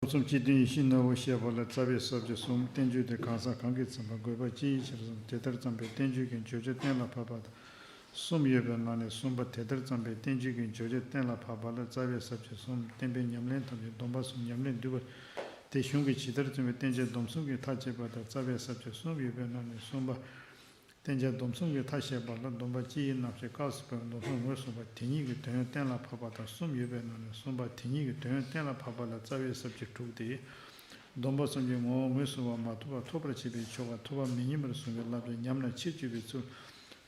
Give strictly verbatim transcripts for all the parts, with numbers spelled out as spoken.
སྡོམ་གསུམ་སྤྱི་དོན་ཡིད་བཞིན་ནོར་བུ་ཞེས་པ་ལ་རྩ་བའི་ས་བཅད་གསུམ། བསྟན་བཅོས་དེ་གང་ཟག་གང་གིས་མཚོན་པ་དགོས་པ་ཅི་ཡིན་ཞེས་གསུམ། དེ་ལྟར་བརྩམས་པའི་བསྟན་བཅོས་ཀྱི་བརྗོད་བྱ་གཏན་ལ་ཕབ་པ་དང་གསུམ་ཡོད་པའི་ནང་ནས་གསུམ་པ། དེ་ལྟར་བརྩམས་པའི་བསྟན་བཅོས་ཀྱི་བརྗོད་བྱ་གཏན་ལ་ཕབ་པ་ལ་རྩ་བའི་ས་བཅད་གསུམ། བསྟན་པའི་ཉམས་ལེན་ཐམས་ཅད་སྡོམ་པ་གསུམ་ཉམས་ལེན་བསྡུས་པ་སྟེ། གཞུང་གིས་ཇི་ལྟར་མཚོན་པའི་བསྟན་བྱ་སྡོམ་གསུམ་གྱིས་མཐའ་བཅད་པ་དང་རྩ་བའི་ས་བཅད་གསུམ་ཡོད་པའི་ནང་ནས་གསུམ་པ། བསྟན་བྱ་སྡོམ་གསུམ་གྱིས་མཐའ་བཤད་པ་ལ་སྡོམ་པ་སྤྱི་ཡི་རྣམ་བཤད་སྐབས་སུ་བབས་སྡོམ་གསུམ་ངོས་བཟུང་བ་དེ་ཉིད་ཀྱི་དོན་གཏན་ལ་ཕབ་པ་དང་གསུམ་ཡོད་པའི་ནང་ནས་གསུམ་པ། དེ་ཉིད་ཀྱི་དོན་གཏན་ལ་ཕབ་པ་ལ་རྩ་བའི་ས་བཅད་དྲུག་སྟེ། སྡོམ་པ་གསུམ་གྱི་ངོ་བོ་ངོས་བཟུང་བ་མ་ཐོབ་པ་ཐོབ་པར་བྱེད་པའི་ཆོ་ག། ཐོབ་པ་མི་ཉམས་པར་བཟུང་བའི་བསླབ་བྱ། ཉམས་ལ་ཕྱིར་བཅོས་པའི་ཚུལ།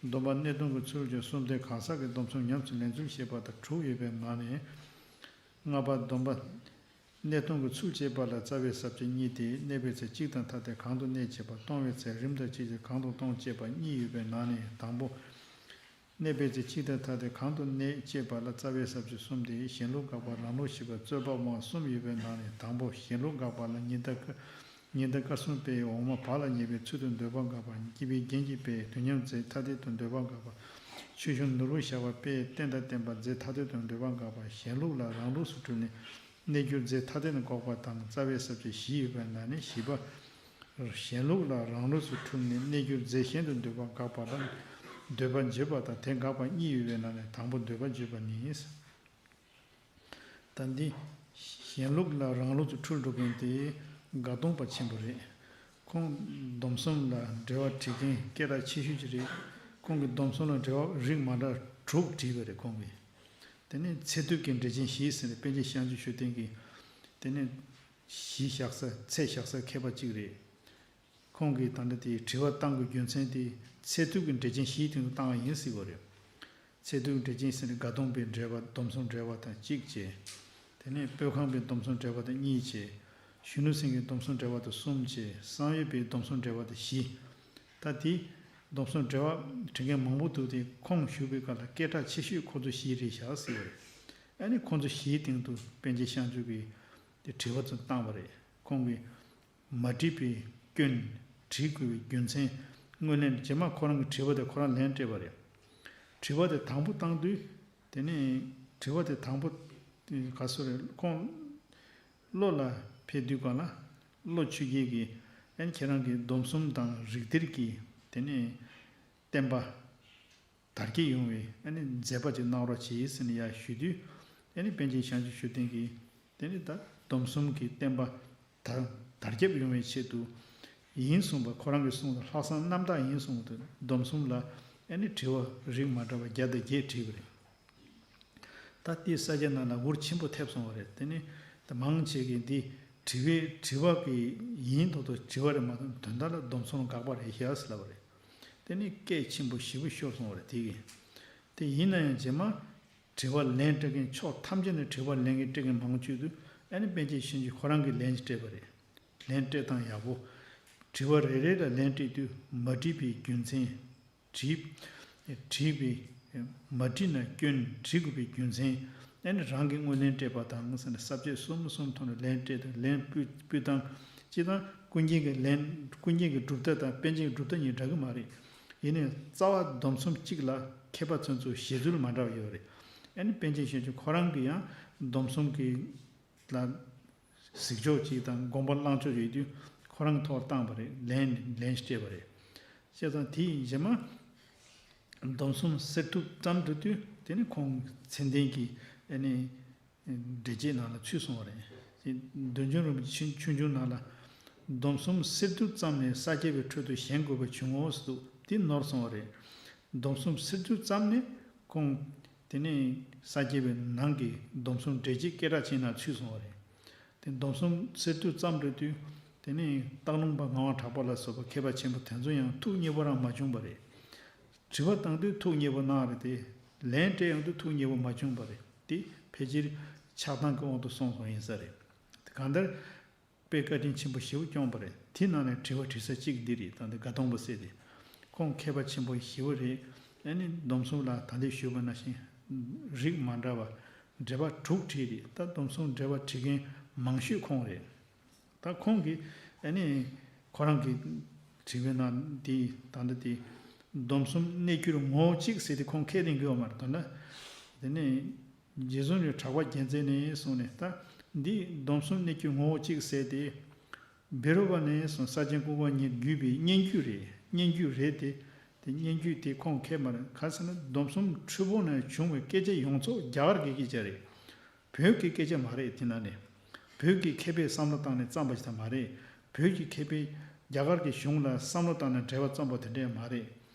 སྡོམ་པ་གནས་སྟངས་ཀྱི་ཚུལ་བཅས་གསུམ་སྟེ། གང་ཟག་གིས་སྡོམ་གསུམ་ཉམས་སུ་ལེན་ཚུལ་ཞེས་པ་དང་དྲུག་ཡོད་པའི་ནང་ནས། ལྔ་པ། སྡོམ་པ་གནས་སྟངས་ཀྱི་ཚུལ་ཅེས་པ་ལ་རྩ་བའི་ས་བཅད་གཉིས་ཏེ། གནས་པའི་ཚེ་གཅིག་དང་ཐ་དད་གང་དུ་གནས་ཅེས་པ། གཏོང་བའི་ཚེ་རིམ་དང་བཅས་ཏེ་གང་དུ་གཏོང་ཅེས་པ་གཉིས་ཡོད་པའི་ནང་ནས་དང་པོ། གནས་པའི་ཚེ་གཅིག་དང་ཐ་དད་གང་དུ་གནས་ཅེས་པ་ལ་རྩ་བའི་ས་བཅད་གསུམ་སྟེ། གཞན་ལུགས་དགག་པ་རང་ལུགས་ཞིག་པ་རྩོད་པ་དབང་གསུམ་ཡོད་པའི་ནང་ནས་དང་པོ། གཞན་ལུགས་དགག་པ་ལ་ཉི་ཟླ་སྐར་ཉི་ཟླ་སྐར་གསུམ་དཔེའི་འོག་མ་བག་ལ་ཉལ་བའི་ཚུལ་དུ་འདོད་པ་དགག་པ། སྐྱིད་པའི་རྒྱན་གྱིས་དཔེའི་དུས་མཉམ་རྫས་ཐ་དད་དུ་འདོད་པ་དགག་པ། ཆོས་གཞུང་ནོར་བུ་ཞགས་པ་དཔེའི་རྟེན་དང་བརྟེན་པ་རྫས་ཐ་དད་དུ་འདོད་པ་དགག་པ། གཞན་ལུགས་ལ་རང་ལུགས་སུ་འཁྲུལ་ནས་གནས་འགྱུར་རྫས་ཐ་དད་དུ་འགོག་པ་དང་རྩ་བའི་ས་བཅད་བཞི་ཡོད་པའི་ནང་ནས་བཞི་པ། གཞན་ལུགས་ལ་རང་ལུགས་སུ་འཁྲུལ་ནས་གནས་འགྱུར་རྫས་གཞན་དུ་འདོད་པ་དགག་པ་དང་། འདོད་པ་བརྗོད་པ་དང་དེ་དགག་པ་གཉིས་ཡོད་པའི་ནང་ནས་དང་པོ་འདོད་པ་བརྗོད་པ་ནི། ད་འདི་གཞན་ལུགས་ལ་རང་ལུགས་སུ་འཁྲུལ་འགྲོ་མཁན་དེ་དགག་སྡོམ་པ་ཆེན་པོ་རེད། ཁོང་སྡོམ་གསུམ་ལ་འགྲེལ་བ་བྲིས་མཁན་སྐད་གྲགས་ཆེ་ཤོས་ཅིག་རེད། ཁོང་གིས་སྡོམ་གསུམ་ལ་འགྲེལ་བ་རིགས་མ་འདྲ་དྲུག་བྲིས་པ་རེད་ཁོང་གིས། དེ་ནས་ཚད་ཐུབ་ཀྱི་འགྲེལ་ཆེན་བཞི་ཟེར་ནས་པཎ་ཆེན་བྱང་ཆུབ་ཤུགས་ལྡན་གྱིས། དེ་ནས་གཞི་བཞག་ས་ཚད་བཞག་ས་མཁས་པ་གཅིག་རེད། ཁོང་གིས་ད་ལྟ་དེའི་དྲི་བ་བཏང་དགོས་རྒྱུ་མཚན་དེ་ཚད་ཐུབ་ཀྱི་འགྲེལ་ཆེན་བཞིའི་སྟེང་དུ་བཏང་བ་ཡིན་ཟེར་བ་རེད། ཚད་ཐུབ་ཀྱི་འགྲེལ་ཆེན་ཟེར་ནས་དགག་སྡོམ་པའི་འགྲེལ་པ་སྡོམ་གསུམ་འགྲེལ་པ་དང་གཅིག་བྱས། དེ་ནས་སྤོས་ཁང་པའི་སྡོམ་གསུམ་འགྲེལ་པ་དང་གཉིས་བྱས། གཞོན་ནུ་སེང་གེའི་སྡོམ་གསུམ་འགྲེལ་པ་དང་གསུམ་བྱས། བསམ་ཡས་པའི་སྡོམ་གསུམ་འགྲེལ་པ་དང་བཞི། ད་དེ་སྡོམ་གསུམ་འགྲེལ་པ་བྲིས་མཁན་མང་པོ་འདུག་སྟེ་ཁོང་བཞུགས་པའི་སྐབས་ལ་སྐད་གྲགས་ཆེ་ཤོས་ཁོ་ཚོ་བཞི་རེད་བཞག་ཟེར་བ་རེད། ཨ་ནི་ཁོ་ཚོ་བཞིའི་སྟེང་དུ་པཎ་ཆེན་བྱང་ཆུབ་ཀྱིས་དེ་དྲི་བ་ཚོ་བཏང་བ་རེད། ཁོང་གིས། མ་བྲིས་པའི་སྐྱོན། བྲིས་དགོས་པའི་རྒྱུ་མཚན། དངོས་གནས་རྗེས་མ་ཁོ་རང་གི་དྲི་བ་དེ་ཁོ་རང་ལན་སྤྲད་པ་རེད། དྲི་བ་དེ་དང་པོ་བཏང་དུས། དེ་ནས་དྲི་བ་དེ་དང་པོ། ག་སོ་རེད། ཁོང་བློ་ལ་ཕེབས་དུས་གང་ལ། བློ་ཆོས་རྒྱལ་གྱིས། ཨན་ཁྱེད་རང་གི་སྡོམ་གསུམ་དང་རིགས་གཏེར་གྱི། དེ་ནས་བསྟན་པ། དར་རྒྱས་ཡོང་བའི་ཨ་ནི་མཛད་པ་ཅིག་གནང་རོགས་གྱིས་ཟེར་ནས་ཡར་ཞུས་དུས། ཨ་ནི་པཎ་ཆེན་བྱང་ཆུབ་ཤུགས་ལྡན་གྱིས་དེ་ནི་ད་སྡོམ་གསུམ་གྱི་བསྟན་པ་དར་དར་ཁྱབ་ཡོང་བའི་ཆེད་དུ་ཡིན་གསུངས་པ། ཁོ་རང་གིས་གསུངས་པ་ལྷག་བསམ་རྣམ་དག་ཡིན་གསུངས་པ་དང་སྡོམ་གསུམ་ལ་ཨ་ནི་དྲི་བ་རིགས་མ་འདྲ་བ་བརྒྱ་དང་བརྒྱད་དྲིས་པ་རེད། ད་ལྟའི་ས་སྐྱ་ནང་ལ་འུར་ཆེན་པོ་ཐེབས་སོང་བ་རེད། དེ་ནི་ད་མང་ཆེ་གིས་འདི་དྲི་བའི་དྲི་བ་གི་ཡིན་མདོག་མདོག་དྲི་བ་རེད་མ་གཏོགས་དོན་དག་ལ་སྡོམ་གསུམ་དགག་པ་རེད་ཤག་ཟེར་ལབ་པ་རེད། དེ་ནི་སྐད་ཆེན་པོ་ཞེ་པོ་ཤོར་སོང་བ་རེད་དེ་གིས། དེ་ཡིན་ན་ཡང་རྗེས་མ་དྲི་བ་ལན་སྤྲད་མཁན་ཕྱོགས་ཐམས་ཅད་ནས་དྲི་བ་ལན་གྱི་སྤྲད་མཁན་མང་ཆེ་དུས་ཨ་ནི་པཎ་ཆེན་བྱང་ཆུབ་ཁོ་རང་གིས་ལན་སྤྲད་པ་རེད། ལན་སྤྲད་སྟངས་ཡག་པོ། དྲི་བ་རེ་རེ་ལ་ལན་སྤྲད་དུས་མ་བྲིས་པའི་རྒྱུ་མཚན། བྲིས། བྲིས་པའི། མ་བྲིས་ན་སྐྱོན། བྲིས་དགོས་པའི་རྒྱུ་མཚན། ཨ་ནི་རང་གིས་དངོས་ལན་སྤྲད་པ་དང་ཟེར་ནས་ས་བཅད་གསུམ་གསུམ་ཐོག་ནས་ལན་སྤྲད་དང་ལན་སྤུས་སྤུས་དང་། སྤྱིར་བཏང་ཀུན་མཁྱེན་གྱི་ལན་ཀུན་མཁྱེན་གྱི་གྲུབ་མཐའ་དང་པཎ་ཆེན་གྱི་གྲུབ་མཐའ་གཉིས་འདྲ་གི་མ་རེད། ཡིན་ནའི་རྩ་བ་སྡོམ་གསུམ་གཅིག་ལ་མཁས་པ་ཚོ་ཚོས་བཞེད་ཚུལ་མ་འདྲ་བ་ཡོད་རེད། ཨ་ནི་པཎ་ཆེན་བྱང་ཆུབ་ཁོ་རང་གིས་ཡང་སྡོམ་གསུམ་གྱི་ལ། གཟིགས་ཕྱོགས་གཅིག་དང་དགོངས་པ་བླང་ཕྱོགས་ཡོད་དུས་ཁོ་རང་ཐོག་བཏང་བ་རེད། ལན་ལན་སྤྲད་པ་རེད། བྱས་ཙང་དེ་ཡིན་རྗེས་མ་སྡོམ་གསུམ་གསེར་ཐུབ་བརྩམས་འགྲོ་དུས་དེ་ནི་ཁོང་མཚན་ལྡན་གྱི་ཨ་ནི་འགྲེལ་བྱེད་ནང་ལ་ཚུད་སོང་བ་རེད། བདུད་འཇོམས་རིན་པོ་ཆེ་ཆོས་འབྱུང་ནང་ལ་སྡོམ་གསུམ་གསེར་ཐུབ་བརྩམས་ནས་ས་སྐྱ་པའི་ཁྲོད་དུ་བཞེངས་དགོས་པ་བྱུང་ངོ་ཟེར་འདུག་དེ་ནོར་སོང་བ་རེད། སྡོམ་གསུམ་གསེར་ཐུབ་བརྩམས་ནས་ཁོང་དེ་ནས་ས་སྐྱ་པའི་ནང་གི་སྡོམ་གསུམ་འགྲེལ་བྱེད་སྐད་གྲགས་ཅན་ནང་ཚུད་སོང་བ་རེད། དེ་སྡོམ་གསུམ་གསེར་ཐུབ་བརྩམས་འགྲོ་དུས་དེ་ནས་སྟག་ལུང་པ་ངག་དབང་གྲགས་པ་ལ་སོགས་པ་མཁས་པ་ཆེན་པོ་དེ་ཚོ་ཡང་ཐུགས་མཉེས་པོ་རང་མ་བྱུང་བ་རེད། དྲི་བ་བཏང་དུས་ཐུགས་མཉེས་པོ་གནང་རེད་དེ། ལན་སྤྲད་ཡོང་དུས་ཐུགས་མཉེས་པོ་མ་བྱུང་བ་རེད་དེ། ཕལ་ཆེར་ཆགས་སྡང་གི་དབང་དུ་སོང་སོང་ཡིན་ས་རེད། དེ་གང་ལྟར། དཔེ་བཀའ་དྲིན་ཆེན་པོ་ཞེ་པོ་བསྐྱངས་པ་རེད། དེ་ནང་ནས་དྲི་བ་དྲི་ས་གཅིག་འདི་རེད། ད་འདི་དགའ་གདོང་པ་ཟེར་དེ། ཁོང་མཁས་པ་ཆེན་པོ་ཞེ་པོ་རེད། ཨ་ནི་སྡོམ་གསུམ་ལ་ད་ལྟའི་ཞུས་པ་ནང་བཞིན་རིགས་མ་འདྲ་བ་འགྲེལ་པ་དྲུག་བྲིས་རེད། ད་སྡོམ་གསུམ་འགྲེལ་པ་བྲིས་མཁན་མང་ཤོས་ཁོང་རེད། ད་ཁོང་གིས་ཨ་ནི་ཁོ་རང་གི་དྲི་བའི་ནང་འདི་ད་ལྟ་དེ་སྡོམ་གསུམ་གནས་གྱུར་ངོ་བོ་གཅིག་ཟེར་དེ་ཁོང་ཁས་ལེན་གི་ཡོད་མ་རེད། ད་ལྟ་དེ་ནས། རྗེ་བཙུན་རེད་གྲགས་པ་རྒྱལ་མཚན་ནས་གསུངས་ནས་ད། འདི་སྡོམ་གསུམ་གནས་གྱུར་ངོ་བོ་གཅིག་ཟེར་ཏེ། བཻ་རོ་པ་ནས་བཟུང་ས་ཆེན་ཀུན་དགའ་བརྒྱུད་པའི་སྙན་བརྒྱུད་རེད། སྙན་བརྒྱུད་རེད་དེ། དེ་སྙན་བརྒྱུད་དེ་ཁོང་མཁས་པ་རེད། ག་ཟེར་ན་སྡོམ་གསུམ་འཁྲུལ་སྤོང་ནས་བྱུང་བའི་སྐད་ཆ་ཡོངས་རྫོགས་རྒྱ་གར་གྱི་སྐད་ཆ་རེད། བོད་ཀྱི་སྐད་ཆ་མ་རེད། དེ་ན་ནས་བོད་ཀྱི་མཁས་པས་བསམ་བློ་བཏང་ནས་བརྩམས་པ་ཞིག་ད་མ་རེད། བོད་ཀྱི་མཁས་པས་རྒྱ་གར་གྱི་གཞུང་ལ་བསམ་བློ་བཏང་ནས་འགྲེལ་པ་བརྩམས་པ་དེ་འདྲས་མ་རེད།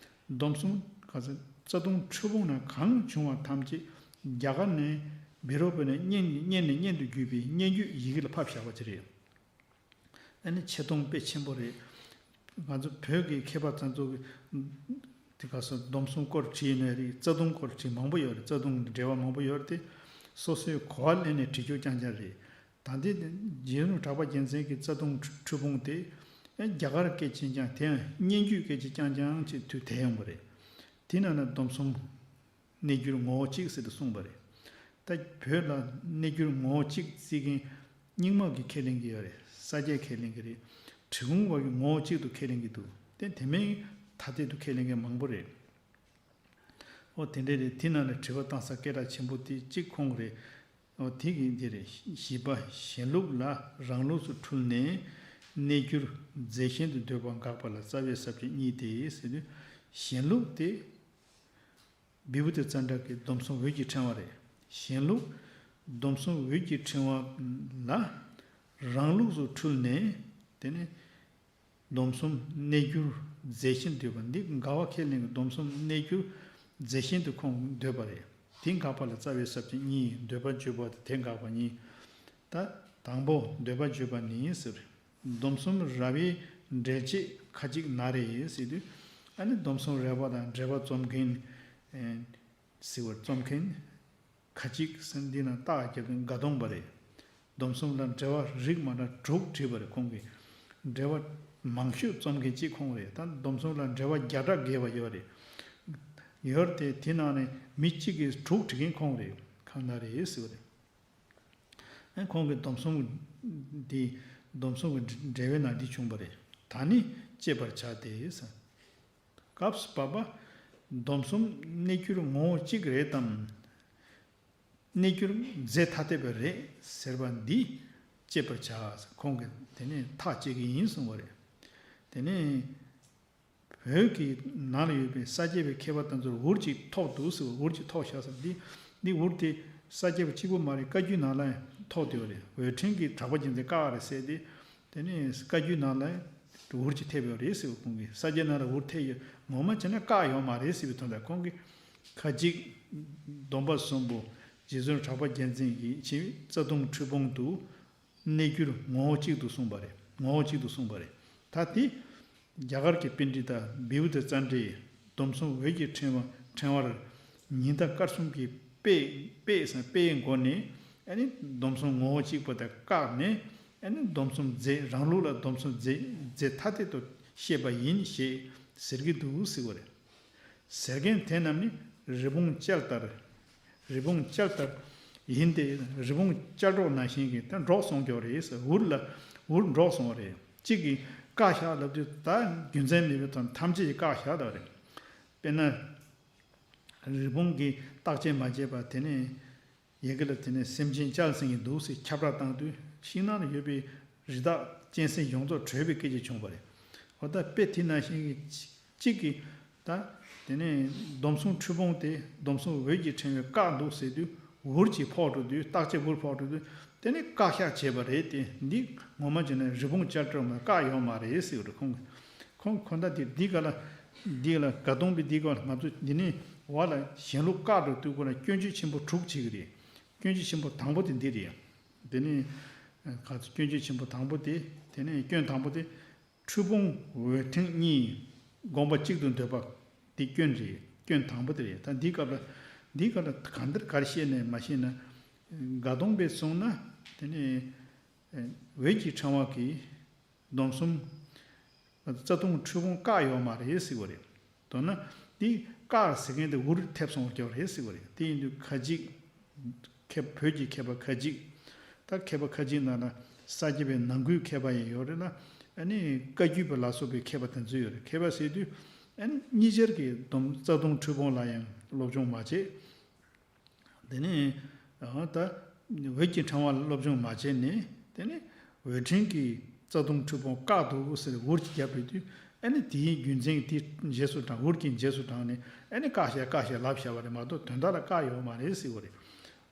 སྡོམ་གསུམ་ག་ཚོད་རྩ་ལྟུང་འཁྲུལ་སྤོང་ན་གང་བྱུང་བ་ཐམས་ཅད་རྒྱ་གར་ནས་བཻ་རོ་པ་ནས་སྙན་སྙན་ནས་སྙན་དུ་བརྒྱུད་པའི་སྙན་བརྒྱུད་ཡི་གེ་ལ་ཕབ་བཞག་པ་ཅིག་རེད། ཨ་ནི་ཆེ་མཐོང་དཔེ་ཆེན་པོ་རེད། ང་ཚོ་བོད་ཀྱི་མཁས་པ་ཚོ་ཚོ་གི་དེ་ག་སོ་སྡོམ་གསུམ་སྐོར་བྲིས་ནས་རེད། རྩ་ལྟུང་སྐོར་བྲིས་མང་པོ་ཡོད་རེད། རྩ་ལྟུང་གི་འགྲེལ་པ་མང་པོ་ཡོད་རེད་དེ། སོ་སོའི་གོ་བ་ལེན་ནས་བྲིས་རྒྱུ་རྐྱང་རྐྱང་རེད། ད་ལྟའི་རྗེ་བཙུན་གྲགས་པ་རྒྱལ་མཚན་གྱི་རྩ་ལྟུང་འཁྲུལ་སྤོང་དེ་རྒྱ་གར་སྐད་ཆ་རྐྱང་དེ་ཡང་སྙན་བརྒྱུད་སྐད་ཆ་རྐྱང་རྐྱང་ཅིག་ཐུག་བསྡད་ཡོང་བ་རེད། དེ་ནང་ན་སྡོམ་གསུམ་གནས་གྱུར་ངོ་བོ་གཅིག་ཟེར་ཏེ་གསུངས་པ་རེད། ད་བོད་ལ་གནས་གྱུར་ངོ་བོ་གཅིག་བརྩི་མཁན་རྙིང་མ་གི་ཁས་ལེན་གྱི་ཡོད་རེད། ས་སྐྱའི་ཁས་ལེན་གྱི་རེད། གྲི་གུམ་པ་གི་ངོ་བོ་གཅིག་ཏུ་ཁས་ལེན་གྱི་འདུག་དེ་དེ་མིན་ཐ་དད་དུ་ཁས་ལེན་མཁན་མང་པོ་རེད། ཨོ་དེ་འདྲས་རེད། དེ་ནང་ལ་དྲི་བ་བཏང་ས་སྐད་གྲགས་ཆེན་པོ་དེ་གཅིག་ཁོང་རེད། ཨོ་དེ་གི་འདི་རེད། བཞི་པ་གཞན་ལུགས་ལ་རང་ལུགས་སུ་འཁྲུལ་ནས་གནས་གྱུར་རྫས་གཞན་དུ་འདོད་པ་དགག་པ་ལ་རྩ་བའི་ས་བཅད་གཉིས་ཏེ་ཟེར་དུས། གཞན་ལུགས་དེ་བི་བུ་ཏི་ཙནྡྲ་གི་སྡོམ་གསུམ་འོད་ཀྱི་ཕྲེང་བ་རེད། གཞན་ལུགས་སྡོམ་གསུམ་འོད་ཀྱི་ཕྲེང་བ་ལ་རང་ལུགས་སུ་འཁྲུལ་ནས་དེ་ནས་སྡོམ་གསུམ་གནས་གྱུར་རྫས་གཞན་འདོད་པ་འདི་འགལ་བ་ཁས་ལེན་གྱི་སྡོམ་གསུམ་གནས་གྱུར་རྫས་གཞན་དུ་ཁོང་འདོད་པ་རེད། དེ་དགག་པ་ལ་རྩ་བའི་ས་བཅད་གཉིས། འདོད་པ་བརྗོད་པ་དང་དེ་དགག་པ་གཉིས། ད་དང་པོ་འདོད་པ་བརྗོད་པ་ནི་ཟེར། སྡོམ་གསུམ་ར་བའི་འགྲེལ་བྱེད་ཁ་ཅིག་ན་རེ་ཟེར་དུས། ཨ་ནི་སྡོམ་གསུམ་ར་བ་དང་འགྲེལ་པ་རྩོམ་མཁན་ཟེར་བར་རྩོམ་མཁན་ཁ་ཅིག་ཟེར་འདི་ན་རྟགས་རྒྱབ་མཁན་ག་གདོང་པ་རེད། སྡོམ་གསུམ་ལ་འགྲེལ་པ་རིགས་མ་འདྲ་དྲུག་བྲིས་པ་རེད། ཁོང་གིས་འགྲེལ་པ་མང་ཤོས་རྩོམ་མཁན་གཅིག་ཁོང་རེད། ད་སྡོམ་གསུམ་ལ་འགྲེལ་པ་བརྒྱ་ཕྲག་བརྒལ་བ་ཡོད་རེད། ཡོད་དེ་དེ་ནང་ནས་མི་གཅིག་གིས་དྲུག་བྲིས་མཁན་ཁོང་རེད། གང་ན་རེད་ཟེར་བ་རེད། ཨ་ཁོང་གིས་སྡོམ་གསུམ་འདི་སྡོམ་གསུམ་གྱི་འགྲེལ་པའི་ནང་འདི་བྱུང་བ་རེད། ད་ནི་དཔྱད་པར་བྱ་སྟེ་ཟེར། སྐབས་སུ་བབ་པ། སྡོམ་གསུམ་གནས་གྱུར་ངོ་བོ་གཅིག་རེད་དམ། གནས་གྱུར་རྫས་ཐ་དད་པ་རེད་ཟེར་བ་འདི་དཔྱད་པར་བྱ། ཁོང་གིས་དེ་ནས་ཐག་བཅད་ཀྱི་ཡིན་གསུངས་པ་རེད། དེ་ནས་བོད་ཀྱི་ནང་ལ་ཡོད་པའི་ས་སྐྱ་པའི་མཁས་པ་དེ་ཚོར་འུར་གྱིས་ཐོགས་འདུག་ཟེར། འུར་གྱིས་ཐོགས་བཞག་ཟེར། འདི་འདི་འུར་དེ་ས་སྐྱ་པ་གཅིག་པུ་མ་རེད། བཀའ་བརྒྱུད་ནང་ལ་ཐོགས་བསྡད་པ་རེད། འོད་ཕྲེང་གིས་གྲགས་པ་རྒྱལ་མཚན་བཀག་རེད་ཟེར་ཏེ། དེ་ནས་བཀའ་བརྒྱུད་ནང་ལ་འུར་གྱིས་ཐེབས་ཡོད་རེད་ཟེར་བ། ཁོང་གིས་ས་སྐྱའི་ནང་ལ་འུར་ཐེབས་ཡོད། ངོ་མ་བྱས་ན་བཀག་ཡོད་མ་རེད་ཟེར་བའི་དོན་དག་ཁོང་གིས་ཁ་ཅིག་སྡོམ་པ་གསུམ་པོ་རྗེ་བཙུན་གྲགས་པ་རྒྱལ་མཚན་གྱིས་ཕྱིན་རྩ་ལྟུང་འཁྲུལ་སྤོང་དུ་གནས་གྱུར་ངོ་བོ་གཅིག་ཏུ་གསུངས་པ་རེད། ངོ་བོ་གཅིག་ཏུ་གསུངས་པ་རེད། ད་དེ་རྒྱ་གར་གྱི་པཎྜི་ཏ་བི་བུ་ཏི་ཙནྡྲས་སྡོམ་གསུམ་འོད་ཀྱི་ཕྲེང་བ་ཕྲེང་བར་ཉི་ཟླ་སྐར་གསུམ་གྱི་དཔེ་དཔེ་དཔེའི་སྒོ་ནས་ཨ་ནི་སྡོམ་གསུམ་ངོ་བོ་གཅིག་པ་དེ་བཀག་ནས། ཨ་ནི་སྡོམ་གསུམ་རྫས་རང་ལུགས་ལ་སྡོམ་གསུམ་རྫས་རྫས་ཐ་དད་དུ་བཤད་པ་ཡིན་ཞེས་ཟེར་གྱི་འདུག་ཟེར་བ་རེད། ཟེར་མཁན་དེ་རྣམས་ནི་རི་བོང་ཅལ་ལྟར། རི་བོང་ཅལ་ལྟར་ཡིན་ཏེ། རི་བོང་ཅལ་སྒྲོག་ནང་བཞིན་གྱི་ད་འགྲོགས་སོང་ཀྱོག་རེད་ཟེར། འུར་ལ་འུར་འགྲོགས་སོང་བ་རེད། གཅིག་གིས་བཀག་བཞག་ལབ་དུས་ད་རྒྱུ་མཚན་མེད་པའི་ཐོག་ཐམས་ཅད་ཀྱིས་བཀག་བཞག་ད་རེད། དཔེར་ན། རི་བོང་གིས་བརྟག་དཔྱད་མ་བྱས་པར་དེ་ནས་ཡ་གི་ལ་དེ་ནས་སེམས་ཅན་ཅལ་ཟིན་གྱི་འདུག་ཟེར་ཁྱབ་བསྒྲགས་བཏང་དུས་ཤིང་ནགས་ལ་ཡོད་པའི་རི་དྭགས་གཅན་གཟན་ཡོངས་རྫོགས་བྲོས་པའི་སྐད་ཆ་བྱུང་བ་རེད། འོ་ད་དཔེ་དེ་ནང་བཞིན་གྱི་གཅིག་གིས་ད་དེ་ནས་སྡོམ་གསུམ་འཁྲུལ་སྤོང་དེ་སྡོམ་གསུམ་འོད་ཀྱི་ཕྲེང་བས་བཀག་འདུག་ཟེར་དུས་འུར་གྱིས་ཕོག་འགྲོ་དུས། བརྟག་དཔྱད་འུར་ཕོག་འགྲོ་དུས་དེ་ནས་བཀག་བཞག་བྱས་པ་རེད་དེ། འདི་ངོ་མ་བྱས་ན་རི་བོང་ཅལ་སྒྲོག་མ་བཀག་ཡོད་མ་རེད་ཟེར་བ་རེད་ཁོང་གིས། ཁོང་ཁོང་ད་དེ་འདི་ག་ལ་འདི་ལ་ག་སྟོང་པའི་འདི་ག་ལ་ང་ཚོ་འདི་ནས་བ་ལ་གཞན་ལུགས་བཀག་འགྲོ་དུས་ཁོ་ན་སྐྱོན་བརྗོད་ཆེན་པོ་དྲུག་བྱེད་ཀྱི་རེད། སྐྱོན་བརྗོད་ཆེན་པོ་དང་པོ་དེ་འདི་རེད། དེ་ནས་ག་ཚོད་སྐྱོན་བརྗོད་ཆེན་པོ་དང་པོ་དེ། དེ་ནས་སྐྱོན་དང་པོ་དེ་འཁྲུལ་སྤོང་འོད་ཕྲེང་གཉིས་དགོངས་པ་གཅིག་ཏུ་འདོད་པ་དེ་སྐྱོན་རེད། སྐྱོན་དང་པོ་དེ་རེད། ད་འདི་སྐབས་ལ་འདི་སྐབས་ལ་གང་ལྟར་ག་རེ་བཤད་ནས་མ་བཤད་ན། ག་སྟོང་པས་གསུངས་ན་དེ་ནས་འོད་ཀྱི་ཕྲེང་བ་གིས། སྡོམ་གསུམ། རྩ་ལྟུང་འཁྲུལ་སྤོང་བཀག་ཡོད་མ་རེད་ཟེར་བ་རེད། མདོར་ན་འདི་བཀག་ཟེར་མཁན་དེ་འུར་ཐེབས་སོང་བ་རེད་ཟེར་བ་རེད། དེ་ཡིན་དུས་ཁ་ཅིག་མཁས་བོད་ཀྱི་མཁས་པ་ཁ་ཅིག་ད་མཁས་པ་ཁ་ཅིག་ནང་ལ་ས་སྐྱ་པའི་ནང་ཁུལ་མཁས་པ་ཡང་ཡོད་རེད་ལ། ཨ་ནི་བཀའ་བརྒྱུད་པ་ལ་སོགས་པའི་མཁས་པ་དེ་ཚོ་ཡོད་རེད། མཁས་པ་ཟེར་དུས་ཨ་ནི་གཉིས་ཆར་གྱི་སྡོམ་རྩ་ལྟུང་འཁྲུལ་སྤོང་ལ་ཡང་སློབ་སྦྱོང་མ་བྱས། དེ་ནས་ཨ་ད་ འོད་ཀྱི་ཕྲེང་བ་ལ་སློབ་སྦྱོང་མ་བྱས་ནས་དེ་ནས་འོད་ཕྲེང་གི་རྩ་ལྟུང་འཁྲུལ་སྤོང་བཀག་འདུག་ཟེར་འུར་གྱིས་བརྒྱབ་པའི་དུས། ཨ་ནི་དེའི་རྒྱུ་མཚན་དེ་རྗེས་སུ་འབྲང་། འུར་གྱིས་རྗེས་སུ་འབྲངས་ནས་ཨ་ནི་བཀག་བཞག་བཀག་བཞག་ལབ་བཞག་པ་རེད་མ་གཏོགས་དོན་དག་ལ་བཀག་ཡོད་མ་རེད་ཟེར་བ་རེད།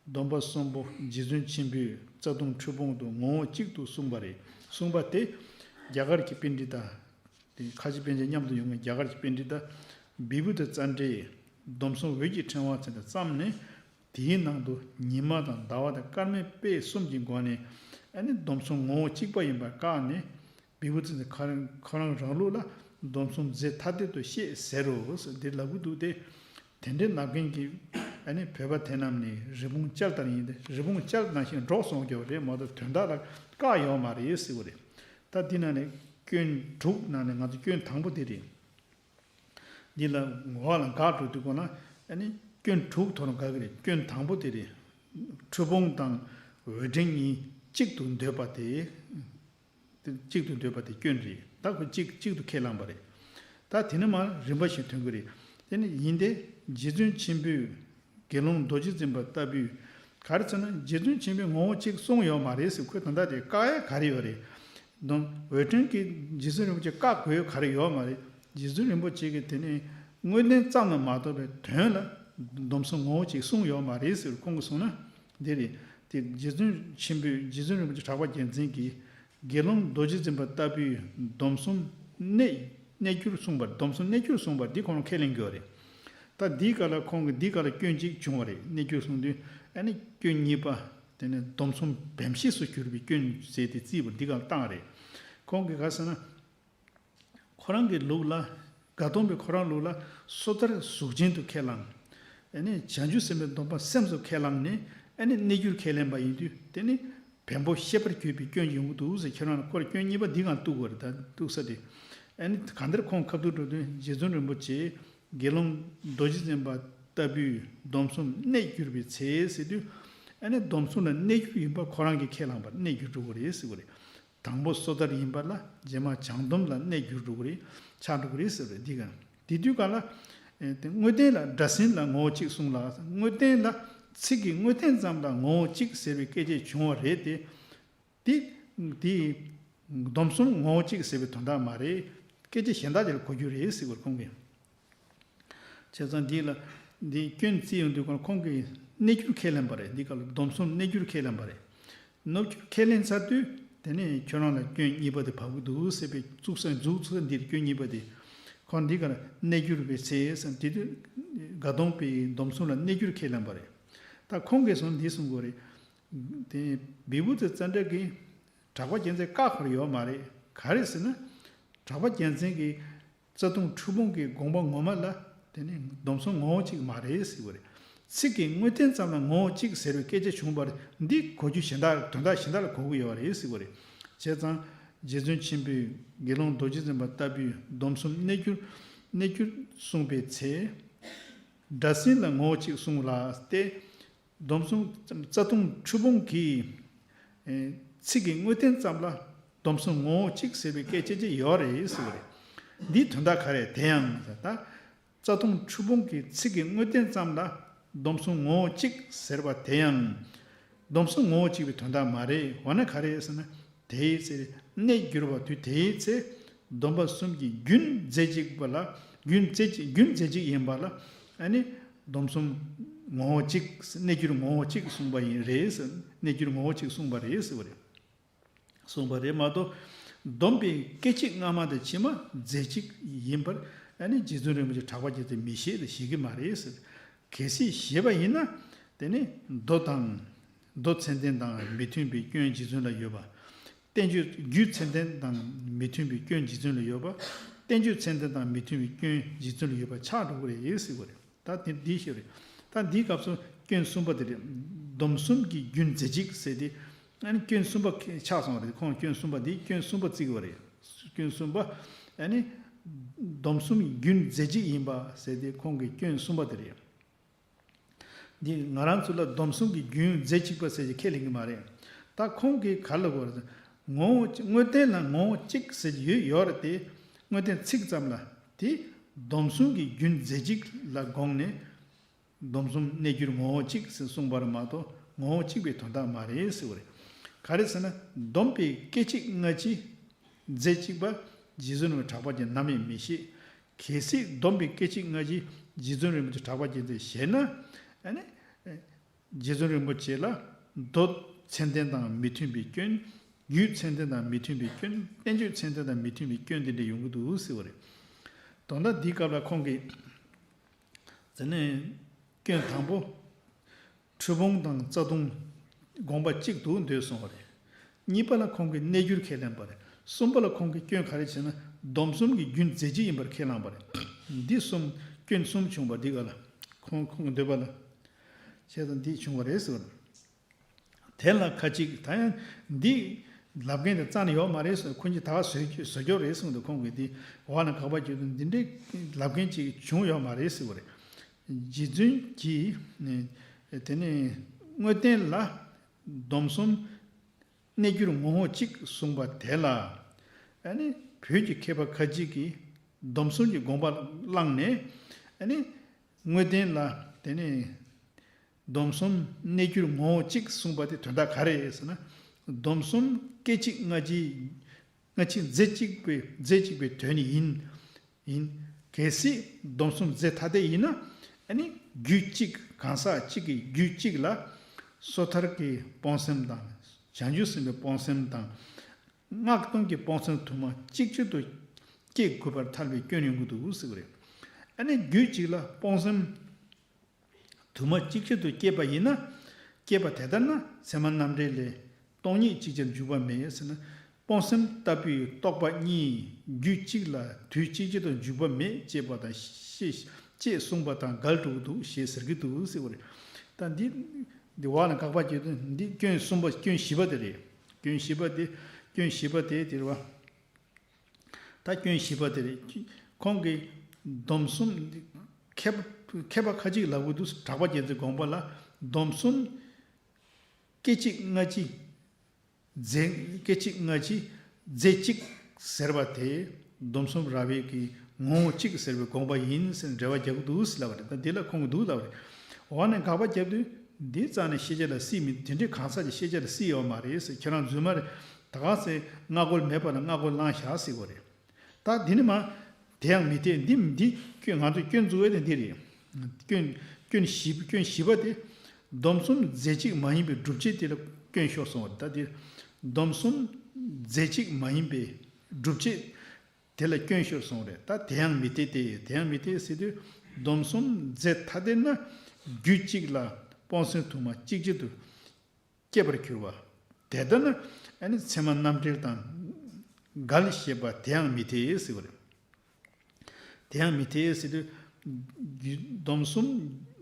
སྡོམ་པ་གསུམ་པོ་རྗེ་བཙུན་ཆེན་པོས་རྩ་ལྟུང་འཁྲུལ་སྤོང་དུ་ངོ་བོ་གཅིག་ཏུ་གསུངས་པ་རེད། གསུངས་པ་དེ་རྒྱ་གར་གྱི་པཎྜི་ཏ། དེ་ཁ་ཆེ་པཎ་ཆེན་མཉམ་དུ་ཡོང་མཁན་རྒྱ་གར་གྱི་པཎྜི་ཏ་བི་བུ་ཏི་ཙནྡྲས་སྡོམ་གསུམ་འོད་ཀྱི་ཕྲེང་བ་ཟེར་ནས་བརྩམས་ནས། དེའི་ནང་དུ་ཉི་མ་དང་ཟླ་བ་དང་སྐར་མའི་དཔེ་གསུམ་གྱི་སྒོ་ནས་ཨ་ནི་སྡོམ་གསུམ་ངོ་བོ་གཅིག་པ་ཡིན་པར་བཀག་ནས། བི་བུ་ཏི་ཙནྡྲས་ཁོ་རང་ཁོ་རང་རང་ལུགས་ལ་སྡོམ་གསུམ་རྫས་ཐ་དད་དུ་བཤད་ཟེར་རོ་ཟེར་འདིར་ལབ་ཀྱི་འདུག་སྟེ། དེ་འདྲའི་ལབ་མཁན་གྱི་ཨ་ནི་བོད་པ་དེ་རྣམས་ནི་རི་བོང་ཅལ་ལྟར་ཡིན་ཏེ། རི་བོང་ཅལ་ནང་བཞིན་འགྲོགས་སོང་རྒྱུ་རེད་མ་གཏོགས་དོན་དག་ལ་བཀག་ཡོད་མ་རེད་ཟེར་བ་རེད། ད་འདི་ནང་ནས་སྐྱོན་དྲུག་ནང་ནས་ང་ཚོ་སྐྱོན་དང་པོ་དེ་རེད། འདི་ལ་ངོ་བོ་ལ་དགག་འགྲོ་དུས་གོ་ན་ཨ་ནི་སྐྱོན་དྲུག་ཐོག་ནས་དགག་གི་རེད། སྐྱོན་དང་པོ་དེ་རེད། འཁྲུལ་སྤོང་དང་འོད་ཕྲེང་གཉིས་གཅིག་ཏུ་འདོད་པ་དེ། དེ་གཅིག་ཏུ་འདོད་པ་དེ་སྐྱོན་རེད། ད་ཁོ་གཅིག་གཅིག་ཏུ་ཁས་བླངས་པ་རེད། ད་དེ་ནི་མར་རིམ་པ་བཞིན་ཐོན་གྱི་རེད། དེ་ནི་ཡིན་ཏེ་རྗེ་བཙུན་ཆེན་པོས་དགེ་སློང་རྡོ་རྗེ་འཛིན་པ་ལྟ་བུས། ག་རེ་ཟེར་ན་རྗེ་བཙུན་ཆེན་པོས་ངོ་བོ་གཅིག་གསུངས་ཡོད་མ་རེད་ཟེར། ཁོས་ད་ལྟ་དེ་བཀག་ཡ་ག་རེ་ཡོད་རེད། སྡོམ་འོད་ཕྲེང་གིས་རྗེ་བཙུན་རིན་པོ་ཆེ་བཀག་དགོས་ག་རེ་ཡོད་མ་རེད། རྗེ་བཙུན་རིན་པོ་ཆེ་གིས་དེ་ནི་དངོས་བསྟན་ཙམ་ལ་མ་གཏོགས་པའི་དོན་ལ་སྡོམ་གསུམ་ངོ་བོ་གཅིག་གསུངས་ཡོད་མ་རེད་ཟེར་ཁོང་གིས་གསུངས་ན་འདི་རེད། དེ་རྗེ་བཙུན་ཆེན་པོས་རྗེ་བཙུན་རིན་པོ་ཆེ་གྲགས་པ་རྒྱལ་མཚན་གྱིས། དགེ་སློང་རྡོ་རྗེ་འཛིན་པ་ལྟ་བུས་སྡོམ་གསུམ་གནས་གནས་གྱུར་གསུངས་པ། སྡོམ་གསུམ་གནས་གྱུར་གསུངས་པ་འདི་ཁོ་རང་ཁས་ལེན་དགོས་རེད། ད་འདིའི་སྐབས་ལ་ཁོང་གིས་འདིའི་སྐབས་ལ་སྐྱོན་གཅིག་བྱུང་བ་རེད། གནས་གྱུར་གསུངས་དུས་ཨ་ནི་སྐྱོན་གཉིས་པ་དེ་ནི་སྡོམ་གསུམ་བེམ་ཤེས་སུ་གྱུར་པའི་སྐྱོན་ཟེར་ཏེ་བརྩིས་པ་འདི་སྐབས་བཏང་རེད། ཁོང་གིས་ག་ཟེར་ན། ཁོ་རང་གི་ལུགས་ལ། དགའ་གདོང་པས་ཁོ་རང་ལུགས་ལ་སོ་ཐར་གཟུགས་ཅན་དུ་ཁས་བླངས། ཨ་ནི་བྱང་ཆུབ་སེམས་དཔའི་སྡོམ་པ་སེམས་སུ་ཁས་བླངས་ནས་ཨ་ནི་གནས་གྱུར་ཁས་ལེན་པ་ཡིན་དུས་དེ་ནི་བེམ་པོ་ཤེས་པར་གྱུར་པའི་སྐྱོན་ཡོང་གི་འདུག་ཟེར། ཁྱེད་རང་ལ་ཁོར་སྐྱོན་གཉིས་པ་འདི་གང་གཏུག་དགོས་རེད། ད་གཏུག་ས་དེ་ཨ་ནི་གང་ལྟར་ཁོང་ཁ་ཐུག་འགྲོ་དུས་རྗེ་བཙུན་རིན་པོ་ཆེས་དགེ་སློང་རྡོ་རྗེ་འཛིན་པ་ལྟ་བུས་སྡོམ་གསུམ་གནས་གྱུར་པའི་ཚེ་ཟེར་དུས་ཨ་ནི་སྡོམ་གསུམ་ལ་གནས་གྱུར་ཡིན་པ་ཁོ་རང་གིས་ཁས་བླངས་པར་གནས་གྱུར་འགྲོ་གི་རེད་ཟེར་བ་རེད། དང་པོ་སོ་ཐར་ཡིན་པ་ལ་རྗེས་མ་བྱང་སྡོམ་ལ་གནས་གྱུར་འགྲོ་གི་རེད། ཆགས་འགྲོ་གི་རེད་ཟེར་བ་རེད། འདི་ག་དེ་དུས་ག་ལ། ཨེ་དེ་དངོས་བསྟན་ལ་སྒྲ་ཟིན་ལ་ངོ་བོ་གཅིག་གསུངས་ལ། དངོས་བསྟན་ལ་ཚིག་གི་དངོས་བསྟན་ཙམ་ལ་ངོ་བོ་གཅིག་ཟེར་བའི་སྐད་ཆ་བྱུང་བ་རེད་དེ། དེ་དེ་སྡོམ་གསུམ་ངོ་བོ་གཅིག་ཟེར་བའི་དོན་དག་མ་རེད། སྐད་ཆ་གཞན་དག་ཅིག་ལ་གོ་རྒྱུ་རེད་ཟེར་བར་ཁོང་གིས། བྱས་ཙང་འདི་ལ་འདི་སྐྱོན་བརྩི་ཡོང་དུས་ཁོང་གིས་གནས་གྱུར་ཁས་ལེན་པ་རེད། འདི་ག་ལ་སྡོམ་གསུམ་གནས་གྱུར་ཁས་ལེན་པ་རེད། གནས་གྱུར་ཁས་ལེན་ཚར་དུས་དེ་ནས་ཁྱོད་རང་ལ་སྐྱོན་གཉིས་པ་དེ་བབས་ཀྱི་འདུག་ཟེར་བའི་བཙུགས་ས་འཛུགས་ས་འདིར་སྐྱོན་གཉིས་པ་དེ། ཁོང་འདི་ག་ལ་གནས་གྱུར་པའི་ཚེ་ཟེར་དེ་དུས་དགའ་གདོང་པས་སྡོམ་གསུམ་ལ་གནས་གྱུར་ཁས་ལེན་པ་རེད། ད་ཁོང་གིས་གསུངས་འདི་གསུང་དགོས་རེད། དེ་བི་བུ་ཏི་ཙནྡྲ་གིས་གྲགས་པ་རྒྱལ་མཚན་བཀག་ཁར་ཡོད་མ་རེད། ག་རེ་ཟེར་ན། གྲགས་པ་རྒྱལ་མཚན་གྱིས་རྩ་ལྟུང་འཁྲུལ་སྤོང་གི་དགོངས་པ་ངོ་མ་ལ་དེ་ནི་སྡོམ་གསུམ་ངོ་བོ་གཅིག་མ་རེད་ཟེར་བ་རེད། ཚིག་གི་དངོས་བསྟན་ཙམ་ལ་ངོ་བོ་གཅིག་ཟེར་བའི་སྐད་ཆ་བྱུང་བར་འདི་གོ་རྒྱུ་གཞན་དག་དོན་དག་གཞན་དག་ལ་གོ་གི་ཡོད་རེད་ཟེར་བ་རེད། བྱས་ཙང་རྗེ་བཙུན་ཆེན་པོས་དགེ་སློང་རྡོ་རྗེ་འཛིན་པ་ལྟ་བུས་སྡོམ་གསུམ་གནས་གྱུར་གནས་གྱུར་གསུངས་པའི་ཚེ། སྒྲ་ཟིན་ལ་ངོ་བོ་གཅིག་གསུངས་ལ་སྟེ། སྡོམ་གསུམ་རྩ་ལྟུང་འཁྲུལ་སྤོང་གི་ཚིག་གི་དངོས་བསྟན་ཙམ་ལ་སྡོམ་གསུམ་ངོ་བོ་གཅིག་ཟེར་བའི་སྐད་ཅིག་ཅིག་ཡོད་རེད་ཟེར་བ་རེད། འདིའི་དོན་དག་ག་རེ་དེ་ཡང་ད་རྩ་ལྟུང་འཁྲུལ་སྤོང་གི་ཚིག་གི་དངོས་བསྟན་ཙམ་ལ་སྡོམ་གསུམ་ངོ་བོ་གཅིག་ཟེར་བ་དེ་ཡང་སྡོམ་གསུམ་ངོ་བོ་གཅིག་པའི་དོན་དག་མ་རེད། འོ་ན་ག་རེ་ཟེར་ན། དེའི་ཚེ་གནས་གྱུར་པ་དུས་དེའི་ཚེ་སྡོམ་པ་གསུམ་གྱི་རྒྱུན་རྫས་གཅིག་པ་ལ་རྒྱུན་རྫས་གཅིག་རྒྱུན་རྫས་གཅིག་ཡིན་པ་ལ་ཨ་ནི་སྡོམ་གསུམ་ངོ་བོ་གཅིག་གནས་གྱུར་ངོ་བོ་གཅིག་གསུངས་པ་ཡིན་རེད་ཟེར། གནས་གྱུར་ངོ་བོ་གཅིག་གསུངས་པ་རེད་ཟེར་བ་རེད། གསུངས་པ་རེད་མ་གཏོགས་སྡོམ་པའི་སྐད་ཅིག་སྔ་མ་དང་ཕྱི་མ་རྫས་གཅིག་ཡིན་པར་ཨ་ནི་རྗེ་བཙུན་རིན་པོ་ཆེ་གྲགས་པ་རྒྱལ་མཚན་མི་བཞེད་དང་བཞེད་ཀྱི་མ་རེད་ཟེར། གལ་སྲིད་བཞེད་པ་ཡིན་ན་དེ་ནི་མདོ་དང་མདོ་མཚན་ལྡན་དང་མི་མཐུན་པའི་སྐྱོན་རྗེ་བཙུན་ལ་ཡོད་པ། བསྟན་བཅོས་རྒྱུད་མཚན་ལྡན་དང་མི་མཐུན་པའི་སྐྱོན་རྗེ་བཙུན་ལ་ཡོད་པ། བསྟན་བཅོས་མཚན་ལྡན་དང་མི་མཐུན་པའི་སྐྱོན་རྗེ་བཙུན་ལ་ཡོད་པ་ཆགས་འགྲོ་གི་རེད་ཟེར་བ་རེད། ད་དེ་འདི་ཤེས་རེད། ད་འདིའི་སྐབས་སུ་སྐྱོན་གསུམ་པ་དེ་རེད། སྡོམ་གསུམ་གྱི་རྒྱུན་རྫས་གཅིག་ཟེར་ཏེ་ཨ་ནི་སྐྱོན་གསུམ་པ་ཆགས་སོང་བ་རེད། ཁོང་སྐྱོན་གསུམ་པ་འདི་སྐྱོན་གསུམ་པ་བརྩི་གི་བ་རེད། སྐྱོན་གསུམ་པ་ཨ་ནི་སྡོམ་གསུམ་རྒྱུན་རྫས་གཅིག་ཡིན་པ་ཟེར་ཏེ་ཁོང་གི་སྐྱོན་གསུམ་པ་དེ་རེད། འདི་ང་རང་ཚོ་ལ་སྡོམ་གསུམ་གྱི་རྒྱུན་རྫས་གཅིག་པ་ཟེར་གྱི་ཁས་ལེན་གྱི་མ་རེད། ད་ཁོང་གིས་ག་ལ་གོ་རེད། ངོ་བོ་དངོས་བསྟན་ལ་ངོ་བོ་གཅིག་ཟེར་གྱི་ཡོད་ཡོད་རེད་དེ། དངོས་བསྟན་ཚིག་ཙམ་ལ་དེ་སྡོམ་གསུམ་གྱི་རྒྱུན་རྫས་གཅིག་ལ་དགོངས་ནས་སྡོམ་གསུམ་གནས་གྱུར་ངོ་བོ་གཅིག་ཟེར་གསུངས་པ་རེད་མ་གཏོགས་ ངོ་བོ་གཅིག་པའི་དོན་དག་མ་རེད་ཟེར་བ་རེད། ག་རེ་ཟེར་ན། བསྡོམས་པའི་སྐད་ཅིག་སྔ་ཕྱི། རྫས་གཅིག་པ། རྗེ་བཙུན་རིན་པོ་ཆེ་གྲགས་པ་ཅན་ནམ་ཡང་མི་ཤེས། གལ་སྲིད་བསྡོམས་པའི་སྐད་ཅིག་སྔ་ཕྱི་རྗེ་བཙུན་རིན་པོ་ཆེ་གྲགས་པ་ཅན་དེ་བཞེད་ན། ཨ་ནི། རྗེ་བཙུན་རིན་པོ་ཆེ་ལ་མདོ་མཚན་ལྡན་དང་མི་མཐུན་པའི་སྐྱོན། རྒྱུད་མཚན་ལྡན་དང་མི་མཐུན་པའི་སྐྱོན། བསྟན་བཅོས་མཚན་ལྡན་དང་མི་མཐུན་པའི་སྐྱོན་དེ་འདྲ་ཡོང་གི་འདུག་ཟེར་བ་རེད། དོན་དག་འདིའི་སྐབས་ལ་ཁོང་གིས། དེ་ནས་སྐྱོན་དང་པོ། འཁྲུལ་སྤོང་དང་རྩ་ལྟུང་དགོངས་པ་གཅིག་ཏུ་འདོད་གསུངས་པ་རེད། གཉིས་པ་ལ་ཁོང་གིས་གནས་འགྱུར་ཁས་ལེན་པ་རེད། གསུམ་པ་ལ་ཁོང་གིས་སྐྱོན་ག་རེ་བྱས་ན། སྡོམ་གསུམ་གྱི་རྒྱུན་རྫས་གཅིག་ཡིན་པར་ཁས་བླངས་པ་རེད། འདི་གསུམ་སྐྱོན་གསུམ་བྱུང་བ་འདི་ག་ལ། ཁོང་ཁོང་གི་འདོད་པ་ལ། བྱས་ཙང་འདི་བྱུང་བ་རེད་ཟེར་བ་རེད། དེ་ལ་ཁ་ཅིག་ད་ཡང་འདི་ལབ་མཁན་དེ་རྩ་ནས་ཡོད་མ་རེད་ཟེར། ཁོང་གིས་ད་བཟོས་བཟོས་སྐྱོར་རེད་གསུངས་འདུག་ཁོང་གིས་འདི་འོག་ན་དགག་པ་བརྒྱབ་དུས་འདི་འདྲའི་ལབ་མཁན་ཅིག་བྱུང་ཡོད་མ་རེད་ཟེར་བ་རེད། རྗེ་བཙུན་གྱིས་དེ་ནས་དངོས་བསྟན་ལ་སྡོམ་གསུམ་གནས་འགྱུར་ངོ་བོ་གཅིག་གསུངས་པ་དེ་ལ། ཨ་ནི་བོད་ཀྱི་མཁས་པ་ཁ་ཅིག་གིས་སྡོམ་གསུམ་གྱི་དགོངས་པ་བླངས་ནས། ཨ་ནི་དངོས་བསྟན་ལ་དེ་ནས། སྡོམ་གསུམ་གནས་འགྱུར་ངོ་བོ་གཅིག་གསུངས་པ་དེ་དོན་དག་ག་རེ་རེད་ཟེར་ན། སྡོམ་གསུམ་སྐད་ཅིག་སྔ་ཕྱི། སྔ་ཕྱི་རྫས་གཅིག་པའི་རྫས་གཅིག་པའི་དོན་ཡིན། ཡིན། གལ་སྲིད་སྡོམ་གསུམ་རྫས་ཐ་དད་ཡིན་ན། ཨ་ནི་རྒྱུད་གཅིག་གང་ཟག་གཅིག་གི་རྒྱུད་གཅིག་ལ་སོ་ཐར་གྱི་སྤོང་སེམས་དང་། བྱང་ཆུབ་སེམས་དཔའི་སྤོང་སེམས་དང་། སྔགས་སྟོང་གི་སྤོང་སེམས་དུ་མ་གཅིག་གྱུར་དུ་སྐྱེ་དགོས་པར་ཐལ་བའི་སྐྱོན་ཡོང་གི་འདུག་ཟེར་བ་རེད། ཨ་ནི་རྒྱུད་གཅིག་ལ་སྤོང་སེམས་དུ་མ་གཅིག་ཆར་དུ་སྐྱེས་པ་ཡིན་ན། སྐྱེས་པ་དེ་ལྟར་ན་ཚད་མ་རྣམ་འགྲེལ་ལས་སྟོང་ཉིད་ཅིག་ཅར་འཇུག་པ་མེད་ཟེར་ན། སྤོང་སེམས་ལྟ་བུའི་རྟོག་པ་གཉིས་རྒྱུད་གཅིག་ལ་དུས་གཅིག་ཅར་དུ་འཇུག་པ་མེད་ཅེས་པ་དང་ཤེས། ཅེས་གསུངས་པ་དང་འགལ་འགྲོ་གི་འདུག་ཞེས་ཟེར་གྱི་འདུག་ཟེར་བ་རེད། ད་འདི། འདི་འོག་ནས་དགག་པ་བྱེད་དུས་འདི་སྐྱོན་གསུམ་པ་སྐྱོན་བཞི་པ་དེ་རེད། སྐྱོན་བཞི་པ་དེ། སྐྱོན་བཞི་པ་དེ་དེ་རེད་བ། ད་སྐྱོན་བཞི་པ་དེ་རེད། ཁོང་གིས་སྡོམ་གསུམ། མཁས་པ་མཁས་པ་ཁ་ཅིག་ལབ་གི་འདུག་གྲགས་པ་རྒྱལ་མཚན་དགོངས་པ་ལ་སྡོམ་གསུམ་སྐད་ཅིག་སྔ་ཕྱི། རྫས་སྐད་ཅིག་སྔ་ཕྱི་རྫས་གཅིག་ཟེར་བ་དེ་སྡོམ་གསུམ་ར་བའི་གི་ངོ་བོ་གཅིག་ཟེར་བའི་དགོངས་པ་ཡིན་ཟེར་འགྲེལ་བ་རྒྱག་གི་འདུག་ཟེར་ལབ་པ་རེད། ད་འདི་ལ་ཁོང་གིས་འདུག་ལབ་པ་རེད། འོག་ནས་དགག་པ་བརྒྱབ་དུས་འདི་རྩ་ནས་ཤེས་བྱ་ལ་བརྩི་མི་དེ་འདྲའི་གང་ཟག་ཅིག་ཤེས་བྱ་ལ་བརྩི་ཡོད་མ་རེད་ཟེར། ཁྱེད་རང་རྫུན་མ་རེད། ད་ག་ཚོད་སྔ་རྒོལ་མེད་པ་ལ་སྔ་རྒོལ་བླངས་བཞག་ཟེར་བ་རེད། ད་འདི་ནི་མ། དེ་ཡང་མི་འཐད། འདི་འདི་སྐྱོན་ང་ཚོས་སྐྱོན་འཛུགས་ཡས་དེ་འདི་རེད། སྐྱོན་སྐྱོན་བཞི་སྐྱོན་བཞི་པ་དེ། སྡོམ་གསུམ་རྫས་གཅིག་མ་ཡིན་པའི་སྒྲུབ་བྱེད་དེ་ལ་སྐྱོན་ཤོར་སོང་བ་རེད། ད་འདིར། སྡོམ་གསུམ་རྫས་གཅིག་མ་ཡིན་པའི་སྒྲུབ་བྱེད་དེ་ལ་སྐྱོན་ཤོར་སོང་བ་རེད། ད་དེ་ཡང་མི་འཐད་དེ། དེ་ཡང་མི་འཐད་ཟེར་དུས། སྡོམ་གསུམ་རྫས་ཐ་དད་ན་རྒྱུད་གཅིག་ལ་སྤོང་སེམས་དུ་མ་གཅིག་གཅིག་ཏུ་སྐྱེས་པར་གྱུར་པ། དེ་ལྟ་ན་ཨ་ནི་ཚད་མ་རྣམ་འགྲེལ་དང་འགལ་ཞེས་པ་དེ་ཡང་མི་འཐད་ཟེར་བ་རེད། དེ་ཡང་མི་འཐད་ཟེར་དུས། སྡོམ་གསུམ་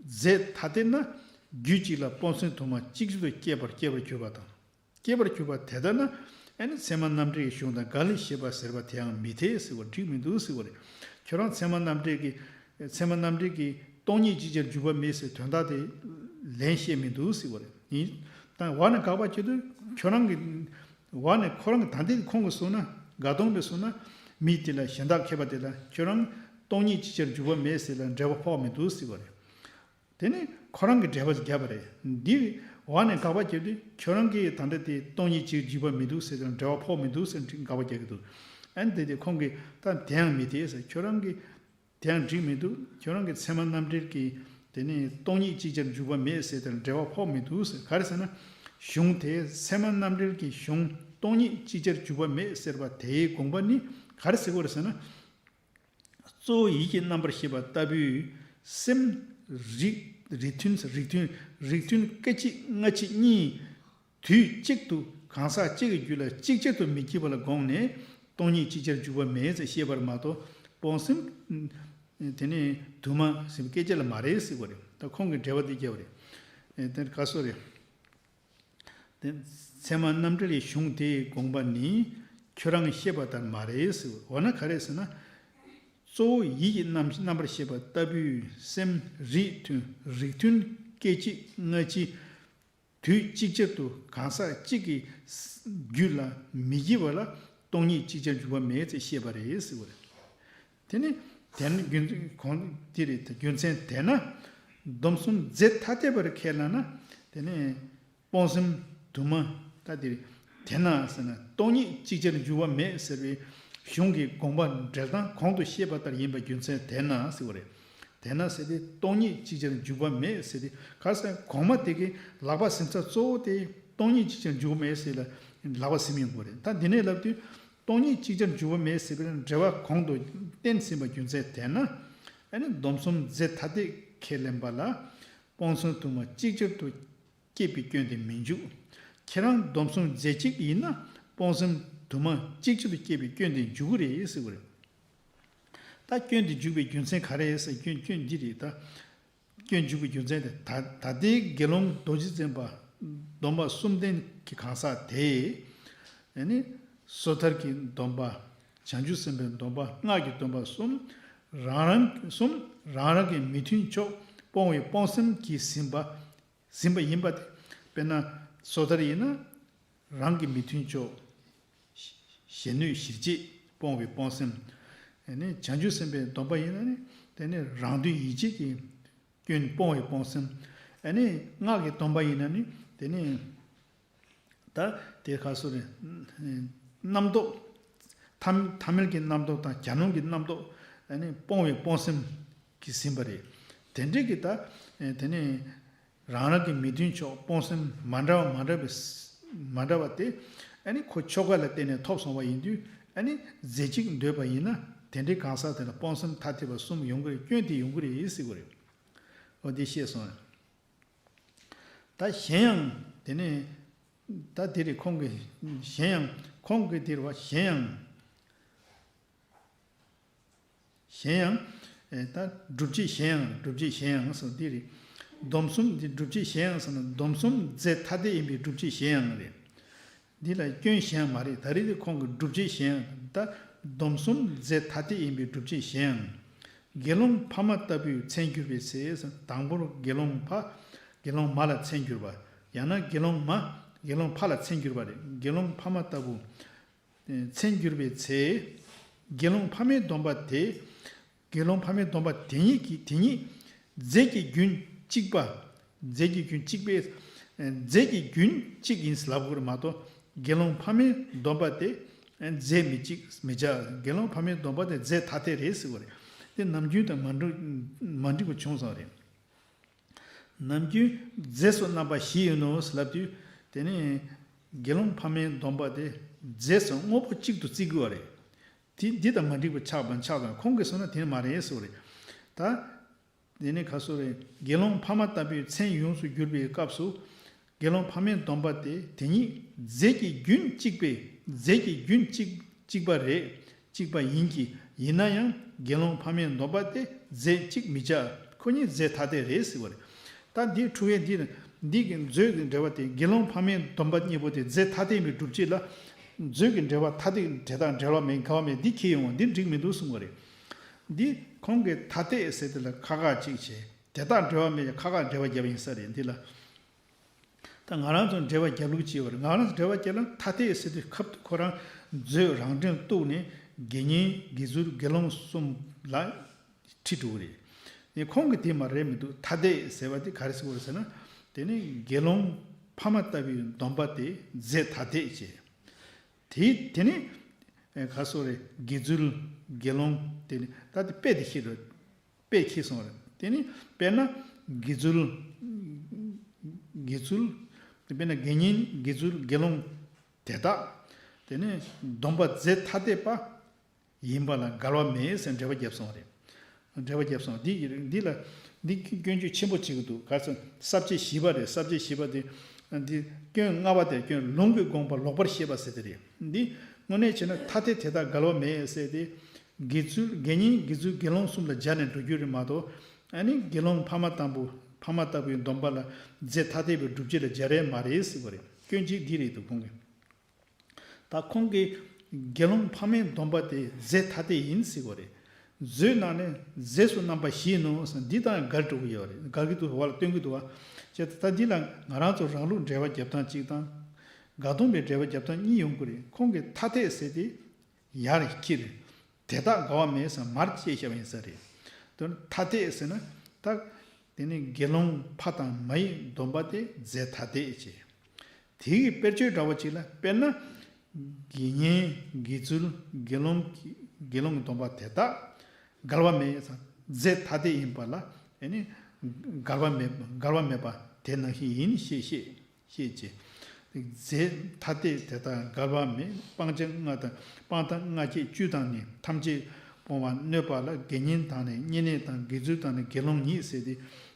རྫས་ཐ་དད་ན་རྒྱུད་གཅིག་ལ་སྤོང་སེམས་དུ་མ་གཅིག་གཅིག་ཏུ་སྐྱེས་པར་སྐྱེས་པར་གྱུར་པ་དང་། སྐྱེས་པར་གྱུར་པ་དེ་ལྟ་ན་ཨ་ནི་ཚད་མ་རྣམ་འགྲེལ་གྱི་གཞུང་དང་འགལ་ཞེས་པ་ཟེར་བ་དེ་ཡང་མི་འཐད་ཟེར་བ་འགྲིག་མི་འདུག་ཟེར་བ་རེད། ཁྱོད་རང་ཚད་མ་རྣམ་འགྲེལ་གྱི། ཚད་མ་རྣམ་འགྲེལ་གྱི་སྟོང་ཉིད་ཅིག་ཅར་འཇུག་པ་མེད་ཟེར་དོན་དག་དེ་ལན་བཤད་མི་འདུག་ཟེར་བ་རེད། ཡིན། ད་འོག་ནས་དགག་པ་བྱེད་དུས་ཁྱོད་རང་གི། འོག་ནས་ཁོ་རང་གི་ད་ལྟའི་ཁོང་གིས་གསུངས་ན། དགའ་གདོང་པས་གསུངས་ན། མི་དེ་ལ་གཞན་དག་མཁས་པ་དེ་ལ་ཁྱོད་རང་སྟོང་ཉིད་ཅིག་ཅར་འཇུག་པ་མེད་ཟེར་ལ་འགྲེལ་པ་ཕོག་མི་འདུག་ཟེར་བ་རེད། དེ་ནི་ཁོ་རང་གིས་འགྲེལ་པ་བརྒྱབ་པ་རེད། འདི་འོག་ནས་དགག་པ་བརྒྱབ་དུས་ཁྱོད་རང་གིས་ད་ལྟ་དེ་སྟོང་ཉིད་ཅིག་འཇུག་པ་མི་འདུག་ཟེར་དང་འགྲེལ་པ་ཕོག་མི་འདུག་ཟེར་དགག་པ་རྒྱག་གི་འདུག་ཨ་ནི་དེ་དེ་ཁོང་གིས་ད་དེ་ཡང་མི་འཐད་ཟེར། ཁྱོད་རང་གིས་དེ་ཡང་འགྲིག་མི་འདུག་ཁྱོད་རང་གིས་ཚད་མ་རྣམ་འགྲེལ་གྱི་དེ་ནི་སྟོང་ཉིད་ཅིག་ཅར་འཇུག་པ་མེད་ཟེར་དང་འགྲེལ་པ་ཕོག་མི་འདུག་ཟེར། ག་རེ་ཟེར་ན། གཞུང་དེ་ཚད་མ་རྣམ་འགྲེལ་གྱི་གཞུང་སྟོང་ཉིད་ཅིག་ཅར་འཇུག་པ་མེད་ཟེར་བ་དེའི་དགོངས་པ་ནི་ག་རེ་ཟེར་དགོས་རེད་ཟེར་ན། གཙོ་བོ་ཡིད་ཀྱི་རྣམ་པར་ཤེས་པ་ལྟ་བུའི་སེམས་རིགས་རིགས་མཐུན་རིགས་མཐུན་རིགས་མཐུན་སྐད་ཅིག་སྔ་ཕྱི་གཉིས་དུས་གཅིག་ཏུ་གང་ཟག་གཅིག་གི་རྒྱུད་ལ་གཅིག་ཅར་དུ་མི་སྐྱེ་བ་ལ་དགོངས་ནས་སྟོང་ཉིད་ཅིག་ཅར་འཇུག་པ་མེད་ཅེས་བཤད་པར་མ་གཏོགས་སྤོང་སེམས་དེ་ནི་དུ་མ་ཟེར་བའི་སྐད་ཆ་ལ་མ་རེད་ཟེར་བ་རེད། ད་ཁོང་གིས་འགྲེལ་པ་འདི་བརྒྱབ་པ་རེད། དེ་ག་སོ་རེད། དེ་ཚད་མ་རྣམ་འགྲེལ་གྱི་གཞུང་དེའི་དགོངས་པ་ནི་ཁྱོད་རང་བཤད་པ་ལྟར་མ་རེད་ཟེར། འོ་ན་ག་རེ་ཟེར་ན། གཙོ་བོ་ཡིད་ཀྱི་རྣམ་རྣམ་པར་ཤེས་པ་ལྟ་བུའི་སེམས་རིགས་མཐུན་རིགས་མཐུན་སྐད་ཅིག་སྔ་ཕྱི་དུས་གཅིག་ཅར་དུ་གང་ཟག་གཅིག་གི་རྒྱུད་ལ་མི་སྐྱེ་བ་ལ་སྟོང་ཉིད་ཅིག་ཅར་འཇུག་པ་མེད་ཅེས་བཤད་པ་རེད་ཟེར་བ་རེད། དེ་ནི་དེ་ནི་རྒྱུ་མཚན་གོང་དེ་རེད། རྒྱུ་མཚན་དེས་ན་སྡོམ་གསུམ་རྫས་ཐ་དད་པར་ཁས་བླངས་ན། དེ་ནི་ སྤོང་སེམས་དུ་མ། ད་དེ་དེས་ན་ཟེར་ན་སྟོང་ཉིད་ཅིག་ཅར་འཇུག་པ་མེད་ཟེར་བའི་གཞུང་གི་དགོངས་པ་འགྲེལ་སྟངས་གོང་དུ་བཤད་པ་ལྟར་ཡིན་པ་རྒྱུ་མཚན་དེས་ན་ཟེར་བ་རེད། དེས་ན་ཟེར་ཏེ་སྟོང་ཉིད་ཅིག་ཅར་འཇུག་པ་མེད་ཟེར་ཏེ་ག་ཟེར་གོང་མ་དེ་གི་ལག་པ་ཟིན་ས་གཙོ་བོ་དེ་སྟོང་ཉིད་ཅིག་ཅར་འཇུག་པ་མེད་ཟེར་ལ་ལག་པ་ཟིན་ཡོང་གི་རེད། ད་འདི་ནས་ལབ་དུས་སྟོང་ཉིད་ཅིག་ཅར་འཇུག་པ་མེད་ཟེར་བའི་འགྲེལ་པ་གོང་དུ་བསྟན་ཟིན་པ་རྒྱུ་མཚན་དེས་ན། ཨ་ནི་སྡོམ་གསུམ་རྫས་ཐ་དད་ཁས་ལེན་པ་ལ་སྤོང་གསུམ་དུ་མ་ཅིག་ཅར་དུ་སྐྱེས་པའི་སྐྱོན་དེ་མི་འཇུག་ཁྱེད་རང་སྡོམ་གསུམ་རྫས་གཅིག་ཡིན་ན་སྤོང་གསུམ་དུ་མ་གཅིག་གཅིག་ཏུ་སྐྱེས་པའི་སྐྱོན་དེ་འཇུག་གི་རེད་ཟེར་གི་རེད། ད་སྐྱོན་དེ་འཇུག་པའི་རྒྱུ་མཚན་ག་རེ་ཟེར་སྐྱོན་སྐྱོན་འདི་རེད་ད། སྐྱོན་འཇུག་པའི་རྒྱུ་མཚན་དེ་ད་ད་ལྟའི་དགེ་སློང་རྡོ་རྗེ་འཛིན་པ་སྡོམ་པ་གསུམ་ལྡན་གྱི་གང་ཟག་དེ། ཨ་ནི་སོ་ཐར་གྱི་སྡོམ་པ། བྱང་ཆུབ་སེམས་དཔའི་སྡོམ་པ། སྔགས་ཀྱི་སྡོམ་པ་གསུམ། རང་རང་གསུམ་རང་རང་གི་མི་མཐུན་ཕྱོགས་སྤོང་བའི་སྤོང་སེམས་ཀྱིས་ཟིན་པ། ཟིན་པ་ཡིན་པ་སྟེ། དཔེར་ན་སོ་ཐར་ཡིན་ན་རང་གི་མི་མཐུན་ཕྱོགས། གཞན་གནོད་གཞིར་བྱེད་སྤོང་བའི་སྤོང་སེམས། ཨ་ནི་བྱང་ཆུབ་སེམས་དཔའི་སྡོམ་པ་ཡིན་ན་ནི་དེ་ནི་རང་དོན་ཡིད་བྱེད་ཀྱི་སྐྱོན་སྤོང་བའི་སྤོང་སེམས། ཨ་ནི་སྔགས་ཀྱི་སྡོམ་པ་ཡིན་ན་ནི་དེ་ནི་ད་དེ་ག་སོ་རེ། རྣམ་རྟོག་ཐ་ཐ་མལ་གྱི་རྣམ་རྟོག་དང་གྱ་ནོམ་གྱི་རྣམ་རྟོག་ཨ་ནི་སྤོང་བའི་སྤོང་སེམས་ཀྱིས་ཟིན་པ་རེད། དེ་འདྲའི་གི་ད་དེ་ནི། རང་རང་གི་མི་མཐུན་ཕྱོགས་སྤོང་སེམས་མ་འདྲ་བ་མ་འདྲ་བའི་མ་འདྲ་བ་དེ་ཨ་ནི་ཁོ་ཆོ་ག་ལ་བརྟེན་ནས་ཐོབ་སོང་བ་ཡིན་དུས་ཨ་ནི་རྫས་གཅིག་འདོད་པ་ཡིན་ན་དེ་འདྲའི་གང་ཟག་དེ་ལ་སྤོང་སེམས་ཐ་དད་པ་གསུམ་ཡོང་གི་རེད། སྐྱོན་དེ་ཡོང་གི་རེད་ཟེར་གི་རེད། འོ་དེ་ཤེས་སོང་། ད་གཞན་ཡང་དེ་ནས་ད་དེ་རེད་ཁོང་གི་གཞན་ཡང་ཁོང་གི་དེ་རེད་བ་གཞན་ཡང་། གཞན་ཡང་། ཨེ་ད་སྒྲུབ་བྱེད་གཞན་ཡང་སྒྲུབ་བྱེད་གཞན་ཡང་སོགས་འདི་རེད། སྡོམ་གསུམ་འདི་སྒྲུབ་བྱེད་གཞན་ཡང་སོགས་ན་སྡོམ་གསུམ་རྫས་ཐ་དད་ཡིན་པའི་སྒྲུབ་བྱེད་གཞན་ཡང་རེད། འདི་ལ་སྐྱོན་གཞན་ཡང་མ་རེད། ད་རེས་འདི་ཁོང་གི་སྒྲུབ་བྱེད་གཞན་ཡང་ད་སྡོམ་གསུམ་རྫས་ཐ་དད་ཡིན་པའི་སྒྲུབ་བྱེད་གཞན་ཡང་། དགེ་སློང་ཕ་མ་ལྟ་བུའི་མཚན་གྱུར་པའི་ཚེ། དང་པོར་དགེ་སློང་ཕ། དགེ་སློང་མ་ལ་མཚན་གྱུར་པ། ཡང་ན་དགེ་སློང་མ། དགེ་སློང་ཕ་ལ་མཚན་གྱུར་པ་རེད། དགེ་སློང་ཕ་མ་ལྟ་བུ། མཚན་གྱུར་པའི་ཚེ། དགེ་སློང་ཕ་མའི་སྡོམ་པ་དེ། དགེ་སློང་ཕ་མའི་སྡོམ་པ་དེ་ཉིད་ཀྱིས་དེ་ཉིད་རྫས་ཀྱི་རྒྱུན་གཅིག་པ། རྫས་ཀྱི་རྒྱུན་གཅིག་པའི། རྫས་ཀྱི་རྒྱུན་གཅིག་ཡིན་ལབ་དགོས་རེད་མ་གཏོགས་དགེ་སློང་ཕ་མའི་སྡོམ་པ་དེ་རྫས་མི་གཅིག་མི་བྱ། དགེ་སློང་ཕ་མའི་སྡོམ་པ་དེ་རྫས་ཐ་དད་རེད་ཟེར་བ་རེད། དེ་ནམ་རྒྱུན་དང་མ་འགྲིག་མ་འགྲིག་པ་བྱུང་སོང་རེད། ནམ་རྒྱུན་རྫས་སུ་རྣམ་པ་བཞི་ཡིན་ནོ་ལབ་དུས་དེ་ནི་དགེ་སློང་ཕ་མའི་སྡོམ་པ་དེ་རྫས་སུ་དངོས་པོ་གཅིག་ཏུ་བརྩི་དགོས་པ་རེད། དེ་འདི་དང་མ་འགྲིག་པ་ཆགས་པ་ཆགས་དང་ཁོང་གིས་གསུངས་ན་དེ་ནི་མ་རེད་ཟེར་བ་རེད། ད་དེ་ནི་ག་སོ་རེད། དགེ་སློང་ཕ་མ་ལྟ་བུའི་མཚན་ཡོངས་སུ་གྱུར་པའི་སྐབས་སུ་དགེ་སློང་ཕ་མའི་སྡོམ་པ་དེ་དེ་ཉིད་རྫས་ཀྱི་རྒྱུན་གཅིག་པའི་རྫས་ཀྱི་རྒྱུན་གཅིག་གཅིག་པ་རེད། གཅིག་པ་ཡིན་གྱི། ཡིན་ན་ཡང་དགེ་སློང་ཕ་མའི་སྡོམ་པ་དེ་རྫས་གཅིག་མི་བྱ། ཁོ་གཉིས་རྫས་ཐ་དད་རེད་ཟེར་བ་རེད། ད་འདིའི་འཁྲུལ་བས་འདི་འདི་གི་མཛོད་ཀྱི་འགྲེལ་པ་དེ་དགེ་སློང་ཕ་མའི་སྡོམ་པ་གཉིས་པོ་དེ་རྫས་ཐ་དད་ཡིན་པའི་སྒྲུབ་བྱེད་ལ། མཛོད་ཀྱི་འགྲེལ་པ་ཐ་དད་དེ་དག་འབྲེལ་བ་མེད་འགལ་བ་མེད་འདི་ཁྱེར་ཡོང་བ་འདི་འགྲིག་མི་འདུག་གསུང་བ་རེད། འདི་ཁོང་གིས་ཐ་དད་ཟེར་དེ་ལ་ཁ་ཁ་གཅིག་བྱས་དེ་དག་འབྲེལ་བ་མེད་ཀྱང་ཁ་ཁ་འགྲེལ་པ་བརྒྱབ་ཡིན་ས་རེད་འདི་ལ། ད་ང་རང་ཚོ་འགྲེལ་པ་རྒྱབ་ལུགས་ཅིག་ཡོད་རེད། ང་རང་ཚོ་འགྲེལ་པ་རྒྱབ་ན་ཐ་དད་ཟེར་དུས་ཁབ་ཏུ་ཁོ་རང་མཛོད་རང་འགྲེལ་གཏུགས་ནས་དགེ་བསྙེན་དགེ་ཚུལ་དགེ་སློང་གསུམ་ལ་ཁྲིད་འགྲོ་གི་རེད། ནས་ཁོང་གིས་དེ་མ་རེད་མི་འདུག་ཐ་དད་ཟེར་བ་དེ་ག་རེ་ཟེར་དགོས་རེད་ཟེར་ན། དེ་ནི་དགེ་སློང་ཕ་མ་ལྟ་བུའི་སྡོམ་པ་དེ་རྫས་ཐ་དད་ཅེས། དེ་དེ་ནི་ག་སོ་རེད། དགེ་ཚུལ་དགེ་སློང་དེ་ནི་ད་དེ་དཔེ་དེ་ཤེས་རེད། དཔེ་ཁྱེར་སོང་རེད། དེ་ནི་དཔེར་ན་དགེ་ཚུལ། དགེ་ཚུལ། དཔེར་ན་དགེ་བསྙེན་དགེ་ཚུལ་དགེ་སློང་དེ་དག་དེ་ནི་སྡོམ་པ་རྫས་ཐ་དད་པ་ཡིན་པ་ལ་འགལ་བ་མེད་ཟེར་འགྲེལ་པ་བརྒྱབ་སོང་རེད། འགྲེལ་པ་བརྒྱབ་སོང་། འདི་ཡི་འདི་ལ་འདི་སྐྱོན་བརྗོད་ཆེན་པོ་བྱེད་ཀྱི་འདུག་ག་ཚོད་ས་བཅད་བཞི་པ་རེད། ས་བཅད་བཞི་པ་དེ་འདི་སྐྱོན་ལྔ་པ་དེ་སྐྱོན་ལུང་གི་དགོངས་པ་ལོག་པར་བཤད་པ་ཟེར་དེ་རེད། འདི་དངོས་གནས་བྱས་ན་ཐ་དད་དེ་དག་འགལ་བ་མེད་ཟེར་ཏེ། དགེ་ཚུལ་དགེ་བསྙེན་དགེ་ཚུལ་དགེ་སློང་གསུམ་ལ་སྦྱར་ནས་འགྲོ་རྒྱུ་རེད་མ་གཏོགས། ཨ་ནི་དགེ་སློང་ཕ་མ་དང་པོ་ཕ་མ་ལྟ་བུའི་སྡོམ་པ་ལ་རྫས་ཐ་དད་པའི་སྒྲུབ་བྱེད་ལ་སྦྱར་ཡས་མ་རེད་ཟེར་བ་རེད། སྐྱོན་གཅིག་འདི་རེད་འདུག་ཁོང་གིས། ད་ཁོང་གིས་དགེ་སློང་ཕ་མའི་སྡོམ་པ་དེ་རྫས་ཐ་དད་ཡིན་ཟེར་བ་རེད། མཛོད་ནང་ནས་རྫས་སུ་རྣམ་པ་བཞི་ཡིན་ནོ་ཟེར་འདི་དང་འགལ་འགྲོ་གི་ཡོད་རེད། འགལ་གྱི་འདུག་བ་ལ་སྟོན་གྱི་འདུག་བ། བྱས་ཙང་ད་འདི་ལ་ང་རང་ཚོ་རང་ལུགས་འགྲེལ་པ་རྒྱབ་སྟངས་གཅིག་དང་། དགག་སྡོམ་པའི་འགྲེལ་པ་རྒྱབ་སྟངས་གཉིས་ཡོང་གི་རེད། ཁོང་གིས་ཐ་དད་ཟེར་དེ། ཡར་ཁྱེར། དེ་དག་འགལ་བ་མེད་ཟེར་མར་བཅད་བཞག་པ་ཡིན་ས་རེད། དོན་ཐ་དད་ཟེར་ན་ད། དེ་ནི་དགེ་སློང་ཕ་དང་མ་ཡི་སྡོམ་པ་དེ་རྫས་ཐ་དད་ཅེས། དེ་གི་དཔེར་བརྗོད་འདྲ་བོ་ཅིག་ལ་དཔེར་ན། དགེ་བསྙེན་དགེ་ཚུལ་དགེ་སློང་གི་དགེ་སློང་གི་སྡོམ་པ་དེ་དག་འགལ་བ་མེད་ཟེར། རྫས་ཐ་དད་ཡིན་པ་ལ་ཨེ་ནི་འགལ་བ་མེད་འགལ་བ་མེད་པ་དེ་ནང་བཞིན་ཡིན་ཞེས་བཤད། ཤེས་བྱེད། རྫས་ཐ་དད་དེ་དག་འགལ་བ་མེད། སྤང་བྱ་ལྔ་དང་སྤང་ཐང་ལྔ་བཅས་བཅུ་དང་ནི་ཐམས་ཅད་སྤོང་བར་གནོད་པ་ལ་དགེ་བསྙེན་དང་ནི་བསྙེན་གནས་དང་དགེ་ཚུལ་དང་ནི་དགེ་སློང་ཉིད་ཟེར་ཏེ།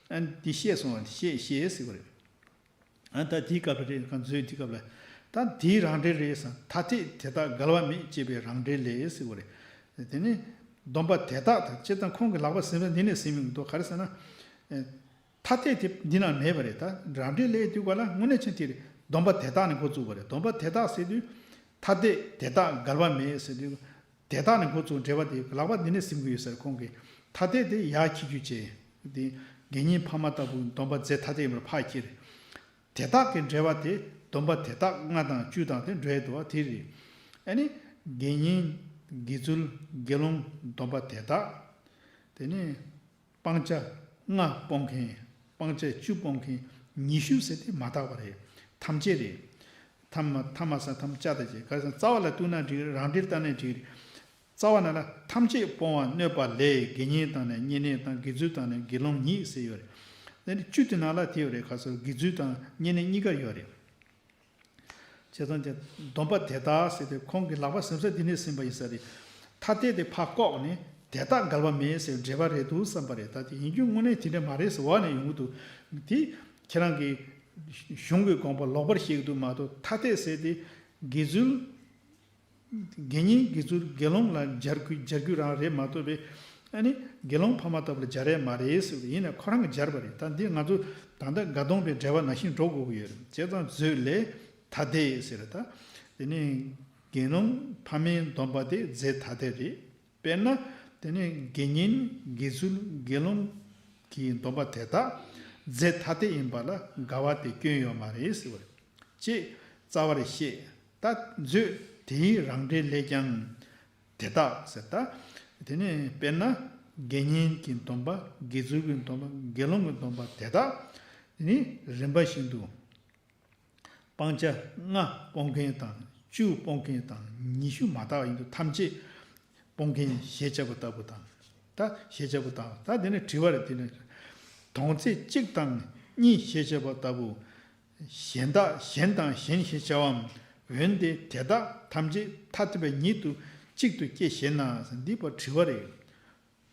ཨ་འདི་བཤད་སོང་བ་ཤེས་ཤེས་ཟེར་བ་རེད། ཨ་ད་དེའི་སྐབས་ལ་རེད། གང་མཛོད་དེའི་སྐབས་ལ་ད་དེའི་རང་འགྲེལ་རེད་ཟེར། ཐ་དད་དེ་དག་འགལ་བ་མེད་ཅེས་པའི་རང་འགྲེལ་ལས་ཟེར་བ་རེད། དེ་ནི་སྡོམ་པ་དེ་དག་དང་སྤྱིར་བཏང་ཁོང་གི་ལག་པ་ཟིན་ས་འདི་ནས་ཟིན་མི་འདུག་ག་རེ་ཟེར་ན། ཐ་དད་དེ་འདི་ན་མེད་པ་རེད། ད་རང་འགྲེལ་ལས་དུས་ག་ལ་དངོས་གནས་ཆེན་དེ་རེད། སྡོམ་པ་དེ་དག་ནས་འགོ་བཙུགས་པ་རེད། སྡོམ་པ་དེ་དག་ཟེར་དུས་ཐ་དད་དེ་དག་འགལ་བ་མེད་ཟེར་དུས་དེ་དག་ནས་འགོ་བཙུགས། འགྲེལ་པ་དེ་ལག་པ་འདི་ནས་ཟིན་གྱི་ཡོད་ཟེར། ཁོང་གིས་ཐ་དད་དེ་ཡར་འཁྱེར་རྒྱུ་བྱས། དེ་དགེ་བསྙེན་ཕ་མ་ལྟ་བུ་སྡོམ་པ་རྫས་ཐ་དད་ཡིན་པར་ཕར་འཁྱེར། དེ་དག་གི་འགྲེལ་པ་དེ་སྡོམ་པ་དེ་དག་ལྔ་དང་བཅུ་དང་དེ་འགྲོ་ཡས་འདུག་བ་དེ་རེད། ཨ་ནི་དགེ་བསྙེན་དགེ་ཚུལ་དགེ་སློང་སྡོམ་པ་དེ་དག་དེ་ནས་སྤང་བྱ་ལྔ་སྤོང་མཁན། སྤང་བྱ་བཅུ་སྤོང་མཁན། ཉི་ཤུ་ཟེར་དེ་མ་དག་པ་རེད། ཐམས་ཅད་རེད། ཐ་མ་ཐ་མ་ས་ཐམས་ཅད་དང་བཅས། ག་རེ་ཟེར་ན་རྩ་བ་ལ་གཏུགས་ན་འགྲིག་རེད། རང་འགྲེལ་ལྟ་ན་འགྲིག་རེད། རྩ་བ་ན་ལ་ཐམས་ཅད་སྤོང་བར་གནོད་པ་ལས་དགེ་བསྙེན་དང་ནི་བསྙེན་གནས་དང་དགེ་ཚུལ་དང་ནི་དགེ་སློང་ཉིད་ཟེར་ཡོད་རེད། དེ་ནི་བཅུ་དེ་ནང་ལ་དེ་ཡོད་རེད། ག་རེ་ཟེར་དགེ་ཚུལ་དང་བསྙེན་གནས་གཉིས་ཀར་ཡོད་རེད། བྱས་ཙང་དེ་སྡོམ་པ་དེ་དག་ཟེར་ཏེ་ཁོང་གི་ལག་པ་ཟིན་ས་འདི་ནས་ཟིན་པ་ཡིན་ས་རེད། ཐ་དད་དེ་ཕར་བཀོག་ནས་དེ་དག་འགལ་བ་མེད་ཟེར་འགྲེལ་པ་རེད་འདུག་བསམ་པ་རེད། ད་དེ་ཡིན་རྒྱུ་དངོས་གནས་དེ་འདྲ་མ་རེད་ཟེར་འོག་ནས་ཡོང་གི་འདུག་དེ་ཁྱེད་རང་གི་གཞུང་གི་དགོངས་པ་ལོག་པར་བཤད་ཀྱི་འདུག་མ་གཏོགས་ཐ་དད་ཟེར་དེ་དགེ་ཚུལ། དགེ་བསྙེན་དགེ་ཚུལ་དགེ་སློང་ལ་སྦྱར་རྒྱུ་སྦྱར་རྒྱུ་རང་རེད་མ་གཏོགས་པའི་ཨ་ནི་དགེ་སློང་ཕ་མ་ལྟ་བུ་ལ་སྦྱར་ཡས་མ་རེད་ཟེར་བ་ཡིན་ན་ཁོ་རང་གིས་སྦྱར་པ་རེད། ད་འདི་ང་ཚོ་ད་ལྟ་དགའ་གདོང་པའི་འགྲེལ་པ་ནང་བཞིན་འགྲོ་དགོས་ཀྱི་ཡོད་རེད། བྱས་ཙང་མཛོད་ལས་ཐ་དད་ཟེར། ད་དེ་ནི་དགེ་སློང་ཕ་མའི་སྡོམ་པ་དེ་རྫས་ཐ་དད་རེད། དཔེར་ན་དེ་ནི་དགེ་བསྙེན་དགེ་ཚུལ་དགེ་སློང་གི་སྡོམ་པ་དེ་དག་རྫས་ཐ་དད་ཡིན་པ་ལ་འགལ་བ་དེ་སྐྱོན་ཡོད་མ་རེད་ཟེར་བ་རེད། ཅེས་རྩ་བར་བཤད། ད་མཛོད་དེའི་རང་འགྲེལ་ལས་ཀྱང་དེ་དག་ཟེར། ད་དེ་ནི་དཔེར་ན་དགེ་བསྙེན་གྱི་སྡོམ་པ་དགེ་ཚུལ་གྱི་སྡོམ་པ་དགེ་སློང་གི་སྡོམ་པ་དེ་དག་དེ་ནི་རིམ་པ་བཞིན་དུ་སྤང་བྱ་ལྔ་སྤོང་མཁན་དང་བཅུ་སྤོང་མཁན་དང་ཉི་ཤུ་མ་དག་པ་ཡིན་དུས་ཐམས་ཅད་སྤོང་མཁན་ཞེས་བྱ་བ་ལྟ་བུ་དང་། ད་ཞེས་བྱ་བ་དང་། ད་དེ་ནི་དྲི་བ་རེད། དེ་ནི་དོན་རྫས་གཅིག་དང་གཉིས་ཞེས་བྱ་བ་ལྟ་བུ། གཞན་དག་གཞན་དང་གཞན་ཞེས་བྱ་བའམ། འོན་ཏེ་དེ་དག་ཐམས་ཅད་ཐ་དད་པ་ཉིད་དུ་གཅིག་ཏུ་སྐྱེ་ཞེ་ན། འདི་པར་དྲི་བ་རེད།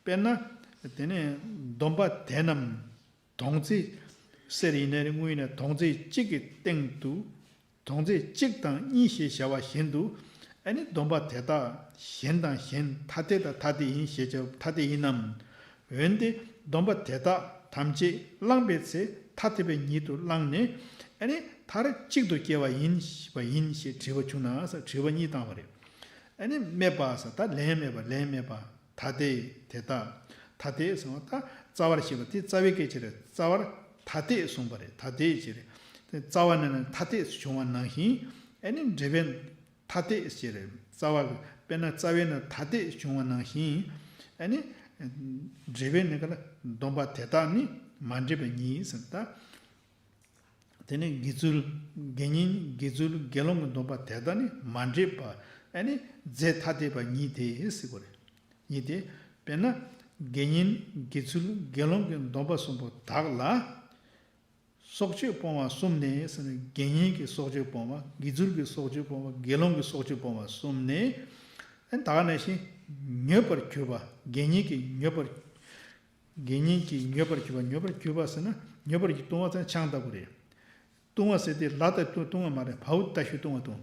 དཔེར་ན། དེ་ནས་སྡོམ་པ་དེ་རྣམས་དོན་རྫས་གསེར་ཡིན་ནའི་རེད། དངུལ་ཡིན་ན་དོན་རྫས་གཅིག་གི་སྟེང་དུ། དོན་རྫས་གཅིག་དང་གཉིས་ཞེས་བྱ་བ་བཞིན་དུ། ཨ་ནི་སྡོམ་པ་དེ་དག་གཞན་དང་གཞན་ཐ་དད་དང་ཐ་དད་ཡིན་ཞེས་བྱ་ཐ་དད་ཡིན་ནམ། འོན་ཏེ་སྡོམ་པ་དེ་དག་ཐམས་ཅད་བླངས་པའི་ཚེ་ཐ་དད་པའི་ཉིད་དུ་བླངས་ནས། ཨ་ནི་མཐར་གཅིག་ཏུ་སྐྱེ་བ་ཡིན་པ་ཡིན་ཞེས་དྲི་བ་བྱུང་ན་ཟེར་དྲི་བ་གཉིས་བཏང་བ་རེད། ཨ་ནི་སྨྲས་པ་ཟེར། ད་ལན་སྨྲས་པ་ལན་སྨྲས་པ། ཐ་དད་དེ་དག་ཐ་དད་གསུངས་པ། ད་རྩ་བར་བཤད་པ་དེ་རྩ་བའི་སྐད་ཆ་རེད། རྩ་བར་ཐ་དད་གསུངས་པ་རེད། ཐ་དད་ཅེས་རེད། དེ་རྩ་བ་ནས་ནི་ཐ་དད་བྱུང་བ་ནང་བཞིན། ཨ་ནི་འགྲེལ་པས་ཐ་དད་ཅེས་རེད། རྩ་བ་དཔེར་ན་རྩ་བའི་ནི་ཐ་དད་བྱུང་བ་ནང་བཞིན། ཨ་ནི་འགྲེལ་པས་ནི་ག་ལ་སྡོམ་པ་དེ་དག་ནི་མ་འདྲེས་པ་ཉིད་ཟེར། ད། དེ་ནས་དགེ་ཚུལ། དགེ་བསྙེན་དགེ་ཚུལ་དགེ་སློང་གི་སྡོམ་པ་དེ་དག་ནི་མ་འདྲེས་པ། ཨ་ནི་རྫས་ཐ་དད་པ་ཉིད་དེ་ཟེར་གོ་རེད། ཉིད་དེ། དཔེར་ན་དགེ་བསྙེན་དགེ་ཚུལ་དགེ་སློང་གི་སྡོམ་པ་གསུམ་པོ་དག་ལ། སྲོག་གཅོད་སྤོང་བ་གསུམ་ནས་ཟེར་ནས་དགེ་བསྙེན་གྱི་སྲོག་གཅོད་སྤོང་བ། དགེ་ཚུལ་གྱི་སྲོག་གཅོད་སྤོང་བ། དགེ་སློང་གི་སྲོག་གཅོད་སྤོང་བ་གསུམ་ནས། ཨ་ནི་ད་ག་ནང་བཞིན་ཉོས་པར་གྱུར་པ། དགེ་བསྙེན་གྱིས་ཉོས་པར། དགེ་བསྙེན་གྱིས་ཉོས་པར་གྱུར་པ། ཉོས་པར་གྱུར་པ་ཟེར་ན་ཉོས་པར་གྱུར་བཏུང་བ་ཟེར་ན་ཆང་ལྟ་བུ་རེད། བཏུང་བ་ཟེར་དེ་ལ་ལྟ་བུ་བཏུང་བ་མ་རེད། བ་འུ་ལྟ་ཞིག་བཏུང་བ་བཏུང་།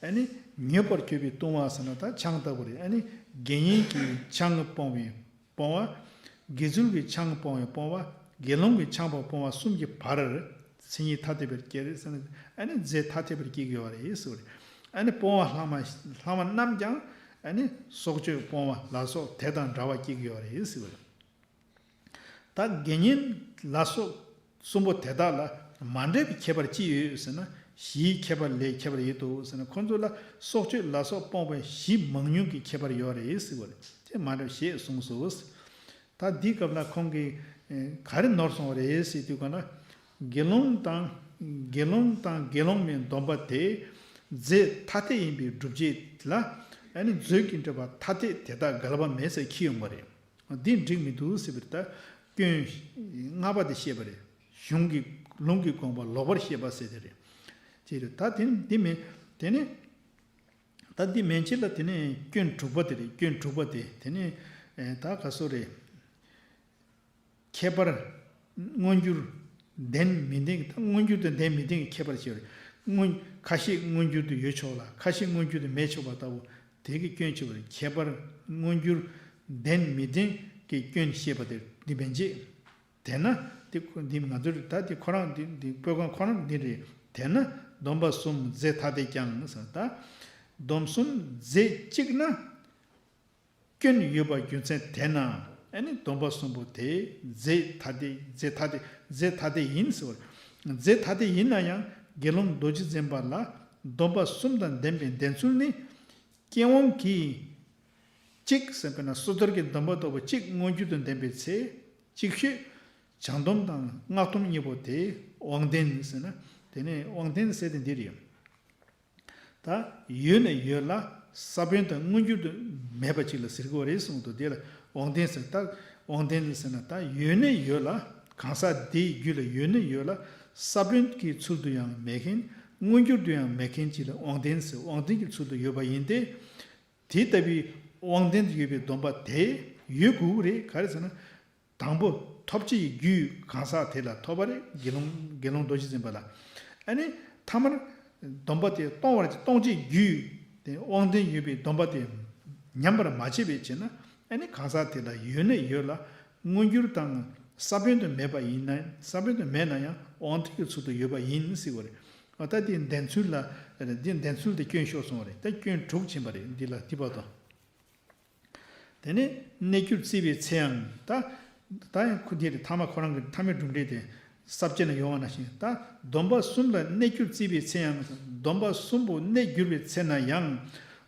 ཨ་ནི་ཉོས་པར་གྱུར་པའི་བཏུང་བ་ཟེར་ན་ད་ཆང་ལྟ་བུ་རེད། ཨ་ནི་དགེ་བསྙེན་གྱིས་ཆང་སྤོང་བའི་སྤོང་བ། དགེ་ཚུལ་གྱིས་ཆང་སྤོང་བའི་སྤོང་བ། དགེ་སློང་གིས་ཆང་སྤོང་བ་གསུམ་གྱི་བར། མཚན་ཉིད་ཐ་དད་པར་སྐྱེ་རེད་ཟེར་ན། ཨ་ནི་རྫས་ཐ་དད་པར་སྐྱེ་གི་ཡོད་རེད་ཟེར་བ་རེད། ཨ་ནི་སྤོང་བ་ལྷག་མ་ལྷག་མ་རྣམས་ཀྱང་། ཨ་ནི་སྲོག་གཅོད་སྤོང་བ་ལ་སོགས་དེ་དང་འདྲ་བ་སྐྱེ་གི་ཡོད་རེད་ཟེར་བ་རེད། ད་དགེ་བསྙེན་ལ་སོགས་གསུམ་པོ་དེ་དག་ལ་མ་འདྲེས་པའི་ཁྱད་པར་ཅི་ཡོད་ཟེར་ན། བཞིའི་ཁྱད་པར་ལས་ཁྱད་པར་ཡོད་དོ་ཟེར་ན། ཁོ་ཚོ་ལ་སྲོག་གཅོད་ལ་སོགས་སྤོང་བའི་གཞི་མང་ཉུང་གི་ཁྱད་པར་ཡོད་རེད་ཟེར་བ་རེད། དེ་མ་འདྲ་ཞེས་གསུངས་སོ། ད་འདིའི་སྐབས་ལ་ཁོང་གིས་ག་རེ་ནོར་སོང་བ་རེད་ཟེར་དུས་ག་ན། དགེ་སློང་དང་ དགེ་སློང་དང་དགེ་སློང་མའི་སྡོམ་པ་དེ་རྫས་ཐ་དད་ཡིན་པའི་སྒྲུབ་བྱེད་ལ། ཨ་ནི་མཛོད་ཀྱི་འགྲེལ་པ་ཐ་དད་དེ་དག་འགལ་བ་མེད་ཟེར་འཁྱེར་ཡོང་བ་རེད། འདི་འགྲིག་མི་འདུག་ཟེར་བའི་ད་སྐྱོན་ལྔ་པ་དེ་བཤད་པ་རེད། གཞུང་གི་ལུང་གི་དགོངས་པ་ལོག་པར་བཤད་པ་ཟེར་དེ་རེད། ཅེས་རེད། ད་དེ་འདི་མིན། དེ་ནི། ད་འདི་མན་ཆད་ལ་དེ་ནས་སྐྱོན་དྲུག་པ་དེ་རེད། སྐྱོན་དྲུག་པ་དེ་དེ་ནས་ཨེ་ད་ག་སོ་རེད། ཁྱད་པར་མངོན་གྱུར་ལྡན་མི་ལྡན། ད་མངོན་གྱུར་དང་ལྡན་མི་ལྡན་གྱི་ཁྱད་པར་ཕྱེ་བ་རེད། མངོན་ཁ་ཤས་མངོན་གྱུར་དུ་ཡོད་ཆོག་ལ། ཁ་ཤས་མངོན་གྱུར་དུ་མེད་ཆོག་པ་ལྟ་བུ་དེ་གི་སྐྱོན་ཕྱེ་བ་རེད། ཁྱད་པར་མངོན་གྱུར་ལྡན་མི་ལྡན་གྱི་སྐྱོན་བཤད་པ་དེ་འདི་མན་ཆད། དེས་ན་དེ་ཁོ་འདི་ང་ཚོར་ད་དེ་ཁོ་རང་འདི་འདི་དཔེ་ཁང་ཁོ་རང་འདི་རེད། དེས་ན་སྡོམ་པ་གསུམ་རྫས་ཐ་དད་ཀྱང་ཟེར། ད་སྡོམ་གསུམ་རྫས་གཅིག་ན་སྐྱོན་ཡོད་པ་རྒྱུ་མཚན་དེས་ན། ཨ་ནི་སྡོམ་པ་གསུམ་པོ་དེ་རྫས་ཐ་དད་རྫས་ཐ་དད་རྫས་ཐ་དད་ཡིན་ཟེར་བ། རྫས་ཐ་དད་ཡིན་ན་ཡང་དགེ་སློང་རྡོ་རྗེ་འཛིན་པ་ལ་སྡོམ་པ་གསུམ་དང་ལྡན་པའི་ལྡན་ཚུལ་ནི། རྐྱེན་དབང་གིས་གཅིག་ཟེར་བས་ན་སོ་ཐར་གྱི་སྡོམ་པ་ལྟ་བུ་གཅིག་མངོན་གྱུར་དུ་ལྡན་པའི་ཚེ། གཅིག་ཤོས་བྱང་སྡོམ་དང་སྔགས་སྡོམ་གཉིས་པོ་དེ་དབང་ལྡན་ཟེར་ན། དེ་ནས་དབང་ལྡན་ཟེར་དེ་འདི་རེད། ད་ཡོད་ནས་ཡོད་ལ་ས་བོན་དང་མངོན་གྱུར་དུ་མེད་པ་ཅིག་ལ་ཟེར་དགོས་རེད་གསུངས་འདུག་དེ་ལ་དབང་ལྡན་ཟེར། ད་དབང་ལྡན་ཟེར་ན་ད་ཡོད་ནས་ཡོད་ལ་གང་ཟག་དེའི་རྒྱུད་ལ་ཡོད་ནས་ཡོད་ལ་ས་བོན་གྱི་ཚུལ་དུ་ཡང་མེད་མཁན། མངོན་གྱུར་དུ་ཡང་མེད་མཁན་ཅིག་ལ་དབང་ལྡན་ཟེར། དབང་ལྡན་གྱི་ཚུལ་དུ་ཡོད་པ་ཡིན་ཏེ། དེ་ལྟ་བུའི་དབང་ལྡན་དུ་ཡོད་པའི་སྡོམ་པ་དེ་ཡོད་དགོས་ཀྱི་རེད། ག་རེ་ཟེར་ན། དང་པོ་ཐོབ་བྱའི་རྒྱུའི་གང་ཟག་དེ་ལ་ཐོབ་པ་རེད། དགེ་སློང་དགེ་སློང་རྡོ་རྗེ་འཛིན་པ་ལ། ཨ་ནི་ཐ་མར་སྡོམ་པ་དེ་གཏོང་བར་གཏོང་བྱའི་རྒྱུ་དེ་དབང་ལྡན་ཡོད་པའི་སྡོམ་པ་དེ་ཉམས་པར་མ་བྱས་པའི་ཕྱིར་ན། ཨ་ནི་གང་ཟག་དེ་ལ་ཡོད་ནས་ཡོད་ལ་མངོན་གྱུར་དང་ས་བོན་དུ་མེད་པ་ཡིན་ན། ས་བོན་དུ་མེད་ན་ཡང་དབང་ལྡན་གྱི་ཚུལ་དུ་ཡོད་པ་ཡིན་ཟེར་བ་རེད། ཨ་ད་དེ་ལྡན་ཚུལ་ལ་རེད། འདི་ལྡན་ཚུལ་དེ་སྐྱོན་ཤོར་སོང་བ་རེད། ད་སྐྱོན་དྲུག་ཕྱིན་པ་རེད། འདི་ལ་འདི་བར་དུ། དེ་ནས་གནས་གྱུར་བརྩིས་པའི་ཚེ་ཡང་། ད་ད་ཡང་ཁོ་འདི་རེད། ཐ་མ་ཁོ་རང་གི་ཐ་མའི་གྲུབ་འབྲས་དེ་ས་བཅད་ན་ཡོང་བ་ནང་བཞིན། ད་སྡོམ་པ་གསུམ་ལ་གནས་གྱུར་བརྩིས་པའི་ཚེ་ཡང་། སྡོམ་པ་གསུམ་པོ་གནས་གྱུར་པའི་ཚེ་ན་ཡང་།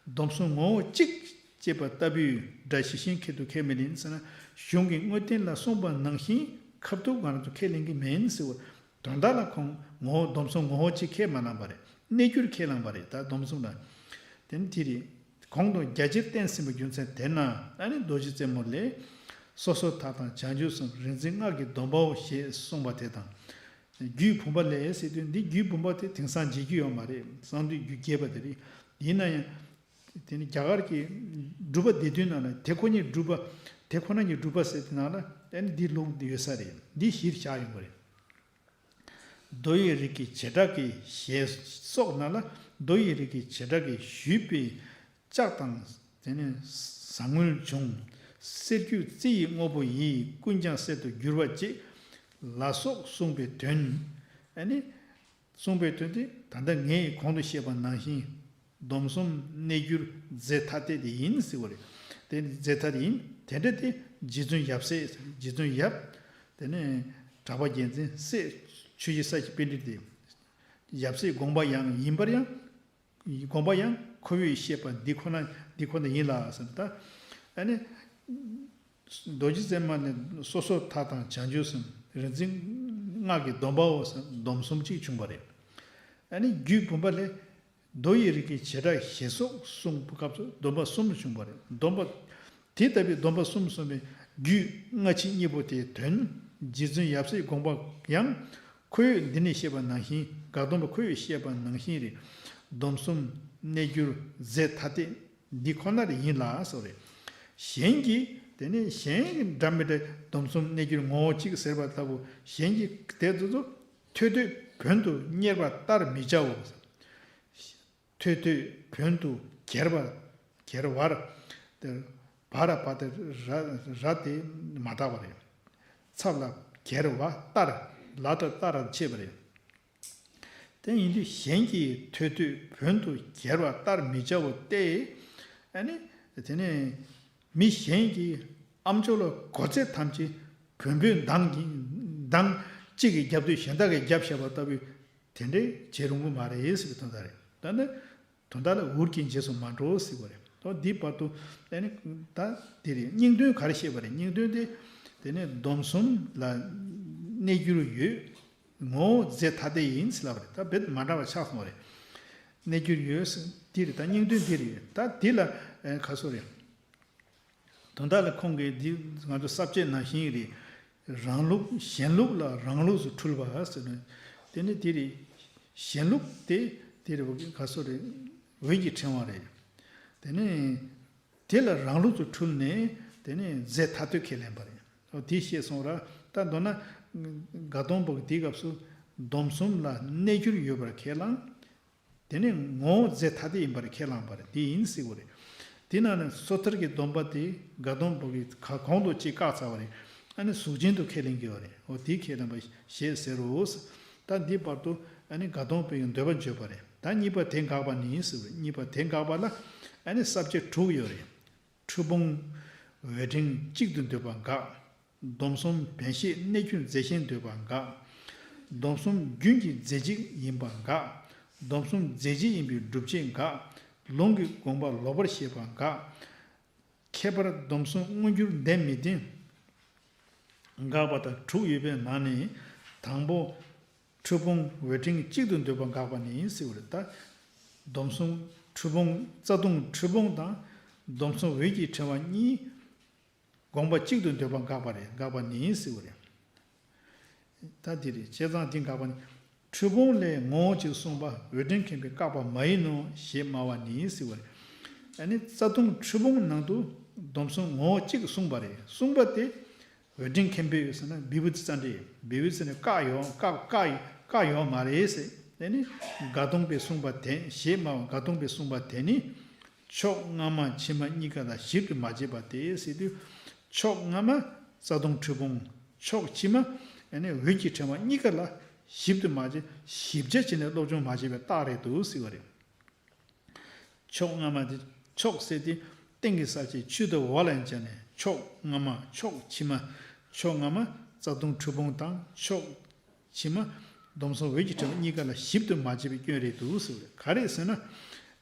སྡོམ་གསུམ་ངོ་བོ་གཅིག་ཅེས་པ་ལྟ་བུའི་སྒྲ་ཇི་བཞིན་ཁྱད་དུ་ཁས་མི་ལེན་ཟེར་ན། གཞུང་གི་དངོས་བསྟན་ལ་གསུངས་པ་ནང་བཞིན་ཁ་ཐུག་ང་རང་ཚོ་ཁས་ལེན་གྱི་མིན་ཟེར་བ། དོན་དག་ལ་ཁོང་ངོ་བོ་སྡོམ་གསུམ་ངོ་བོ་གཅིག་ཁས་མ་བླངས་པ་རེད། གནས་གྱུར་ཁས་བླངས་པ་རེད། ད་སྡོམ་གསུམ་ལ། དེ་ནི་དེ་རེད། གོང་དུ་རྒྱ་ཆེར་བསྟན་ཟིན་པ་རྒྱུ་མཚན་དེ་ན། ཨ་ནི་རྡོ་རྗེ་རྩེ་མོ་ལས། སོ་སོར་ཐར་དང་བྱང་ཆུབ་གསུམ་རིག་འཛིན་སྔགས་ཀྱི་སྡོམ་པའོ་ཞེས་གསུངས་པ་དེ་དང་། རྒྱུད་བུམ་པ་ལས་ཟེར་དུས་འདི་རྒྱུད་བུམ་པ་དེ་དེང་སང་མཇལ་རྒྱུ་ཡོད་མ་རེད། གསང་འདུས་རྒྱུད་རྒྱས་པ་དེ་རེད། ཡིན་ན་ཡང་། དེ་ནི་རྒྱ་གར་གྱི་སྒྲུབ་པ་སྡེ་བདུན་ནང་ལ་དེ་ཁོ་ནའི་སྒྲུབ་པ། དེ་ཁོ་ན་ཉིད་སྒྲུབ་པ་ཟེར་དེ་ནང་ལ་ཨ་ནི་འདི་ལུང་ཡོད་ས་རེད། འདི་གཞིར་བཞག་ཡོང་བ་རེད། མདོ་ཡི་རིགས་ཀྱི་བྱེ་བྲག་གི་ཞེས་སོགས་ན་ལ། མདོ་ཡི་རིགས་ཀྱི་བྱེ་བྲག་གི་ཞུས་པའི་ལྕགས་དང་། དེ་ནས་ཟངས་དངུལ་འབྱུང་། གསེར་སྐྱུགས་རྩི་ཡི་དངོས་པོ་ཡིས། ཀུན་ཀྱང་གསེར་དུ་འགྱུར་བ་བྱེད། ལ་སོགས་གསུངས་པའི་དོན། ཨ་ནི། གསུངས་པའི་དོན་དེ་ད་ལྟ་ངས་གོང་དུ་བཤད་པ་ནང་བཞིན། སྡོམ་གསུམ་གནས་གྱུར་རྫས་ཐ་དད་དེ་ཡིན་ཟེར་བ་རེད། དེ་རྫས་ཐ་དད་ཡིན། དེ་འདྲ་དེ་རྗེ་བཙུན་ཡབ་སྲས། རྗེ་བཙུན་ཡབ། དེ་ནས་གྲགས་པ་རྒྱལ་མཚན་སྲས། ཆོས་རྗེ་ས་སྐྱ་པཎྜི་ཏ་དེ། ཡབ་སྲས་དགོངས་པ་ཡང་ཡིན་པར་ཡང་། དགོངས་པ་ཡང་ཁོ་བོས་བཤད་པ་འདི་ཁོ་ན་འདི་ཁོ་ན་ཡིན་ལ་ཟེར་ད། ཨ་ནི། རྡོ་རྗེ་རྩེ་མ་ནས་སོ་སོར་ཐར་དང་བྱང་ཆུབ་གསུམ་རིག་འཛིན་སྔགས་ཀྱི་སྡོམ་པའོ་ཟེར་སྡོམ་གསུམ་གཅིག་བྱུང་བ་རེད། ཨ་ནི་རྒྱུད་བུམ་པ་ལས། མདོ་ཡི་རིགས་ཀྱི་བྱེ་བྲག་ཞེས་སོགས་གསུངས་པའི་སྐབས་སུ་སྡོམ་པ་གསུམ་བྱུང་བ་རེད། སྡོམ་པ། དེ་ལྟ་བུའི་སྡོམ་པ་གསུམ་གསུངས་པའི་རྒྱུད་སྔ་ཕྱི་གཉིས་པོ་དེའི་དོན། རྗེ་བཙུན་ཡབ་སྲས་དགོངས་པ་ཡང་། ཁོ་བོས་འདི་ནས་བཤད་པ་ནང་བཞིན། བཀའ་སྡོམ་པ་ཁོ་བོས་བཤད་པ་ནང་བཞིན་རེད། སྡོམ་གསུམ་གནས་གྱུར་རྫས་ཐ་དད་འདི་ཁོ་ན་རེ་ཡིན་ལ་སོགས་རེད། གཞན་གྱིས་དེ་ནས་གཞན་གྱི་འདྲ་མི་འདྲ་སྡོམ་གསུམ་གནས་གྱུར་ངོ་བོ་གཅིག་ཟེར་བ་ལྟ་བུ་གཞན་གྱིས་དེ་ཚོ་ཚོ་ཐོད་ཐོད་བོན་དུ་གཉེར་བ་ལྟར་མི་བྱའོ། ཐོད་ཐོད་བོན་དུ་གྱེར་བ། གྱེར་བར། དེ་བ་ར་བ་དེ་ར་ར་དེ་མ་དག་པ་རེད། ཚབ་ལ་གྱེར་བ་ལྟར། ལ་དང་ལྟར་ཕྱེ་བ་རེད། དེ་ཡིན་དུས་གཞན་གྱིས་ཐོད་ཐོད་བོན་དུ་གྱེར་བ་ལྟར་མི་བྱའོ་སྟེ། ཨ་ནི། དེ་ནས་མི་གཞན་གྱིས་ཨ་མཆོག་ལ་གོ་ཚད་ཐམས་ཅད་བོན་པོའི་མདངས་ཀྱིས་མདངས་གཅིག་གིས་རྒྱབ་དུས་གཞན་དག་གིས་རྒྱབ་བཞག་པ་ལྟ་བུའི་དེ་འདྲའི་བྱེད་རུང་གི་མ་རེད་ཟེར་བའི་དོན་དག་རེད། ད་ནི་དོན་དག་ལ་འུར་གྱིས་རྗེས་སུ་མ་འགྲོ་ཟེར་བ་རེད། ད་འདི་བར་དུ་ཨ་ནི་ད་དེ་རེད། སྙིང་དོན་ག་རེ་བཤད་པ་རེད། སྙིང་དོན་དེ་དེ་ནས་སྡོམ་གསུམ་ལ་གནས་གྱུར་ཡོད། ངོ་བོ་རྫས་ཐ་དད་ཡིན་ཟེར་ལབ་པ་རེད། ད་རྦད་མ་འདྲ་བ་ཆགས་སོང་བ་རེད། གནས་གྱུར་ཡོད་ཟེར་འདི་རེད། ད་སྙིང་དོན་འདི་རེད། ད་འདི་ལ་ཨེ་ག་སོ་རེད། དོན་དག་ལ་ཁོང་གིས་འདི་ང་ཚོ་ས་བཅད་ནང་བཞིན་རེད། རང་ལུགས་གཞན་ལུགས་ལ་རང་ལུགས་སུ་འཁྲུལ་བ་ཟེར་ནས། དེ་ནི་དེ་རེད། གཞན་ལུགས་དེ་དེ་རེད་བ་ག་སོ་རེད། འོད་ཀྱི་ཕྲེང་བ་རེད། དེ་ནི་དེ་ལ་རང་ལུགས་སུ་འཁྲུལ་ནས་དེ་ནི་རྫས་ཐ་དད་ཁས་ལེན་པ་རེད། འོ་དེ་ཤེས་སོང་ར། ད་མདོར་ན་དགའ་སྟོན་པ་གི་དེའི་སྐབས་སུ་སྡོམ་གསུམ་ལ་གནས་གྱུར་ཡོད་པར་ཁས་བླངས། དེ་ནི་ངོ་བོ་རྫས་ཐ་དད་ཡིན་པར་ཁས་བླངས་པ་རེད། དེ་ཡིན་ཟེར་བ་རེད། དེ་ནང་ནས་སོ་ཐར་གྱི་སྡོམ་པ་དེ་དགའ་སྟོན་པ་གིས་ག་གོང་དུ་ཅིག་བཀག་ཚར་བ་རེད། ཨ་ནི་གཟུགས་ཅན་དུ་ཁས་ལེན་གྱི་ཡོད་རེད། འོ་དེ་ཁས་ལེན་པ་ཞེས་ཟེར་རོ། ད་འདི་བར་དུ་ཨ་ནི་དགའ་སྟོན་པའི་འདོད་པ་བརྗོད་པ་རེད། ད་གཉིས་པ་དེ་འགག་པ་ནི་ཟེར་བ་རེད། གཉིས་པ་དེ་འགག་པ་ལ་ཨ་ནི་ས་བཅད་དྲུག་ཡོད་རེད། འཁྲུལ་སྤོང་། འོད་ཕྲེང་གཅིག་ཏུ་འདོད་པ་འགག། སྡོམ་གསུམ་བེད་ཤེས་གནས་གྱུར་རྫས་གཞན་འདོད་པ་འགག། སྡོམ་གསུམ་རྒྱུན་གྱི་རྫས་གཅིག་ཡིན་པ་འགག། སྡོམ་གསུམ་རྫས་གཅིག་ཡིན་པའི་སྒྲུབ་བྱེད་འགག། ལུང་གི་དགོངས་པ་ལོག་པར་བཤད་པ་འགག། ཁྱད་པར་སྡོམ་གསུམ་མངོན་གྱུར་ལྡན་མི་ལྡན་འགག་པ་དང་དྲུག་ཡོད་པའི་ནང་ནས་དང་པོ། འཁྲུལ་སྤོང་འོད་ཕྲེང་གཅིག་ཏུ་འདོད་པ་འགག་པ་ནི་ཟེར་བ་རེད། ད་སྡོམ་གསུམ་འཁྲུལ་སྤོང་རྩ་ལྟུང་འཁྲུལ་སྤོང་དང་སྡོམ་གསུམ་འོད་ཀྱི་ཕྲེང་བ་གཉིས། དགོངས་པ་གཅིག་ཏུ་འདོད་པ་འགག་པ་རེད། འགག་པ་ནི་ཟེར་བ་རེད། ད་འདི་རེད། བྱས་ཙང་འདི་འགག་པ་ནི། འཁྲུལ་སྤོང་ལས་ངོ་བོ་གཅིག་གསུངས་པ་འོད་ཕྲེང་མཁན་པོས་བཀག་པ་མ་ཡིན་ནོ་ཞེས་སྨྲ་བ་ནི་ཟེར་བ་རེད། ཨ་ནི་རྩ་ལྟུང་འཁྲུལ་སྤོང་ནང་དུ་སྡོམ་གསུམ་ངོ་བོ་གཅིག་གསུངས་པ་རེད། གསུངས་པ་དེ་འོད་ཕྲེང་མཁན་པོས་ཟེར་ན་བི་བུ་ཙི་ཙ་འདྲེ་བི་བུ་ཙི་ནས་བཀག་ཡོང་བཀག་བཀག་བཀག་ཡོང་མ་རེད་ཟེར། ཨ་ནི་དགའ་སྟོན་པས་གསུངས་པ་དེ་ཞེས་སྨྲ་བ་དགའ་སྟོན་པས་གསུངས་པ་དེ་ནི། ཕྱོགས་སྔ་མ་ཕྱི་མ་གཉིས་ཀ་ལ་ཞིབ་ཏུ་མ་དཔྱད་པ་སྟེ་ཟེར་དུས། ཕྱོགས་སྔ་མ་རྩ་ལྟུང་འཁྲུལ་སྤོང་། ཕྱོགས་ཕྱི་མ་ཨ་ནི་འོད་ཀྱི་ཕྲེང་བ་གཉིས་ཀ་ལ་ཞིབ་ཏུ་མ་དཔྱད། ཞིབ་ཆ་བྱས་ནས་སློབ་སྦྱོང་མ་བྱས་པའི་རྟགས་རེད་འདུག་ཟེར་བ་རེད། ཕྱོགས་སྔ་མ་དེ་ཕྱོགས་ཟེར་དེ་སྟེང་གི་ས་བཅད་ཆུ་དང་འོག་ལ་ཡང་སྦྱར་ནས་ཕྱོགས་སྔ་མ་ཕྱོགས་ཕྱི་མ། ཕྱོགས་སྔ་མ་རྩ་ལྟུང་འཁྲུལ་སྤོང་དང་ཕྱོགས་ཕྱི་མ་སྡོམ་གསུམ་འོད་ཀྱི་ཕྲེང་བ་གཉིས་ཀ་ལ་ཞིབ་ཏུ་མ་དཔྱད་པའི་སྐྱོན་རེད་འདུག་ཟེར་བ་རེད། ག་རེ་ཟེར་ན།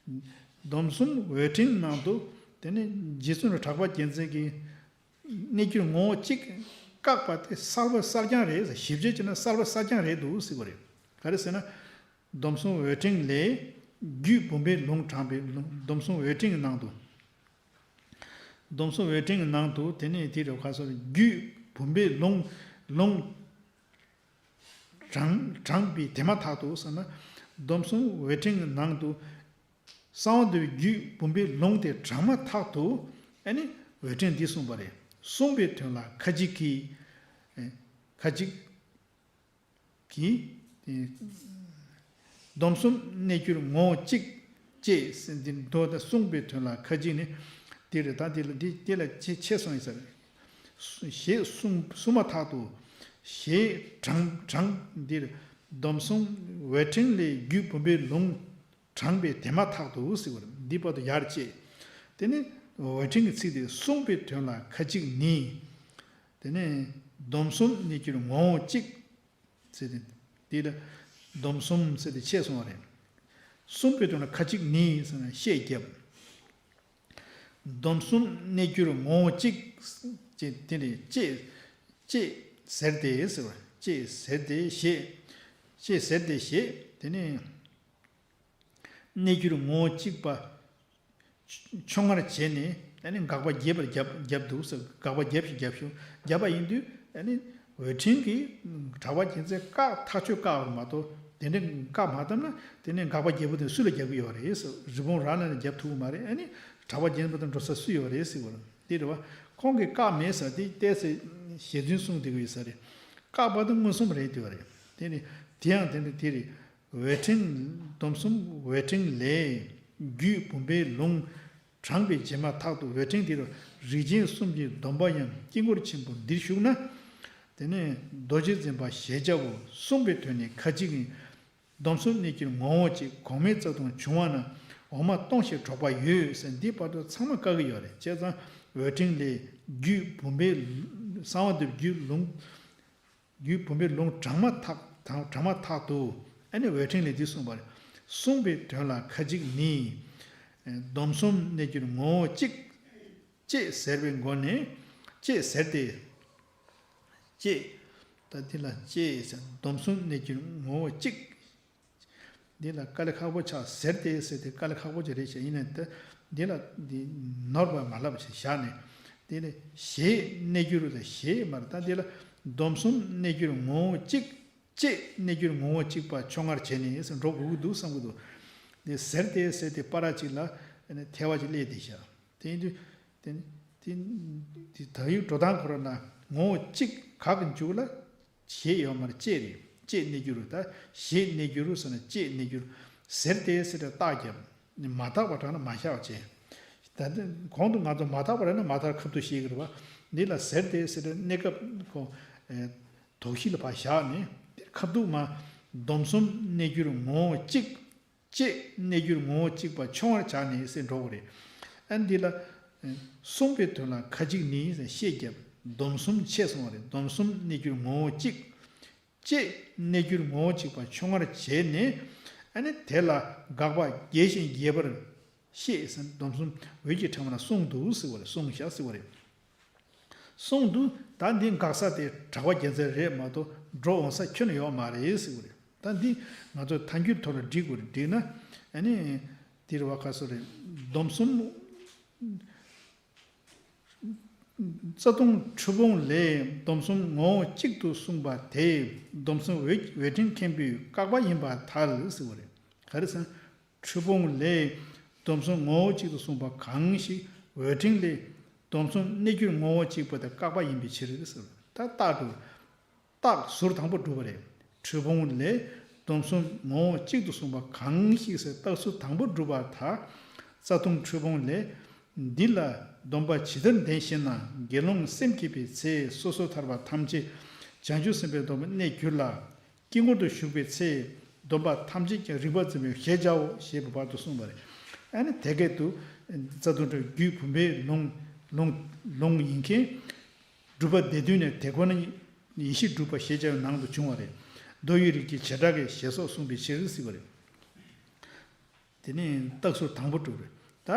སྡོམ་གསུམ་འོད་ཕྲེང་ནང་དུ་དེ་ནི་རྗེ་བཙུན་གྲགས་པ་རྒྱལ་མཚན་གྱིས་གནས་གྱུར་ངོ་བོ་གཅིག་བཀག་པ་དེ་གསལ་པོ་གསལ་རྐྱང་རེད། ཞིབ་དཔྱད་བྱས་ན་གསལ་པོ་གསལ་རྐྱང་རེད་འདུག་ཟེར་བ་རེད། ག་རེ་ཟེར་ན། སྡོམ་གསུམ་འོད་ཕྲེང་ལས་རྒྱུད་བུམ་པའི་ལུང་དྲངས་པའི་ལུང་སྡོམ་གསུམ་འོད་ཕྲེང་གི་ནང་དུ། སྡོམ་གསུམ་འོད་ཕྲེང་གི་ནང་དུ་དེ་ནས་དེ་རུ་ཁ་སོ་རྒྱུད་བུམ་པའི་ལུང་ལུང་དྲངས་དྲངས་པའི་དེ་མ་ཐག་ཏུ་ཟེར་ན། སྡོམ་གསུམ་འོད་ཕྲེང་གི་ནང་དུ་གསང་བ་འདུས་པའི་རྒྱུད་བུམ་པའི་ལུང་དེ་དྲངས་མ་ཐག་ཏུ་ཨ་ནི་འོད་ཕྲེང་འདི་གསུངས་པ་རེད། གསུངས་པའི་དོན་ལ་ཁ་ཅིག་གིས་ཁ་ཅིག་གིས། སྡོམ་གསུམ་གནས་གྱུར་ངོ་བོ་གཅིག་ཅེས་ཟེར་འདི་མདོ་དང་གསུངས་པའི་དོན་ལ་ཁ་ཅིག་ནི། འདི་རེད། ད་འདི་ལ་འདི་འདི་ལ་ཆེ་ཆེ་སོང་ཡིན་ས་རེད། ཞེས་གསུངས་གསུངས་མ་ཐག་ཏུ། ཞེས་དྲངས་དྲངས་འདིར་སྡོམ་གསུམ་འོད་ཕྲེང་ལས་རྒྱུད་བུམ་པའི་ལུང་དྲངས་པའི་དེ་མ་ཐག་ཏུ་ཟེར་བ་རེད། འདི་བར་དུ་ཡར་བཅད། དེ་ནི་འོད་ཕྲེང་གི་ཚིག་དེ་གསུངས་པའི་དོན་ལ་ཁ་ཅིག་ནི། དེ་ནས་སྡོམ་གསུམ་གནས་གྱུར་ངོ་བོ་གཅིག་ཟེར་ཏེ། དེ་ལ་སྡོམ་གསུམ་ཟེར་ཏེ་ཕྱེ་སོང་བ་རེད། གསུངས་པའི་དོན་ལ་ཁ་ཅིག་ནི་ཟེར་ནས་བཤད་རྒྱབ། སྡོམ་གསུམ་གནས་གྱུར་ངོ་བོ་གཅིག་ཅེས་དེ་ལས་ཅེས་ཅེས་ཟེར་ཏེ་ཟེར་བ་ཅེས་ཟེར་ཏེ་ཞེས་ཅེས་ཟེར་ཏེ་ཞེས་དེ་ནས། གནས་གྱུར་ངོ་བོ་གཅིག་པ་ཆོ་ཆོ་ངར་བྱས་ནས་ཨ་ནི་དགག་པ་རྒྱས་པར་རྒྱབ་རྒྱབ་འདུག་ཟེར། དགག་པ་རྒྱབ་ཞིག་རྒྱབ་ཞུ་རྒྱབ་པ་ཡིན་དུས་ཨ་ནི་འོད་ཕྲེང་གིས་གྲགས་པ་རྒྱལ་མཚན་བཀག་ཐག་ཆོད་བཀག་པར་མ་གཏོགས་དེ་འདྲ་བཀག་མ་བཏང་ན་དེ་ནས་དགག་པ་རྒྱས་པོ་དེ་སུ་ལ་རྒྱབ་ཀྱི་ཡོད་རེད་ཟེར། རི་བོང་རྭ་ལ་ནས་རྒྱབ་ཐུབ་ཀྱི་མ་རེད། ཨ་ནི་གྲགས་པ་རྒྱལ་མཚན་དང་འགྲོ་ས་སུ་ཡོད་རེད་ཟེར་བ་རེད། དེ་རེད་བ། ཁོང་གིས་བཀག་མེད་ཟེར་དེ་ཏོག་ཙམ་ཞེ་བཙུན་གསུངས་བསྡད་ཀྱི་ཡོད་ས་རེད། བཀག་པ་དང་མངོན་སུམ་རེད་དེ་བ་རེད། དེ་ནི་དེ་ཡང་དེ་འདྲ་དེ་རེད། འོད་ཕྲེང་སྡོམ་གསུམ་འོད་ཕྲེང་ལས་རྒྱུད་བུམ་པའི་ལུང་དྲངས་པའི་རྗེས་མ་ཐག་ཏུ་འོད་ཕྲེང་འདིར་རིགས་ཅན་གསུམ་གྱི་སྡོམ་པ་ཡང་དཀྱིལ་འཁོར་ཆེན་པོ་འདིར་ཞུགས་ན། དེ་ནས་རྡོ་རྗེ་འཛིན་པ་ཞེས་བྱ་བོ་གསུངས་པའི་དོན་ནི་ཁ་ཅིག་ཡིན། སྡོམ་གསུམ་གནས་གྱུར་ངོ་བོ་གཅིག་གོང་མའི་རྩ་ལྟུང་བྱུང་བ་ན་འོག་མ་སྟོང་ཞེས་གྲགས་པ་ཡོད་ཟེར། འདི་བར་དུ་ཚང་མ་བཀག་གི་ཡོད་རེད། བྱས་ཙང་འོད་ཕྲེང་ལས་རྒྱུད་བུམ་པའི་གསང་བ་འདུས་རྒྱུད་ལུང་རྒྱུད་བུམ་པའི་ལུང་དྲངས་མ་ཐག་དྲངས་མ་ཐག་ཏུ་ཨ་ནི་འོད་ཕྲེང་ལས་འདི་གསུངས་པ་རེད། གསུངས་པའི་དོན་ལ་ཁ་ཅིག་ནི། སྡོམ་གསུམ་གནས་གྱུར་ངོ་བོ་གཅིག་ཅེས་ཟེར་བའི་སྒོ་ནས་ཅེས་ཟེར་ཏེ། ཅེས། ད་འདི་ལ་ཅེས་ཟེར། སྡོམ་གསུམ་གནས་གྱུར་ངོ་བོ་གཅིག་འདི་ལ་དཀའ་ལས་ཁག་པོ་ཆགས་ཟེར་ཏེ་ཟེར་ཏེ་དཀའ་ལས་ཁག་པོ་ཅིག་རེད་ཤག་ཡིན་ནའི་ད་འདི་ལ་འདི་ནོར་བ་མ་ལབ་ཞེས་བཞག་ནས། འདི་ལ་ཞེས་གནས་གྱུར་ལ་ཞེས་མར། ད་འདི་ལ་སྡོམ་གསུམ་གནས་གྱུར་ངོ་བོ་གཅིག་ཅེས་གནས་གྱུར་ངོ་བོ་གཅིག་པ་ཆོས་སྔར་བྱས་ནས་ཟེར་འགྲོ་དགོས་ཀྱི་འདུག་བསམ་གྱི་འདུག་འདི་ཟེར་ཏེ་ཟེར་ཏེ་པ་ར་གཅིག་ལ་ཐལ་བ་གཅིག་སླེབས་བསྡད་ཤག་དེ་ཡིན་དུས་དེ་དེ་དེ་དག་ཡིག་འགྲོ་སྟངས་ཁོ་ར་ན་ངོ་བོ་གཅིག་ག་གི་མཇུག་ལ་ཞེས་ཡོད་མ་རེད། ཅེས་རེད། ཅེས་གནས་གྱུར། ད་ཞེས་གནས་གྱུར་ཟེར་ན་ཅེས་གནས་གྱུར། ཟེར་ཏེ་ཟེར་ཏེ་རྟགས་བརྒྱབ། མ་དག་པ་དྲངས་ན་མ་བཞག་པ་བྱས། ད་ལྟ་གོང་དུ་ང་ཚོ་མ་དག་པ་རེད་ན་མ་དག་ཁ་ཐུག་ཤེས་ཀྱི་རེད་བ། འདི་ལ་ཟེར་ཏེ་ཟེར་ཏེ་གནས་སྐབས་ཁོ་དོགས་གཞི་ལ་ཕར་བཞག་ནས་དེར་ཁ་ཐུག་མ། སྡོམ་གསུམ་གནས་གྱུར་ངོ་བོ་གཅིག་ཅེས་གནས་གྱུར་ངོ་བོ་གཅིག་པ་ཆོས་སྔར་བྱས་ནས་ཟེར་འགྲོ་གི་རེད། ཨ་འདི་ལ་གསུངས་པའི་དོན་ལ་ཁ་ཅིག་ནི་ཟེར་ཤད་བརྒྱབ། སྡོམ་གསུམ་ཕྱེས་སོང་བ་རེད། སྡོམ་གསུམ་གནས་གྱུར་ངོ་བོ་གཅིག་ཅེས་གནས་གྱུར་ངོ་བོ་གཅིག་པ་ཆོས་སྔར་བྱས་ནས། ཨ་ནི་དེ་ལ་དགག་པ་རྒྱས་ཤིང་རྒྱས་པར་ཤེས་ཟེར། སྡོམ་གསུམ་འོད་ཀྱི་ཕྲེང་བ་ན་གསུངས་འདུག་ཟེར་བ་རེད། གསུངས་བཞག་ཟེར་བ་རེད། གསུངས་འདུག་ད་འདི་དགག་ས་དེ་གྲགས་པ་རྒྱལ་མཚན་རེད་མ་གཏོགས་འགྲོ་འོང་ས་ཁྱོན་ནས་ཡོད་མ་རེད་ཟེར་བ་རེད། ད་འདི་ང་ཚོ་ཐལ་འགྱུར་ཐོག་ལ་འགྲིག་དགོས་རེད། འགྲིག་ན་ཨ་ནི་དེ་རེད་བ། ག་སོ་རེད། སྡོམ་གསུམ་རྩ་ལྟུང་འཁྲུལ་སྤོང་ལས་སྡོམ་གསུམ་ངོ་བོ་གཅིག་ཏུ་གསུངས་པ་དེ་སྡོམ་གསུམ་འོད་འོད་ཕྲེང་མཁན་པོས་བཀག་པ་ཡིན་པར་ཐལ་ཟེར་བ་རེད། ག་རེ་ཟེར་ན། འཁྲུལ་སྤོང་ལས་སྡོམ་གསུམ་ངོ་བོ་གཅིག་ཏུ་གསུངས་པ་གང་ཞིག་འོད་ཕྲེང་ལས་སྡོམ་གསུམ་གནས་གྱུར་ངོ་བོ་གཅིག་པ་དེ་བཀག་པ་ཡིན་པའི་ཕྱིར་ཟེར། ད་རྟགས་འགྲོ། རྟགས་ཟུར་དང་པོ་གྲུབ་པ་རེད། འཁྲུལ་སྤོང་ལས་སྡོམ་གསུམ་ངོ་བོ་གཅིག་ཏུ་གསུངས་པ་གང་ཞིག་ཟེར་རྟགས་ཟུར་དང་པོ་གྲུབ་པར་ཐལ། རྩ་ལྟུང་འཁྲུལ་སྤོང་ལས། འདི་ལ་སྡོམ་པ་ཇི་ལྟར་ལྡན་ཞེ་ན། དགེ་སློང་སེམས་བསྐྱེད་པའི་ཚེ་སོ་སོར་ཐར་པ་ཐམས་ཅད་བྱང་ཆུབ་སེམས་དཔའི་སྡོམ་པ་གནས་གྱུར་ལ། དཀྱིལ་འཁོར་དུ་བཞུགས་པའི་ཚེ་སྡོམ་པ་ཐམས་ཅད་ཀྱང་རིག་པ་འཛིན་པའི་ཞེས་བྱའོ་ཞེས་པའི་བར་དུ་གསུངས་པ་རེད། ཨ་ནི་དེ་སྐད་དུ་རྩ་ལྟུང་འཁྲུལ་རྒྱུད་བུམ་པའི་ལུང་ལུང་ལུང་ཡིན་མཁན། སྒྲུབ་པ་སྡེ་བདུན་ནས་དེ་ཁོ་ན་ཡེ་ཤེས་སྒྲུབ་པ་ཞེས་བྱ་བའི་ནང་དུ་བྱུང་བ་རེད། མདོ་ཡི་རིགས་ཀྱི་བྱེ་བྲག་གི་ཞེས་སོགས་གསུངས་པའི་ཕྱིར་ཟེར་བ་རེད། དེ་ནས་རྟགས་ཟུར་དང་པོ་གྲུབ་རེད། ད་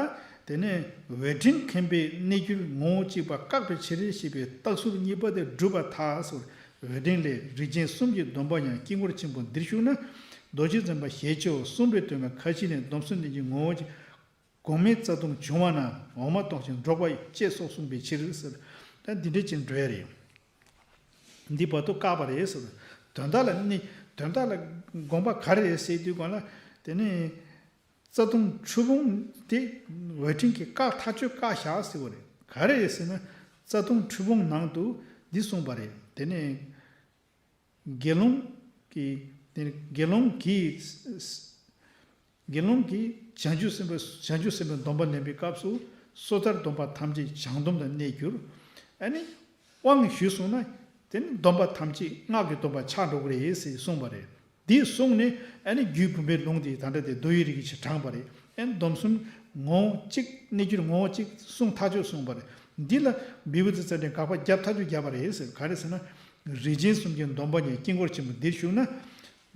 དེ་ནས་འོད་ཕྲེང་མཁན་པོས་གནས་གྱུར་ངོ་བོ་གཅིག་པ་བཀག་པའི་ཕྱིར་ཞེས་པའི་རྟགས་ཟུར་གཉིས་པ་དེ་གྲུབ་པར་ཐལ་ཟེར། འོད་ཕྲེང་ལས་རིགས་ཅན་གསུམ་གྱི་སྡོམ་པ་ཡང་དཀྱིལ་འཁོར་ཆེན་པོ་འདིར་ཞུགས་ན། རྡོ་རྗེ་འཛིན་པ་ཞེས་བྱའོ་གསུངས་པའི་དོན་ལ་ཁ་ཅིག་ནས་སྡོམ་གསུམ་གནས་གྱུར་ངོ་བོ་གཅིག་གོང་མའི་རྩ་ལྟུང་བྱུང་བ་ན་འོག་མ་རྟོགས་ཤིང་སྒྲོག་པ་ཡི་ཅེས་སོགས་གསུངས་པའི་ཕྱིར་ཟེར། ད་འདི་འདྲ་ཅིག་འགྲོ་ཡ་རེད། འདི་བར་དུ་བཀག་པ་རེད་ཟེར། དོན་དག་ལ་ནི་དོན་དག་ལ་དགོངས་པ་ག་རེ་རེད་ཟེར་དུས་གོང་ལ་དེ་ནས་རྩ་ལྟུང་འཁྲུལ་སྤོང་དེ་འོད་ཕྲེང་གིས་བཀག་ཐག་ཆོད་བཀག་བཞག་ཟེར་བ་རེད། ག་རེ་རེད་ཟེར་ན་རྩ་ལྟུང་འཁྲུལ་སྤོང་ནང་དུ་འདི་གསུངས་པ་རེད། དེ་ནས། དགེ་སློང་གིས་དེ་ནི་དགེ་སློང་གིས་དགེ་སློང་གིས་བྱང་ཆུབ་སེམས་དཔའ་བྱང་ཆུབ་སེམས་དཔའི་སྡོམ་པ་ལེན་པའི་སྐབས་སུ་སོ་ཐར་སྡོམ་པ་ཐམས་ཅད་བྱང་སྡོམ་དུ་གནས་གྱུར། ཨ་ནི་དབང་ཞུས་སོང་ན་དེ་ནི་སྡོམ་པ་ཐམས་ཅད་སྔགས་ཀྱི་སྡོམ་པ་ཆགས་འགྲོ་གི་རེད་ཟེར་གསུངས་པ་རེད། འདི་གསུངས་ནས་ཨ་ནི་རྒྱུད་བུམ་པའི་ལུང་དེ་ད་ལྟ་དེ་མདོ་ཡི་རིགས་ཀྱི་ཆེད་དྲངས་པ་རེད། ཨ་ནི་སྡོམ་གསུམ་ངོ་བོ་གཅིག་གནས་གྱུར་ངོ་བོ་གཅིག་གསུངས་ཐག་ཆོད་གསུངས་པ་རེད། འདི་ལ་བི་བུ་ཙི་ཙ་ནས་དགག་པ་བརྒྱབ་ཐག་ཆོད་བརྒྱབ་པ་རེད་ཟེར། ག་རེ་ཟེར་ན། རིགས་ཅན་གསུམ་གྱི་སྡོམ་པ་ཉིད་དཀྱིལ་འཁོར་ཆེན་པོ་འདིར་ཞུགས་ན།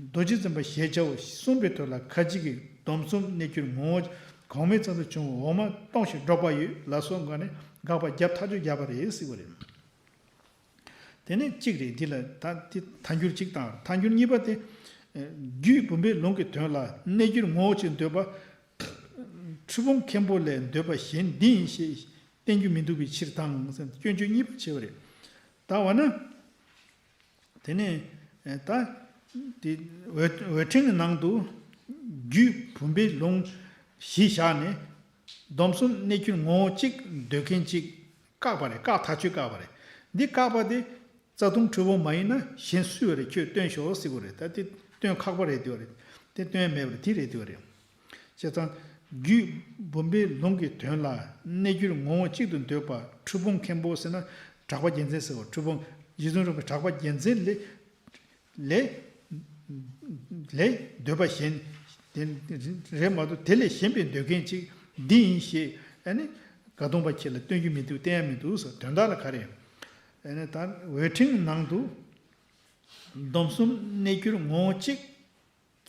རྡོ་རྗེ་འཛིན་པ་ཞེས་བྱའོ་གསུངས་པའི་དོན་ལ་ཁ་ཅིག་གིས་སྡོམ་གསུམ་གནས་གྱུར་ངོ་བོ་གོང་མའི་རྩ་ལྟུང་བྱུང་འོག་མ་རྟོགས་ཤིང་སྒྲོག་པ་ཡོད་ལ་སོགས་ཀྱི་ནས་དགག་པ་བརྒྱབ་ཐག་ཆོད་བརྒྱབ་པ་རེད་ཟེར་བ་རེད། དེ་ནས་གཅིག་རེད། འདི་ལ་ད་འདི་ཐལ་འགྱུར་གཅིག་དང་ཐལ་འགྱུར་གཉིས་པ་དེ། རྒྱུད་བུམ་པའི་ལུང་གི་དོན་ལ་གནས་གྱུར་ངོ་བོ་གཅིག་འདོད་པ། འཁྲུལ་སྤོང་མཁན་པོ་ལས་འདོད་པ་གཞན་འདི་ཡིན་ཞེས་བསྟན་རྒྱུ་མི་འདུག་པའི་ཕྱིར་དང་། སྐྱོན་བརྗོད་གཉིས་པ་བྱས་པ་རེད། ད་འོ་ན། དེ་ནས་ད་དེ་འོད་འཕྲེང་གི་ནང་དུ་རྒྱུད་བུམ་པའི་ལུང་གཞི་བཞག་ནས་སྡོམ་གསུམ་གནས་གྱུར་ངོ་བོ་གཅིག་འདོད་མཁན་གཅིག་བཀག་པ་རེད། བཀག་ཐག་ཆོད་བཀག་པ་རེད། འདི་བཀག་པ་དེ་རྩ་ལྟུང་འཁྲུལ་སྤོང་མ་ཡིན་ན་གཞན་སུ་ཡོད་རེད། ཁྱོད་སྟོན་ཤོག་ཟེར་དགོས་རེད། ད་དེ་སྟོན་ཁག་པོ་རེད་འདུག་རེད། དེ་སྟོན་མེད་པ་རེད། དེ་རེད་འདུག་རེད། བྱས་ཙང་རྒྱུད་བུམ་པའི་ལུང་གི་དོན་ལ་གནས་གྱུར་ངོ་བོ་གཅིག་ཏུ་འདོད་པ་འཁྲུལ་སྤོང་མཁན་པོ་ཟེར་ན་གྲགས་པ་རྒྱལ་མཚན་ཟེར་བ། འཁྲུལ་སྤོང་རྗེ་བཙུན་རིན་པོ་ཆེ་གྲགས་པ་རྒྱལ་མཚན་ལས་ལས་ལས་འདོད་པ་གཞན་དེ་རེད་མ་གཏོགས་དེ་ལས་གཞན་པའི་འདོད་མཁན་གཅིག་འདི་ཡིན་ཞེས་ཨ་ནི་ག་དུང་པ་ཁྱེད་ལ་སྟོན་རྒྱུ་མི་འདུག་སྟོན་ཡ་མི་འདུག་ཟེར། དོན་དག་ལ་ག་རེ། ཨ་ནི་ད་འོད་འཕྲེང་ནང་དུ་སྡོམ་གསུམ་གནས་གྱུར་ངོ་བོ་གཅིག་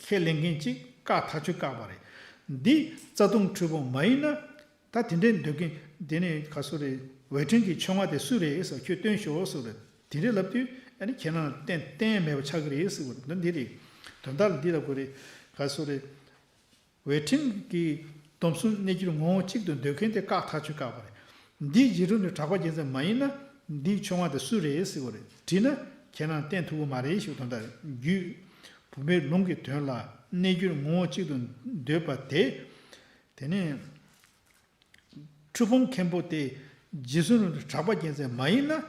ཁས་ལེན་མཁན་གཅིག་བཀག་ཐག་ཆོད་བཀག་པ་རེད། འདི་རྩ་ལྟུང་འཁྲུལ་སྤོང་མ་ཡིན་ན། ད་དེ་འདྲའི་འདོད་མཁན་དེ་ནས་ག་སུ་རེད། འོད་འཕྲེང་གི་ཆོས་སྔགས་དེ་སུ་རེད་ཟེར། ཁྱོད་སྟོན་ཤོག་ཟེར་རེད། དེ་འདྲའི་ལབ་དུས་ ཨ་ནི་ཁྱེད་རང་ལ་གཏན་གཏན་མེད་པ་ཆགས་ཀྱི་རེད་ཟེར་བ་རེད། འདི་འདི་རེད། དོན་དག་ལ་འདི་ལ་གོ་རེད། ག་སོ་རེད། ཝེ་ཁྲིན་གྱིས་སྡོམ་གསུམ་གནས་གྱུར་ངོ་བོ་གཅིག་ཏུ་འདོད་མཁན་དེ་བཀག་ཐག་ཆོད་བཀག་པ་རེད། འདིའི་རྗེས་འགྲོ་ནི་གྲགས་པ་རྒྱལ་མཚན་མ་ཡིན་ན། འདིའི་ཕྱོགས་སྔ་དེ་སུ་རེད་ཟེར་བ་རེད། དྲིས་ན་ཁྱེད་རང་བསྟན་ཐུབ་ཀྱི་མ་རེད་ཞེས་དོན་དག་རེད། རྒྱུད་བུམ་པའི་ལུང་གི་དོན་ལ་གནས་གྱུར་ངོ་བོ་གཅིག་ཏུ་འདོད་པ་དེ། དེ་ནས་ཁྲི་སྤུངས་མཁན་པོ་དེ་རྗེ་བཙུན་རིན་པོ་ཆེ་གྲགས་པ་རྒྱལ་མཚན་མ་ཡིན་ན།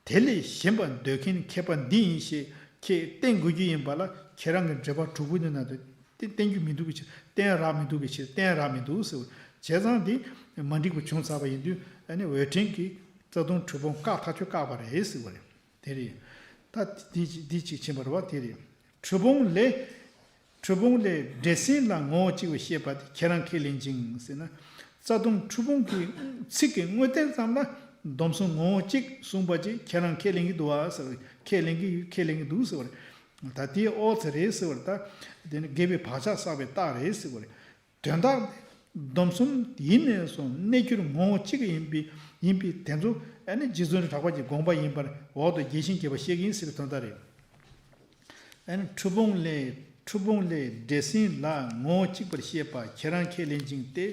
དེ་ལས་གཞན་པ་འདོད་མཁན་མཁས་པ་འདི་ཡིན་ཞེས་ཁྱེད་བསྟན་དགོས་རྒྱུ་ཡིན་པ་ལ། ཁྱེད་རང་གི་འགྲེལ་པ་དྲུག་པོ་འདི་ནང་དུ་བསྟན་རྒྱུ་མི་འདུག་གི་ཕྱིར། བསྟན་རག་མི་འདུག་གི་ཕྱིར། བསྟན་རག་མི་འདུག་ཟེར་བ། བྱས་ཙང་འདི་མ་འགྲིག་པ་བྱུང་ཚར་བ་ཡིན་དུས། ཨ་ནི་ཝེ་ཁྲིན་གྱིས་རྩ་ལྟུང་ཁྲི་སྤུངས་བཀག་ཐག་ཆོད་བཀག་པ་རེད་ཟེར་བ་རེད། དེ་རེད། ད་འདི་འདི་གཅིག་ཕྱིན་པ་རེད་བ། དེ་རེད། ཁྲི་སྤུངས་ལས། ཁྲི་སྤུངས་ལས་འདྲེ་སྲིན་ལ་ངོ་བོ་གཅིག་པར་བཤད་པ་དེ་ཁྱེད་རང་ཁས་ལེན་ཅིང་ཟེར་ན། རྩ་ལྟུང་ཁྲི་སྤུངས་ཀྱི་ཚིག་གི་དངོས་བསྟན་ཙམ་ལ་སྡོམ་གསུམ་ངོ་བོ་གཅིག་གསུངས་པ་ཅིག་ཁྱེད་རང་ཁས་ལེན་གྱི་འདུག་བ་ཟེར་བ། ཁས་ལེན་གྱི་ཡོད། ཁས་ལེན་གྱི་འདུག་ཟེར་བ་རེད། ད་དེའི་ཨོ་ཙི་རེད་ཟེར་བ་རེད། ད་དེ་ནི་རྒས་པའི་བག་ཆགས་བསགས་པའི་རྟགས་རེད་ཟེར་བ་རེད། དོན་དག་སྡོམ་གསུམ་ཡིན་ནས་སོང་གནས་གྱུར་ངོ་བོ་གཅིག་ཡིན་པའི་ཡིན་པའི་དེ་ཚོ་ཨ་ནི་རྗེ་བཙུན་གྲགས་པ་གི་དགོངས་པ་ཡིན་པར་འོག་ཏུ་རྒྱས་ཤིང་རྒྱས་པར་བཤད་ཀྱི་ཡིན་ཟེར་བའི་དོན་དག་རེད། ཨ་ནི་ཁྲི་སྤུངས་ལས། ཁྲི་སྤུངས་ལས་འདྲེ་སྲིན་ལ་ངོ་བོ་གཅིག་པར་བཤད་པ་ཁྱེད་རང་ཁས་ལེན་ཅིང་སྟེ།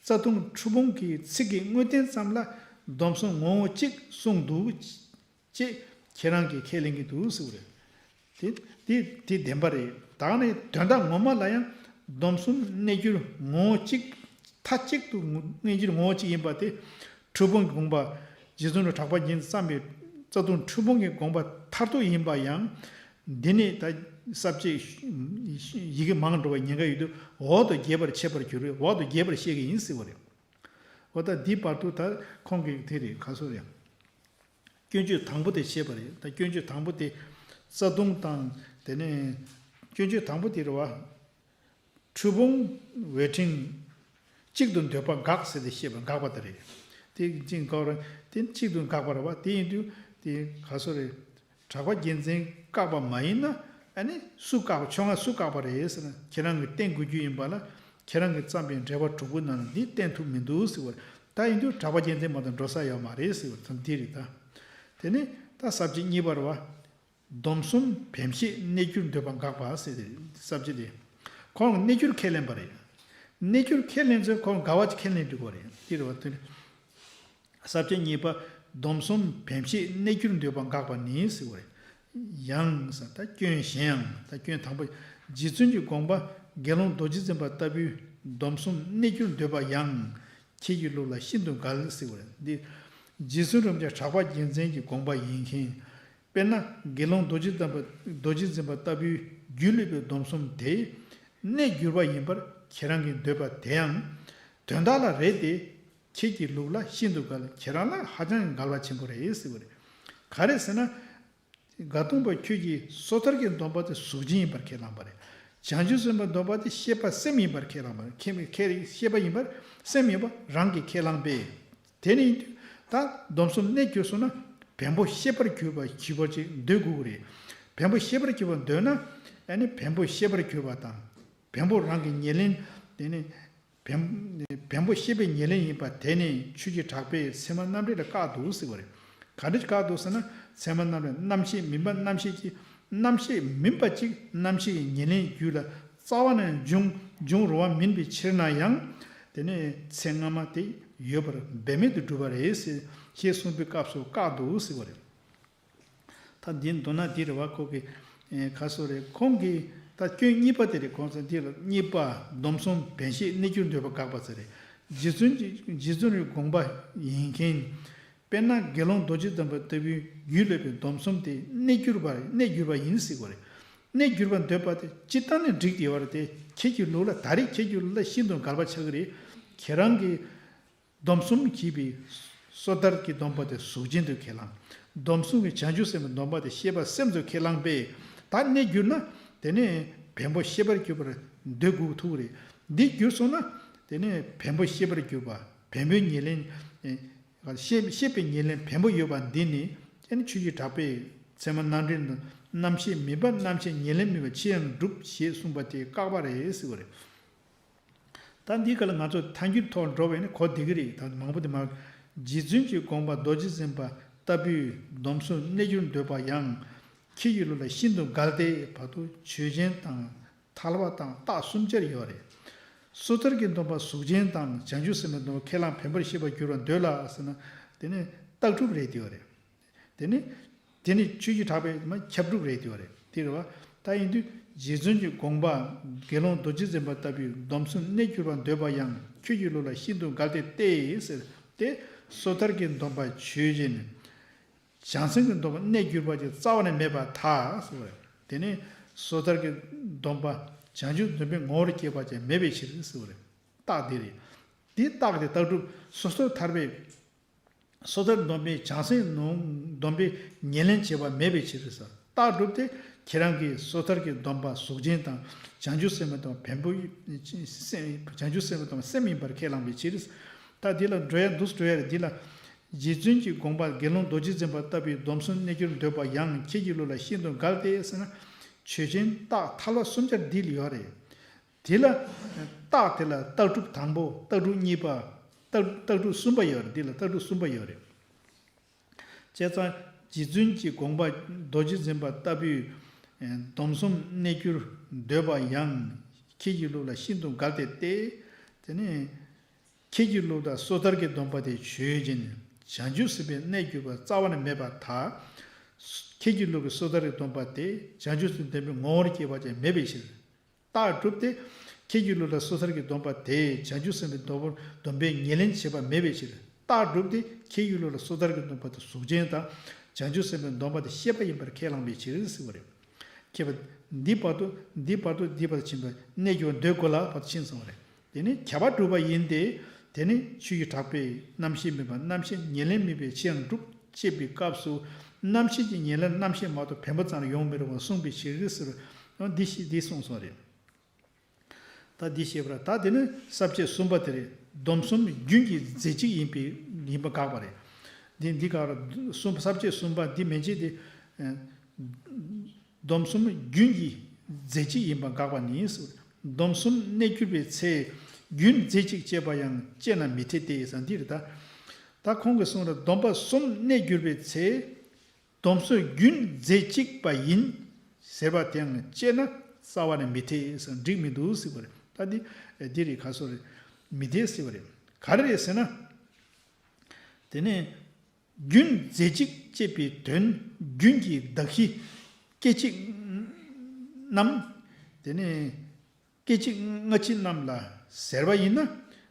རྩ་ལྟུང་ཁྲི་སྤུངས་ཀྱི་ཚིག་གི་དངོས་བསྟན་ཙམ་ལ་སྡོམ་གསུམ་ངོ་བོ་གཅིག་གསུངས་འདུག་ཅེས་ཁྱེད་རང་གིས་ཁས་ལེན་གྱི་འདུག་ཟེར་བ་རེད། དེ་དེ་དེ་བདེན་པ་རེད། ད་ནི་དོན་དག་ངོ་མ་ལ་ཡང་སྡོམ་གསུམ་གནས་གྱུར་ངོ་བོ་གཅིག། མཐའ་གཅིག་ཏུ་གནས་གྱུར་ངོ་བོ་གཅིག་ཡིན་པ་དེ། ཁྲི་སྤུངས་ཀྱི་དགོངས་པ། རྗེ་བཙུན་གྲགས་པ་རྒྱལ་མཚན་བརྩམས་པའི་རྩ་ལྟུང་ཁྲི་སྤུངས་ཀྱི་དགོངས་པ་མཐར་ཐུག་ཡིན་པ་ཡང་། འདི་ནི་ད་ས་བཅད་ཡི་གེ་མང་འགྲོ་བའི་ཉེན་ཁ་ཡོད་དུས་འོག་ཏུ་རྒྱས་པར་འཆད་པར་འགྱུར་བས། འོག་ཏུ་རྒྱས་པར་བཤད་ཀྱི་ཡིན་ཟེར་བ་རེད། འོ་ད་འདི་བར་དུ་ད་ཁོང་གིས་དེ་རེད། ག་སོ་རེད། སྐྱོན་བརྗོད་དང་པོ་དེ་བཤད་པ་རེད། ད་སྐྱོན་བརྗོད་དང་པོ་དེ་རྩ་ལྟུང་དང་། དེ་ནས་སྐྱོན་བརྗོད་དང་པོ་དེ་རེད་བ། ཁྲི་སྤུངས་ཝེ་ཁྲིན་གཅིག་ཏུ་འདོད་པ་དགག་ཟེར་ཏེ་བཤད་པ། དགག་པ་དེ་རེད། དེ་གཅིག་དགག་རེད། དེ་གཅིག་ཏུ་དགག་པ་རེད་བ། དེ་ཡིན་དུས་དེ་ག་སོ་རེད། གྲགས་པ་རྒྱལ་མཚན་བཀག་པ་མ་ཡིན་ན། ཨ་ནི་སུ་བཀག་པ། ཕྱོགས་སྔ་སུ་བཀག་པ་རེད་ཟེར་ན། ཁྱེད་རང་གིས་བསྟན་དགོས་རྒྱུ་ཡིན་པ་ལ། ཁྱེད་རང་གིས་བརྩམས་པའི་འགྲེལ་པ་དྲུག་པོ་ནང་ལ་འདི་བསྟན་ཐུབ་མི་འདུག་ཟེར་བ། ད་ཡིན་དུས་གྲགས་པ་རྒྱལ་མཚན་མ་གཏོགས་འགྲོ་ས་ཡོད་མ་རེད་ཟེར་བ་དང་འདི་རེད་ད། དེ་ནི་ད་ས་བཅད་གཉིས་པ་རེད་བ། སྡོམ་གསུམ་བེམ་ཤེས་གནས་གྱུར་འདོད་པ་དགག་པ་ཟེར་ཏེ་ས་བཅད་དེ། ཁོང་གནས་གྱུར་ཁས་ལེན་པ་རེད། གནས་གྱུར་ཁས་ལེན་ཚེ་ཁོང་དགག་པ་ཅིག་ཁས་ལེན་འགྲིག་གོ་རེད། འདི་རེད་བ། དེ་ནི། ས་བཅད་གཉིས་པ། སྡོམ་གསུམ་བེམ་ཤེས་གནས་གྱུར་འདོད་པ་དགག་པ་ནི་ཟེར་བ་རེད། ཡང་ཟེར། ད་སྐྱོན་གཞན་ཡང་། ད་སྐྱོན་དང་པོ། རྗེ་བཙུན་གྱི་དགོངས་པ་དགེ་སློང་རྡོ་རྗེ་འཛིན་པ་ལྟ་བུའི་སྡོམ་གསུམ་གནས་གྱུར་འདོད་པ་ཡང་ཁྱེད་ཀྱི་ལུགས་ལ་ཤིན་ཏུ་འགལ་ཟེར་བ་རེད། འདི་རྗེ་བཙུན་རིན་པོ་ཆེ་གྲགས་པ་རྒྱལ་མཚན་གྱི་དགོངས་པ་ཡིན་མཁན། དཔེར་ན་དགེ་སློང་རྡོ་རྗེ་འཛིན་པ། རྡོ་རྗེ་འཛིན་པ་ལྟ་བུའི་རྒྱུད་བློས་པའི་སྡོམ་གསུམ་དེ་གནས་གྱུར་པ་ཡིན་པར་ཁྱེད་རང་གིས་འདོད་པ་དེ་ཡང་དོན་དག་ལ་རེད་དེ། ཁྱེད་ཀྱི་ལུགས་ལ་ཤིན་ཏུ་འགལ། ཁྱེད་རང་ལ་ཧ་ཅང་འགལ་བ་ཆེན་པོ་རེད་ཟེར་བ་རེད། ག་རེ་ཟེར་ན། དགའ་སྟོན་པ་ཁྱོད་ཀྱིས་སོ་ཐར་གྱི་སྡོམ་པ་དེ་གཟུགས་ཅན་ཡིན་པར་ཁས་བླངས་པ་རེད། བྱང་ཆུབ་སེམས་དཔའི་སྡོམ་པ་དེ་ཤེས་པ་སེམས་ཡིན་པར་ཁས་བླངས་པ་རེད། ཁས་ཁས་ཤེས་པ་ཡིན་པར་སེམས་ཡིན་པ་རང་གིས་ཁས་བླངས་པས། དེ་ནི་ད་སྡོམ་གསུམ་གནས་གྱུར་སོང་ན་བེམ་པོ་ཤེས་པར་གྱུར་པ་གྱུར་པ་ཅིག་འདོད་དགོས་ཀྱི་རེད། བེམ་པོ་ཤེས་པར་གྱུར་པ་འདོད་ན། ཨ་ནི་བེམ་པོ་ཤེས་པར་གྱུར་པ་དང་། བེམ་པོ་རང་གི་ཉེར་ལེན། དེ་ནི་བེམ་བེམ་པོ་ཤེས་པའི་ཉེར་ལེན་ཡིན་པ་དེ་ནི་ཆོས་ཀྱི་གྲགས་པས་ཚད་མ་རྣམ་འགྲེལ་ལ་བཀག་འདུག་ཟེར་བ་རེད། ག་འདྲ་བཀག་འདུག་ཟེར་ན། ཚད་མ་རྣམ་འགྲེལ་རྣམ་ཤེས་མིན་པ་རྣམ་ཤེས་ཀྱི། རྣམ་ཤེས་མིན་པ་ཅིག་རྣམ་ཤེས་ཀྱི་ཉེར་ལེན་རྒྱུད་ལ་རྩ་བ་ནས་འབྱུང་འབྱུང་རུང་བ་མིན་པའི་ཕྱིར་ན་ཡང་། དེ་ནི་ཚེ་སྔ་མ་དེ་ཡོད་པར་འབད་མེད་དུ་གྲུབ་པ་རེད་ཟེར། ཞེས་གསུངས་པའི་སྐབས་སུ་བཀག་འདུག་ཟེར་བ་རེད། ད་འདི་མདོར་ན་འདི་རེད་བ། ཁོ་གི་ཨེ་ག་སོ་རེད། ཁོང་གི་ད་སྐྱོན་གཉིས་པ་དེ་རེད། ཁོང་ཚོ་འདི་ལ་གཉིས་པ། སྡོམ་གསུམ་བེམ་ཤེས་གནས་གྱུར་འདོད་པ་དགག་པ་ཟེར་རེད། རྗེ་བཙུན་གྱི་རྗེ་བཙུན་རིའི་དགོངས་པ་ཡིན་མཁན། དཔེར་ན་དགེ་སློང་རྡོ་རྗེ་འཛིན་པ་ལྟ་བུའི་རྒྱུད་བློས་པའི་སྡོམ་གསུམ་དེ་གནས་གྱུར་པ་གནས་གྱུར་པ་ཡིན་ཟེར་བ་རེད། གནས་གྱུར་པ་འདོད་པ་དེ་སྤྱིར་བཏང་ནས་འགྲིག་བསྡད་པ་རེད་དེ། ཁྱེད་ཀྱི་ལུགས་ལ་ད་རེས་ཁྱེད་ཀྱི་ལུགས་ལ་ཤིན་ཏུ་འགལ་བ་ཆགས་ཀྱི་རེད། ཁྱེད་རང་གི་སྡོམ་གསུམ་གྱིས་པའི་སོ་ཐར་གྱི་སྡོམ་པ་དེ་གཟུགས་ཅན་དུ་ཁས་བླངས། སྡོམ་གསུམ་གྱི་བྱང་ཆུབ་སེམས་དཔའི་སྡོམ་པ་དེ་ཤེས་པ་སེམས་སུ་ཁས་བླངས་པས། ད་གནས་གྱུར་ན་དེ་ནས་བེམ་པོ་ཤེས་པར་གྱུར་པར་འདོད་དགོས་ཐུག་རེད། འདི་གྱུར་སོང་ན་དེ་ནས་བེམ་པོ་ཤེས་པར་གྱུར་པ། བེམ་པོའི་ཉེར་ལེན། ཨེ། ཤེས་ཤེས་པའི་ཉེར་ལེན་བེམ་པོ་ཡོད་པ་འདི་ནི་ཨེ་ནི་ཆོས་ཀྱི་གྲགས་པས་ཚད་མ་རྣམ་འགྲེལ་དུ་རྣམ་ཤེས་མིན་པ་རྣམ་ཤེས་ཉེར་ལེན་མིན་པ་ཅི་ཡང་གྲུབ་ཞེས་གསུངས་པ་དེ་བཀག་པ་རེད་ཟེར་བ་རེད། ད་འདི་ག་ལ་ང་ཚོ་ཐལ་འགྱུར་ཐོག་འགྲོ་བས་ནི་གོ་བདེ་གི་རེད། ད་མང་པོ་དེ་མ། རྗེ་བཙུན་གྱི་དགོངས་པ་རྡོ་རྗེ་འཛིན་པ་ ལྟ་བུའི་སྡོམ་གསུམ་གནས་གྱུར་འདོད་པ་ཡང་། ཁྱེད་ཀྱི་ལུགས་ལ་ཤིན་ཏུ་འགལ་ཏེ། བར་དུ་ཆོས་ཅན་དང་ཐལ་བ་དང་རྟགས་གསུམ་ཆར་ཡོད་རེད། སོ་ཐར་གྱི་སྡོམ་པ་གཟུགས་ཅན་དང་བྱང་ཆུབ་སེམས་དཔའི་སྡོམ་པ་ཁས་བླངས་བེམ་པོར་བཤད་པར་འགྱུར་བར་འདོད་ལ་ཟེར་ན། དེ་ནི་རྟགས་གྲུབ་རེད་དེ་ཡོད་རེད། དེ་ནི། དེ་ནི་ཆོས་ཀྱི་གྲགས་པའི་མ་ཁྱབ་སྒྲུབ་རེད་དེ་ཡོད་རེད་དེ་རེད་བ། ད་ཡིན་དུས་རྗེ་བཙུན་གྱི་དགོངས་པ་དགེ་སློང་རྡོ་རྗེ་འཛིན་པ་ལྟ་བུའི་སྡོམ་གསུམ་གནས་གྱུར་པར་འདོད་པ་ཡང་ཁྱོད་ཀྱི་ལུགས་ལ་ཤིན་ཏུ་འགལ་ཏེ་སྟེ་ཟེར་ཏེ། སོ་ཐར་གྱི་སྡོམ་པ་ཆོས་ཅན། བྱང་སེམས་ཀྱི་སྡོམ་པ་གནས་གྱུར་པ་ཅིག་རྩ་བ་ནས་མེད་པར་ཐལ་ཟེར་བ་རེད། དེ་ནི་སོ་ཐར་གྱི་སྡོམ་པ་བྱང་ཆུབ་སེམས་དཔའི་ངོ་བོར་སྐྱེས་པ་ཅིག་མེད་པའི་ཕྱིར་ཟེར་བ་རེད། རྟགས་དེ་རེད། དེ་རྟགས་དེ་རྟགས་གྲུབ་སོ་སོར་ཐར་པའི། སོ་ཐར་སྡོམ་པས་བྱང་སེམས་ནང་སྡོམ་པའི་ཉེར་ལེན་བྱེད་པ་མེད་པའི་ཕྱིར་ཟེར། རྟགས་གྲུབ་སྟེ་ཁྱེད་རང་གིས་སོ་ཐར་གྱི་སྡོམ་པ་གཟུགས་ཅན་དང་བྱང་ཆུབ་སེམས་དཔའི་སྡོམ་པ་བེམ་པོ། བྱང་ཆུབ་སེམས་དཔའི་སྡོམ་པ་སེམས་ཡིན་པར་ཁས་བླངས་པའི་ཕྱིར། ད་འདི་ལ་འགྲོ་ཡ་འདུག་འགྲོ་ཡ་རེད། འདི་ལ་རྗེ་བཙུན་གྱི་དགོངས་པ་དགེ་སློང་རྡོ་རྗེ་འཛིན་པ་ལྟ་བུའི་སྡོམ་གསུམ་གནས་གྱུར་འདོད་པ་ཡང་ཁྱེད་ཀྱི་ལུགས་ལ་ཤིན་ཏུ་འགལ་ཏེ་ཟེར་ན། ཆོས་ཅན་རྟགས་ཐལ་བ་གསུམ་ཆར་འདི་ལ་ཡོད་རེད། དེ་ལ། རྟགས་དེ་ལ་རྟགས་གྲུབ་དང་པོ་རྟགས་གྲུབ་གཉིས་པ། རྟགས་རྟགས་གྲུབ་གསུམ་པ་ཡོད་རེད། འདི་ལ་རྟགས་གྲུབ་གསུམ་པ་ཡོད་རེད། བྱས་ཙང་རྗེ་བཙུན་གྱི་དགོངས་པ་རྡོ་རྗེ་འཛིན་པ་ལྟ་བུའི་སྡོམ་གསུམ་གནས་གྱུར་འདོད་པ་ཡང་ཁྱེད་ཀྱི་ལུགས་ལ་ཤིན་ཏུ་འགལ་ཏེ་སྟེ། དེ་ནི་ཁྱེད་ཀྱི་ལུགས་དང་སོ་ཐར་གྱི་སྡོམ་པ་དེ་ཆོས་ཅན། བྱང་ཆུབ་སེམས་དཔའི་གནས་གྱུར་པ་རྩ་བ་ནས་མེད་པར་ཐལ། ཁྱེད་ཀྱི་ལུགས་ཀྱི་སོ་ཐར་གྱི་སྡོམ་པ་དེ་བྱང་ཆུབ་སེམས་དཔའི་ངོ་བོར་སྐྱེས་པ་ཅིག་མེད་པའི་ཕྱིར། རྟགས་གྲུབ་སྟེ། ཁྱེད་ཀྱི་ལུགས་ལ་སོ་ཐར་གྱི་སྡོམ་པ་དེས་བྱང་ཆུབ་སེམས་དཔའི་སྡོམ་པ་སྡོམ་པའི་ཉེར་ལེན་བྱེད་པ་མེད་པའི་ཕྱིར། རྟགས་གྲུབ་སྟེ་ཁྱེད་ཀྱི་ལུགས་ལ་སོ་ཐར་གྱི་སྡོམ་པ་དེ་གཟུགས་ཅན་དང་བྱང་ཆུབ་སེམས་དཔའི་སྡོམ་པ་དེ་ཤེས་པ་ཡིན་པར་ཁས་བླངས་པའི་ཕྱིར་ཟེར་བ་རེད། ཁྱད་པར་འདི་བར་དུ་འདི་བར་དུ་འདི་བར་ཕྱིན་པ་གནས་གྱུར་འདོད་དགོས་ལ་བར་དུ་ཕྱིན་སོང་བ་རེད། དེ་ནི་ཁྱབ་པ་གྲུབ་པ་ཡིན་ཏེ། དེ་ནི་ཆོས་ཀྱི་གྲགས་པའི་རྣམ་ཤེས་མེད་པ་རྣམ་ཤེས་ཉེར་ལེན་མེད་པའི་ཕྱིར་ཡང་གྲུབ་ཅེས་པའི་སྐབས་སུ་རྣམ་ཤེས་ཀྱི་ཉེར་ལེན་རྣམ་ཤེས་མ་གཏོགས་བེམ་པོ་ཙམ་ལ་ཡོང་མི་རུང་བར་གསུངས་པའི་ཕྱིར་ཟེར། འདི་ཞེས་འདི་གསུངས་སོང་རེད། ད་འདི་ཞེས་པར་ད་དེ་ནི་ས་བཅད་གསུམ་པ་དེ་རེད། སྡོམ་གསུམ་རྒྱུན་གྱི་རྫས་གཅིག་ཡིན་པའི་ཡིན་པ་དགག་པ་རེད། འདི་འདི་ག་ར་གསུམ་ས་བཅད་གསུམ་པ་འདི་མན་ཆད་དེ། སྡོམ་གསུམ་རྒྱུན་གྱི་རྫས་གཅིག་ཡིན་པ་དགག་པ་ནི། སྡོམ་གསུམ་གནས་གྱུར་པའི་ཚེ་རྒྱུན་རྫས་གཅིག་ཅེས་པ་ཡང་དཔྱད་ན་མི་འཐད་དེ་ཟེར་འདི་རེད་ད། ད་ཁོང་གིས་གསུངས་ར་སྡོམ་པ་གསུམ་གནས་གྱུར་པའི་ཚེ། སྡོམ་གསུམ་རྒྱུན་རྫས་གཅིག་པ་ཡིན་ཟེར་བ་དེའང་དཔྱད་ན་རྩ་བ་ནས་མི་འཐད་ཟེར་འགྲིག་མི་འདུག་ཟེར་བ་རེད། ད་འདི་འདི་རེད་ཁ་སོ་རེད། མི་འཐད་ཟེར་བ་རེད། ག་རེ་རེད་ཟེར་ན། དེ་ནས། རྒྱུན་རྫས་གཅིག་ཅེས་པའི་དོན་རྒྱུན་གྱི་གདགས་གཞི་སྐད་ཅིག་རྣམས། དེ་ནས་སྐད་ཅིག་སྔ་ཕྱི་རྣམས་ལ་ཟེར་བ་ཡིན་ན།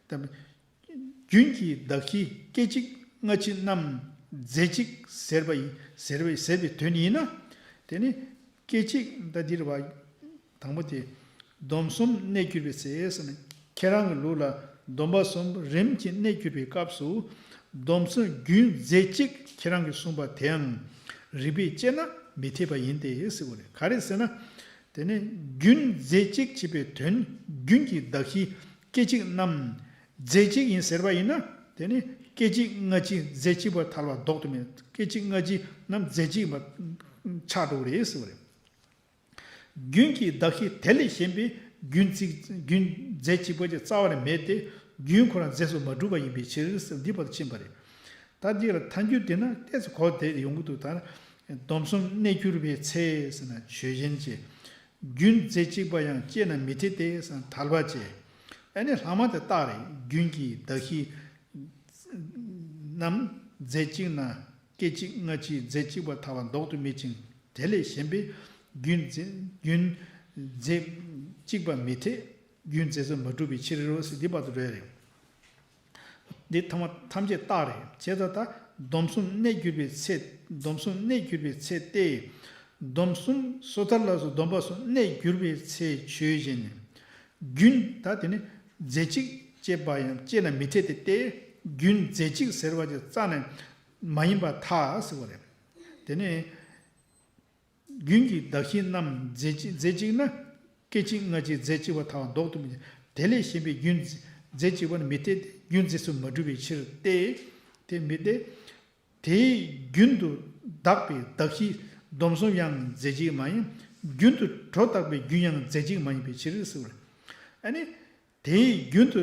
ད་རྒྱུན་གྱི་གདགས་གཞི་སྐད་ཅིག་སྔ་ཕྱི་རྣམས་རྫས་གཅིག་ཟེར་བ་ཡིན་ཟེར་བའི་ཟེར་བའི་དོན་ཡིན་ན། དེ་ནི་སྐད་ཅིག་ད་འདིར་བ། དང་པོ་དེ། སྡོམ་གསུམ་གནས་གྱུར་པའི་ཚེ་ཟེར་ནས་ཁྱེད་རང་གི་ལུགས་ལ་སྡོམ་པ་གསུམ་རིམ་གྱིས་གནས་གྱུར་པའི་སྐབས་སུ། སྡོམ་གསུམ་རྒྱུན་རྫས་གཅིག་ཁྱེད་རང་གིས་གསུངས་པ་དེའང་རིགས་པས་དཔྱད་ན་མི་འཐད་པ་ཡིན་ཏེ་ཟེར་བ་རེད། ག་རེ་ཟེར་ན། དེ་ནི་རྒྱུན་རྫས་གཅིག་ཅེས་པའི་དོན་རྒྱུན་གྱི་གདགས་གཞི་སྐད་ཅིག་རྣམས་རྫས་གཅིག་ཡིན་ཟེར་བ་ཡིན་ན། དེ་ནི་སྐད་ཅིག་སྔ་ཕྱི་རྫས་གཅིག་པར་ཐལ་བ་ལྡོག་ཏུ་མེད། སྐད་ཅིག་སྔ་ཕྱི་རྣམས་རྫས་གཅིག་པར་ཆགས་འགྲོ་གི་རེད་ཟེར་བ་རེད། རྒྱུན་གྱི་གདགས་གཞི་དེ་ལས་གཞན་པའི་རྒྱུན་རྫས་རྒྱུན་རྫས་གཅིག་པ་ཅིག་རྩ་བ་ནས་མེད་དེ། རྒྱུན་ཁོ་རང་རྫས་སུ་མ་གྲུབ་པ་ཡིན་པའི་ཕྱིར་འདི་བར་དུ་ཕྱིན་པ་རེད། ད་འདི་ལ་ཐལ་འགྱུར་དེ་ན་ཏོག་ཙམ་གོ་བདེ་ཡོང་གི་འདུག་ད་སྡོམ་གསུམ་གནས་གྱུར་པའི་ཚེ་ཟེར་ན་ཆོས་ཅན་གྱི་རྒྱུན་རྫས་གཅིག་པ་ཡང་དཔྱད་ན་མི་འཐད་དེ་ཟེར་ན་ཐལ་བ་བཅས། ཨ་ནི་ལྷག་མ་དེ་རྟགས་རེད། རྒྱུན་གྱི་གདགས་གཞི་རྣམས་རྫས་གཅིག་ན། སྐད་ཅིག་སྔ་ཕྱིའི་རྫས་གཅིག་པར་ཐལ་བ་ལྡོག་ཏུ་མེད་ཅིང་། དེ་ལས་གཞན་པའི་རྒྱུན་རྫས་རྒྱུན་རྫས་གཅིག་པ་མི་འཐད། རྒྱུན་རྫས་སུ་མ་གྲུབ་པའི་ཕྱིར་རོ་ཟེར་འདི་བར་དུ་འགྲོ་ཡ་རེད། འདི་ཐ་མ་ཐམས་ཅད་རྟགས་རེད། བྱས་ཙང་ད་སྡོམ་གསུམ་གནས་གྱུར་པའི་ཚེ། སྡོམ་གསུམ་གནས་གྱུར་པའི་ཚེ་སྟེ། སྡོམ་གསུམ་སོ་ཐར་ལ་སོགས་སྡོམ་པ་གསུམ་གནས་གྱུར་པའི་ཚེ་ཆོས་ཅན། རྒྱུན་ད་དེ་ནི་རྫས་གཅིག་ཅེས་པ་ཡང་དཔྱད་ན་མི་འཐད་དེ་སྟེ། རྒྱུན་རྫས་གཅིག་ཟེར་བ་ཅིག་རྩ་ནས་མ་ཡིན་པར་ཐལ་ཟེར་བ་རེད། དེ་ནས་རྒྱུན་གྱི་གདགས་གཞི་རྣམས་རྫས་གཅིག་རྫས་གཅིག་ན། སྐད་ཅིག་སྔ་ཕྱིའི་རྫས་གཅིག་པར་ཐལ་བ་ལྡོག་ཏུ་མེད། དེ་ལས་གཞན་པའི་རྒྱུན་རྫས་གཅིག་པར་མི་འཐད་དེ་རྒྱུན་རྫས་སུ་མ་གྲུབ་པའི་ཕྱིར་ཏེ། དེ་མི་འཐད། དེའི་རྒྱུན་དུ་གདགས་པའི་གདགས་གཞི་སྡོམ་གསུམ་ཡང་རྫས་གཅིག་མ་ཡིན། རྒྱུན་དུ་གྲོ་བཏགས་པའི་རྒྱུན་ཡང་རྫས་གཅིག་མ་ཡིན་པའི་ཕྱིར་ཟེར་བ་རེད། ཨ་ནི། དེའི་རྒྱུན་དུ་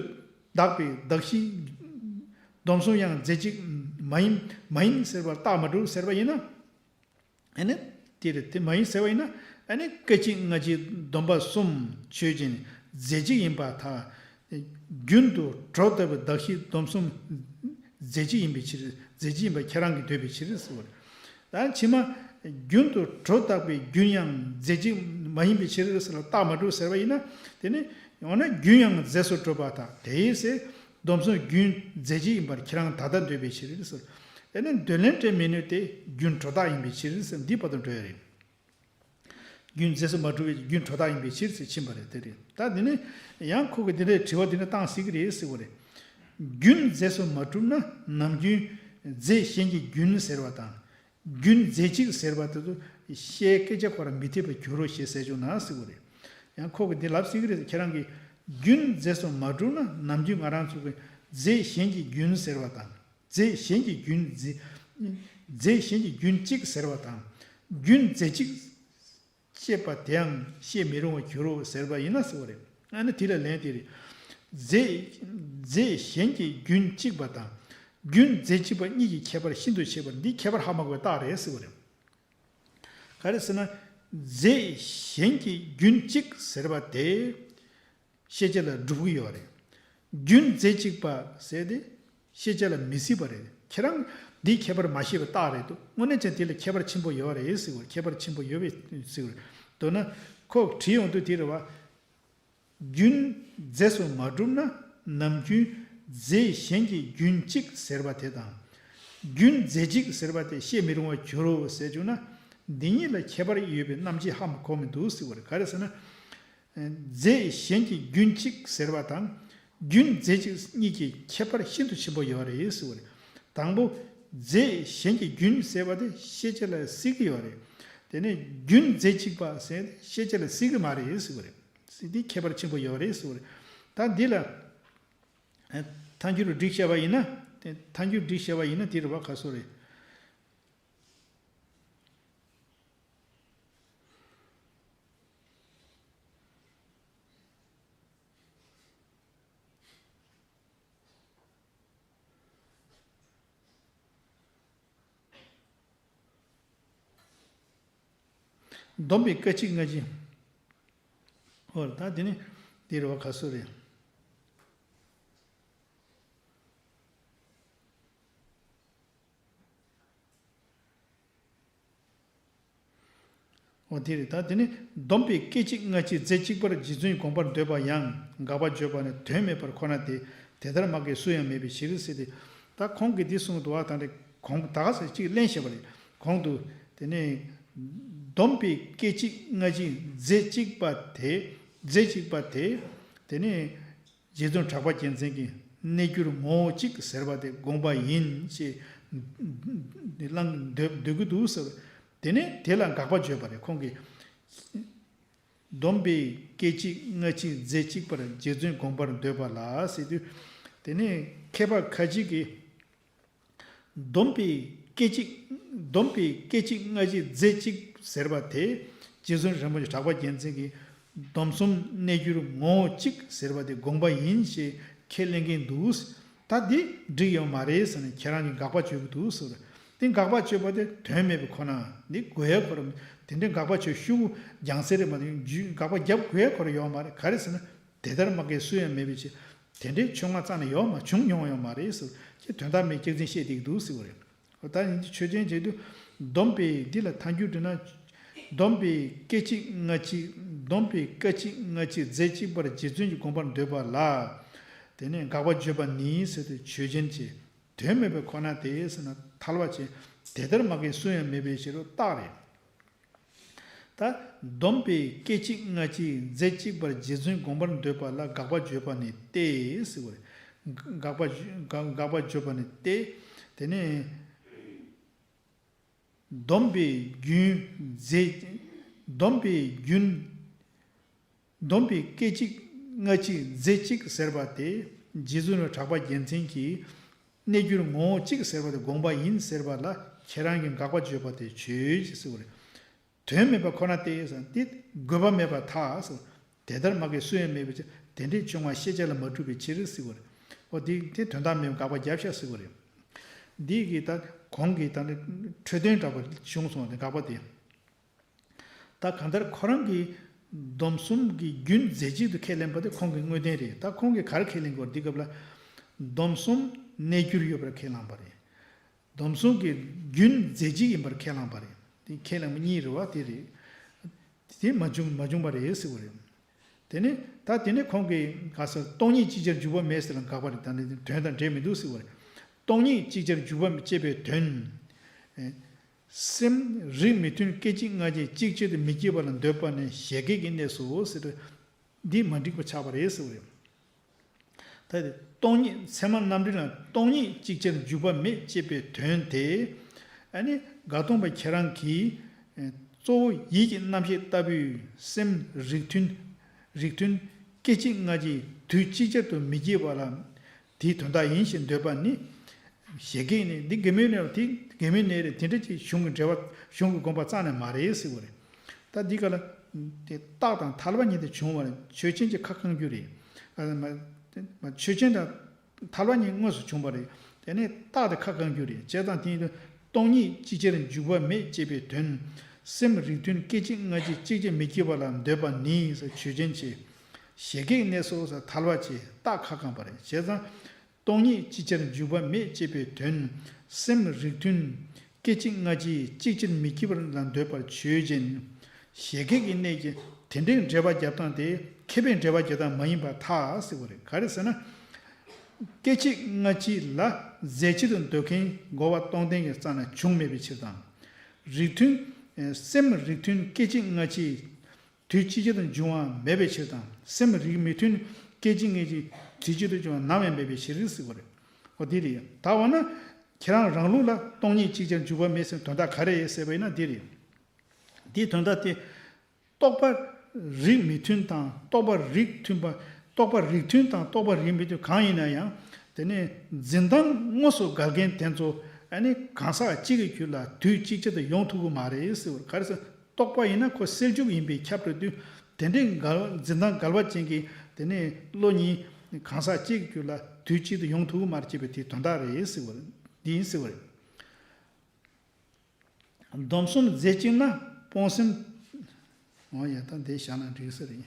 གདགས་པའི་གདགས་གཞི་སྡོམ་གསུམ་ཡང་རྫས་གཅིག་མ་ མ་ཡིན་མ་ཡིན་ཟེར་བར་རྟགས་མ་གྲུབ་ཟེར་བ་ཡིན་ན། ཨ་ནི་དེ་རེད། དེ་མ་ཡིན་ཟེར་བ་ཡིན་ན། ཨ་ནི་སྐད་ཅིག་སྔ་ཕྱི་སྡོམ་པ་གསུམ་ཆོས་ཅན། རྫས་གཅིག་ཡིན་པར་ཐལ། རྒྱུན་དུ་གྲོ་ལྟ་བུའི་གདགས་གཞི་སྡོམ་གསུམ་རྫས་གཅིག་ཡིན་པའི་ཕྱིར། རྫས་གཅིག་ཡིན་པ་ཁྱེད་རང་གིས་འདོད་པའི་ཕྱིར་ཟེར་བ་རེད། ད་ཕྱི་མ་རྒྱུན་དུ་གྲོ་བཏགས་པའི་རྒྱུན་ཡང་རྫས་གཅིག་མ་ཡིན་པའི་ཕྱིར་ཟེར་ལ་རྟགས་མ་གྲུབ་ཟེར་བ་ཡིན་ན། དེ་ནི་ཡང་ན་རྒྱུན་ཡང་རྫས་སུ་གྲུབ་པར་ཐལ། དེའི་ཚེ་སྡོམ་གསུམ་རྒྱུན་རྫས་གཅིག་ཡིན་པར་ཁྱེད་རང་ད་ལྟ་འདོད་པའི་ཕྱིར་ཟེར། དེ་ནི་འདོད་ལན་སྤྲད་མི་ནུས་ཏེ། རྒྱུན་གྲོ་བཏགས་ཡིན་པའི་ཕྱིར་ཟེར། འདི་བར་དུ་འགྲོ་ཡ་རེད། རྒྱུན་རྫས་སུ་མ་གྲུབ་པའི་རྒྱུན་གྲོ་བཏགས་ཡིན་པའི་ཕྱིར་ཟེར་ཕྱིན་པ་རེད། དེ་རེད། ད་འདི་ནི་ཡང་ཁོ་གི་འདི་འདྲའི་དྲི་བ་འདི་འདྲ་བཏང་སྲིད་ཀྱི་རེད་ཟེར་བ་རེད། རྒྱུན་རྫས་སུ་མ་གྲུབ་ན་ནམ་རྒྱུན་རྫས་གཞན་གྱི་རྒྱུན་ཟེར་བ་དང་། རྒྱུན་རྫས་གཅིག་ཟེར་བ་དེ་ཚོ་བཤད་སྐད་ཆ་ཁོ་རང་མི་འཐད་པར་འགྱུར་རོ་ཞེས་ཟེར་བྱུང་ན་ཟེར་བ་རེད། ཡང་ཁོ་གི་འདི་ལབ་སྲིད་ཀྱི་རེད། ཁྱེད་རང་གིས་རྒྱུན་རྫས་སུ་མ་གྲུབ་ན་ནམ་རྒྱུན་ང་རང་ཚོ་གི་རྫས་གཞན་གྱི་རྒྱུན་ཟེར་བ་དང་། རྫས་གཞན་གྱི་རྒྱུན་རྫས་རྫས་གཞན་གྱི་རྒྱུན་གཅིག་ཟེར་བ་དང་། རྒྱུན་རྫས་གཅིག་ཅེས་པ་དེའང་བཤད་མི་རུང་བར་འགྱུར་རོ་ཟེར་བ་ཡིན་ན་ཟེར་བ་རེད། ཨ་ནི་དེ་ལ་ལན་དེ་རེད། རྫས་རྫས་གཞན་གྱི་རྒྱུན་གཅིག་པ་དང་རྒྱུན་རྫས་གཅིག་པ་གཉིས་ཀྱི་ཁྱད་པར་ཤིན་ཏུ་ཆེ་བ་འདི་ཁྱད་པར་ཧ་མ་གོ་བའི་རྟགས་རེད་ཟེར་བ་རེད། ག་རེ་ཟེར་ན། རྫས་གཞན་གྱི་རྒྱུན་གཅིག་ཟེར་བ་དེ་ཤེས་བྱ་ལ་གྲུབ་ཀྱི་ཡོད་རེད། རྒྱུན་རྫས་གཅིག་པ་ཟེར་དེ་ཤེས་བྱ་ལ་མི་སྲིད་པ་རེད། ཁྱེད་རང་འདིའི་ཁྱད་པར་མ་ཤེས་པའི་རྟགས་རེད་འདུག་དངོས་གནས་ཀྱང་དེ་ལ་ཁྱད་པར་ཆེན་པོ་ཡོད་རེད་ཟེར་བ། ཁྱད་པར་ཆེན་པོ་ཡོད་པའི་ཟེར་བ་རེད། མདོར་ན་ཁོ་བྲིས་ཡོང་དུས་དེ་རེད་བ། རྒྱུན་རྫས་སུ་མ་གྲུབ་ན་ནམ་རྒྱུན་རྫས་གཞན་གྱི་རྒྱུན་གཅིག་ཟེར་བ་དེ་དང་། རྒྱུན་རྫས་གཅིག་ཟེར་བ་དེ་བཤད་མི་རུང་བར་འགྱུར་རོ་ཟེར་བྱུང་ན། འདི་གཉིས་ལ་ཁྱད་པར་ཡོད་པའི་རྣམ་འབྱེད་ཧ་མ་གོ་མི་འདུག་ཟེར་བ་རེད། ག་རེ་ཟེར་ན། རྫས་གཞན་གྱི་རྒྱུན་གཅིག་ཟེར་བ་དང་། རྒྱུན་རྫས་གཅིག་གཉིས་ཀྱི་ཁྱད་པར་ཤིན་ཏུ་ཆེན་པོ་ཡོད་རེད་ཟེར་བ་རེད། དང་པོ། རྫས་གཞན་གྱི་རྒྱུན་ཟེར་བ་དེ་ཤེས་བྱ་ལ་སྲིད་ཀྱི་ཡོད་རེད། དེ་ནས་རྒྱུན་རྫས་གཅིག་པ་ཟེར་ཤེས་བྱ་ལ་སྲིད་ཀྱི་མ་རེད་ཟེར་བ་རེད། སྲིད་དེ་ཁྱད་པར་ཆེན་པོ་ཡོད་རེད་ཟེར་བ་རེད། ད་འདི་ལ་ཐལ་འགྱུར་བསྒྲིགས་བྱས་པ་ཡིན་ན། ཐལ་འགྱུར་བསྒྲིགས་བྱས་པ་ཡིན་ན་དེ་རེད་བ། ག་སོ་རེད། སྡོམ་པའི་སྐད་ཅིག་སྔ་ཕྱི། ཨོ་ད་དེ་ནི་དེ་རེད་བ། ག་སོ་རེད། འོ་དེ་རེད། ད་དེ་ནི་སྡོམ་པའི་སྐད་ཅིག་སྔ་ཕྱི་རྫས་གཅིག་པར་རྗེ་བཙུན་དགོངས་པར་འདོད་པ་ཡང་དགག་པ་བརྗོད་པ་ནི་དོན་མེད་པར་ཁོ་ན་སྟེ། དེ་ལྟར་མ་སྐྱེས་སུ་ཡང་མེད་པའི་ཕྱིར་ཟེར་ཏེ། ད་ཁོང་གིས་འདི་གསུངས་འདུག་བ། ད་འདྲ་གོང་ད་ག་ས་གཅིག་གླེང་བཞག་པ་རེད། གོང་དུ་དེ་ནི་སྡོམ་པའི་སྐད་ཅིག་སྔ་ཕྱི་རྫས་གཅིག་པ་དེ། རྫས་གཅིག་པ་དེ། དེ་ནི། རྗེ་བཙུན་གྲགས་པ་རྒྱལ་མཚན་གྱིས་གནས་གྱུར་ངོ་བོ་གཅིག་ཟེར་བ་དེ་དགོངས་པ་ཡིན་ཞེས་གླེང་འདོད་འདོད་ཀྱི་འདུག་ཟེར། དེ་ནས་དེ་ལ་དགག་པ་བརྗོད་པ་རེད། ཁོང་གིས་སྡོམ་པའི་སྐད་ཅིག་སྔ་ཕྱི་རྫས་གཅིག་པར་རྗེ་བཙུན་དགོངས་པར་འདོད་པ་ལ་ཟེར་དུས། དེ་ནས་མཁས་པ་ཁ་ཅིག་གིས། སྡོམ་པའི་སྐད་ཅིག་སྡོམ་པའི་སྐད་ཅིག་སྔ་ཕྱི་རྫས་གཅིག་ཟེར་བ་དེ། རྗེ་བཙུན་རིན་པོ་ཆེ་གྲགས་པ་རྒྱལ་མཚན་གྱིས་སྡོམ་གསུམ་གནས་གྱུར་ངོ་བོ་གཅིག་ཟེར་བ་དེ་དགོངས་པ་ཡིན་ཞེས་ཁས་ལེན་མཁན་འདུག་ད་འདི་འགྲིག་ཡོད་མ་རེད་ཟེར་ནས་ཁྱེད་རང་གིས་དགག་པ་བརྗོད་ཀྱི་འདུག་ཟེར། དེ་དགག་པ་བརྗོད་པ་དེ་དོན་མེད་པའི་ཁོ་ན་འདི་དགོས་ཡ་ཁོ་རང་། དེ་འདྲའི་དགག་པ་བྱེད་ཤུགས་རྒྱང་སེ་རེད་མ་གཏོགས། རྒྱུ་དགག་པ་རྒྱབ་དགོས་ཡ་ཁོ་རང་ཡོད་མ་རེད། ག་རེ་ཟེར་ན། དེ་ལྟར་མ་སྐྱེས་སུ་ཡང་མེད་པའི་ཕྱིར། དེ་འདྲའི་ཆོས་ང་རྩ་ནས་ཡོད་མ་བྱུང་མྱོང་ཡོད་མ་རེད་ཟེར། ཅེས་དོན་དག་མེད་སྐྱག་རྫུན་བཤད་བསྡད་ཀྱི་འདུག་ཟེར་བ་རེད། འོ་ད་ཡིན་གྱི་ཆོས་ཅན་བྱེད་དུས། སྡོམ་པའི་འདི་ལ་ཐལ་འགྱུར་བསྒྲིགས་ན། སྡོམ་པའི་སྐད་ཅིག་སྔ་ཕྱི། སྡོམ་པའི་སྐད་ཅིག་སྔ་ཕྱི་རྫས་གཅིག་པར་རྗེ་བཙུན་གྱིས་དགོངས་པར་འདོད་པ་ལ། དེ་ནས་དགག་པ་བརྗོད་པ་ནི་ཟེར་ཏེ་ཆོས་ཅན་བྱེད། དོན་མེད་པའི་ཁོ་ན་སྟེ་ཟེར་ན་ཐལ་བ་བྱེད། དེ་ལྟར་མ་སྐྱེས་སུ་ཡང་མེད་པའི་ཕྱིར་རོ་རྟགས་རེད། ད་སྡོམ་པའི་སྐད་ཅིག་སྔ་ཕྱི་རྫས་གཅིག་པར་རྗེ་བཙུན་དགོངས་པར་འདོད་པ་ལ་དགག་པ་བརྗོད་པ་ནི་སྟེ་ཟེར་བ་རེད། དགག་པ་དགག་དགག་པ་བརྗོད་པ་ནི་སྟེ། དེ་ནས་སྡོམ་པའི་རྒྱུན་རྫས། སྡོམ་པའི་རྒྱུན། སྡོམ་པའི་སྐད་ཅིག་སྔ་ཕྱི་རྫས་གཅིག་ཟེར་བ་དེ། རྗེ་བཙུན་གྲགས་པ་རྒྱལ་མཚན་གྱིས་གནས་གྱུར་ངོ་བོ་གཅིག་ཟེར་བ་དེ་དགོངས་པ་ཡིན་ཟེར་བ་ལ་ཁྱེད་རང་གིས་དགག་པ་བརྗོད་པ་དེ་ཆོས་ཅན་ཟེར་བ་རེད། དོན་མེད་པ་ཁོ་ན་སྟེ་ཟེར་དེ་དགོས་པ་མེད་པར་ཐལ་ཟེར། དེ་ལྟར་མ་སྐྱེས་སུ་ཡང་མེད་པའི་ཕྱིར། དེ་འདྲའི་ཆོས་ང་ཤེས་བྱ་ལ་མ་གྲུབ་པའི་ཕྱིར་ཟེར་བ་རེད། འོ་དེ་དེ་དོན་དག་མེད་པའི་དགག་པ་བརྒྱབ་ཤག་ཟེར་བ་རེད། འདི་གི་ད་གོང་གི་ད་ནི་འཕྲོས་དོན་འདྲ་པོ་བྱུང་སོང་བ་དེ་དགག་པ་དེ། ད་གང་ལྟར་ཁོ་རང་གིས་སྡོམ་གསུམ་གྱི་རྒྱུན་རྫས་གཅིག་ཏུ་ཁས་ལེན་པ་དེ་ཁོང་གི་དངོས་བསྟན་རེད། ད་ཁོང་གིས་ག་རེ་ཁས་ལེན་དགོས་རེད། འདི་སྐབས་ལ་སྡོམ་གསུམ་གནས་འགྱུར་ཡོད་པར་ཁས་བླངས་པ་རེད། སྡོམ་གསུམ་གྱི་རྒྱུན་རྫས་གཅིག་ཡིན་པར་ཁས་བླངས་པ་རེད། དེ་ཁས་བླངས་པ་གཉིས་རེད་བ། དེ་རེད། དེ་མ་བྱུང་མ་བྱུང་བ་རེད་ཟེར་བ་རེད། དེ་ནས་ད་དེ་ནས་ཁོང་གིས་ག་ས་སྟོང་ཉིད་ཅིག་ཅར་འཇུག་པ་མེད་ཟེར་ལ་དགག་པ་རེད། ད་ནི་དོན་དང་འབྲེལ་མི་འདུག་ཟེར་བ་རེད། སྟོང་ཉིད་ཅིག་ཅར་འཇུག་པ་ཅེས་པའི་དོན། སེམས་རིགས་མི་མཐུན་སྐད་ཅིག་སྔ་ཕྱི་གཅིག་ཅར་དུ་མི་སྐྱེ་བ་ལ་འདོད་པ་ནི་བཞད་གད་ཀྱི་གནས་སོ་ཟེར། འདི་མ་འགྲིག་པ་ཆགས་པ་རེད་ཟེར་བ་རེད། ད་དེ་སྟོང་ཉིད་ཚད་མ་རྣམ་འགྲེལ་ལ་སྟོང་ཉིད་ཅིག་ཅར་འཇུག་པ་མེད་ཅེས་པའི་དོན་དེ། ཨ་ནི་དགག་སྟོང་པ་ཁྱེད་རང་གིས་གཙོ་བོ་ཡིད་ཀྱི་རྣམ་ཤེས་ལྟ་བུའི་སེམས་རིགས་མཐུན། རིགས་མཐུན་སྐད་ཅིག་སྔ་ཕྱི་དུས་གཅིག་ཅར་དུ་མི་སྐྱེ་བ་ལ་དེའི་དོན་དག་ཡིན་ཞེས་འདོད་པ་ནི། བཞད་གད་ནི་འདི་འགལ་མེད་ནས་དེ་འགལ་མེད་ནས་རེད། དེ་འདྲ་ཅིག་གཞུང་གི་འགྲེལ་པ་གཞུང་གི་དགོངས་པ་རྩ་ནས་མ་རེད་ཟེར་བ་རེད། ད་འདི་ག་ལ་དེ་རྟགས་དང་ཐལ་བ་གཉིས་དེ་བྱུང་བ་རེད། ཆོས་ཅན་གྱི་ཁ་བསྐང་རྒྱུ་རེད། ཨ་མ་མ་ཆོས་ཅན་དང་ཐལ་བ་གཉིས་དངོས་སུ་བྱུང་བ་རེད། དེ་ནས་རྟགས་དེ་ཁ་བསྐང་རྒྱུ་རེད། བྱས་ཙང་དེ་ཡིན་དུས་སྟོང་ཉིད་ཅིག་ཅར་འཇུག་པ་མེད་ཅེས་པའི་དོན། སེམས་རིགས་མཐུན་སྐད་ཅིག་སྔ་ཕྱི་གཅིག་ཀྱང་མི་སྐྱེ་བ་ལ་འདོད་པ་ནི་ཟེར་ཆོས་ཅན་བྱས། བཞད་གད་གནས་སོ་ཟེར་ཐལ་བ་བྱས་རྟགས་ཁ་བསྐངས་པ་རེད། བྱས་ཙང་སྟོང་ཉིད་ཅིག་ཅར་འཇུག་པ་མེད་ཅེས་པའི་དོན། སེམས་རིགས་མཐུན་སྐད་ཅིག་སྔ་ཕྱི་གཅིག་ཅར་མི་སྐྱེ་བ་ལ་འདོད་པར་ཆོས་ཅན། བཞད་གད་ཀྱི་གནས་ཀྱི་དེ་འདྲའི་འགྲེལ་པ་རྒྱབ་སྟངས་དེ་མཁས་པའི་འགྲེལ་པ་རྒྱབ་སྟངས་མ་ཡིན་པར་ཐལ་ཟེར་བ་རེད། ག་རེ་ཟེར་ན། སྐད་ཅིག་སྔ་ཕྱི་ལ་རྫས་གཅིག་ཏུ་འདོད་མཁན་རྒོལ་བ་སྟོང་ལྡན་གྱི་རྩ་ནས་བྱུང་མེད་པའི་ཕྱིར་དང་། རིགས་མཐུན། སེམས་རིགས་མཐུན་སྐད་ཅིག་སྔ་ཕྱི་དུས་གཅིག་ཅར་དུ་འབྱུང་བ་མེད་པའི་ཕྱིར་དང་། སེམས་རིགས་མི་མཐུན་སྐད་ཅིག་སྔ་ཕྱི་དུས་གཅིག་ཏུ་འབྱུང་བ་ནམ་ཡང་མེད་པའི་ཕྱིར་ཟེར་བ་རེད། འོ་དེ་རེད། ད་འོ་ན་ཁྱེད་རང་རང་ལུགས་ལ་སྟོང་ཉིད་ཅིག་ཅར་འཇུག་པ་མེད་ཟེར་དོན་དག་ག་རེ་རེད་ཟེར་བ་ཡིན་ན་འདི་རེད། འདིའི་དོན་དག་དེ། རྟོག་པ་རིགས་མི་མཐུན་དང་རྟོག་པ་རིགས་མཐུན་པ། རྟོག་པ་རིགས་མཐུན་དང་རྟོག་པ་རིགས་མི་མཐུན་གང་ཡིན་ན་ཡང་། དེ་ནས་འཛིན་སྟངས་དངོས་སུ་འགལ་མཁན་དེ་ཚོ་ཨ་ནི་གང་ཟག་གཅིག་གི་རྒྱུད་ལ་དུས་གཅིག་ཅར་དུ་ཡོང་ཐུབ་ཀྱི་མ་རེད་ཟེར་བ་ག་རེ་ཟེར། རྟོག་པ་ཡིན་ན་ཁོ་སེལ་འཇུག་ཡིན་པས་ཁྱབ་འགྲོ་དུས། དེ་འདྲའི་འགལ་འཛིན་སྟངས་འགལ་བ་ཅན་གྱི་དེ་ནས་བློ་གཉིས་གང་ཟག་གཅིག་གི་རྒྱུད་ལ་དུས་གཅིག་ཏུ་ཡོང་ཐུབ་ཀྱི་མ་རེད་ཅེས་པའི་དེའི་དོན་དག་རེད་ཟེར་བ་རེད། འདི་ཡིན་ཟེར་བ་རེད། སྡོམ་གསུམ་རྫས་གཅིག་ན་སྤོང་སེམས། འོ་ཡ་ད་འདི་བཞག་ན་འགྲིག་ས་རེད།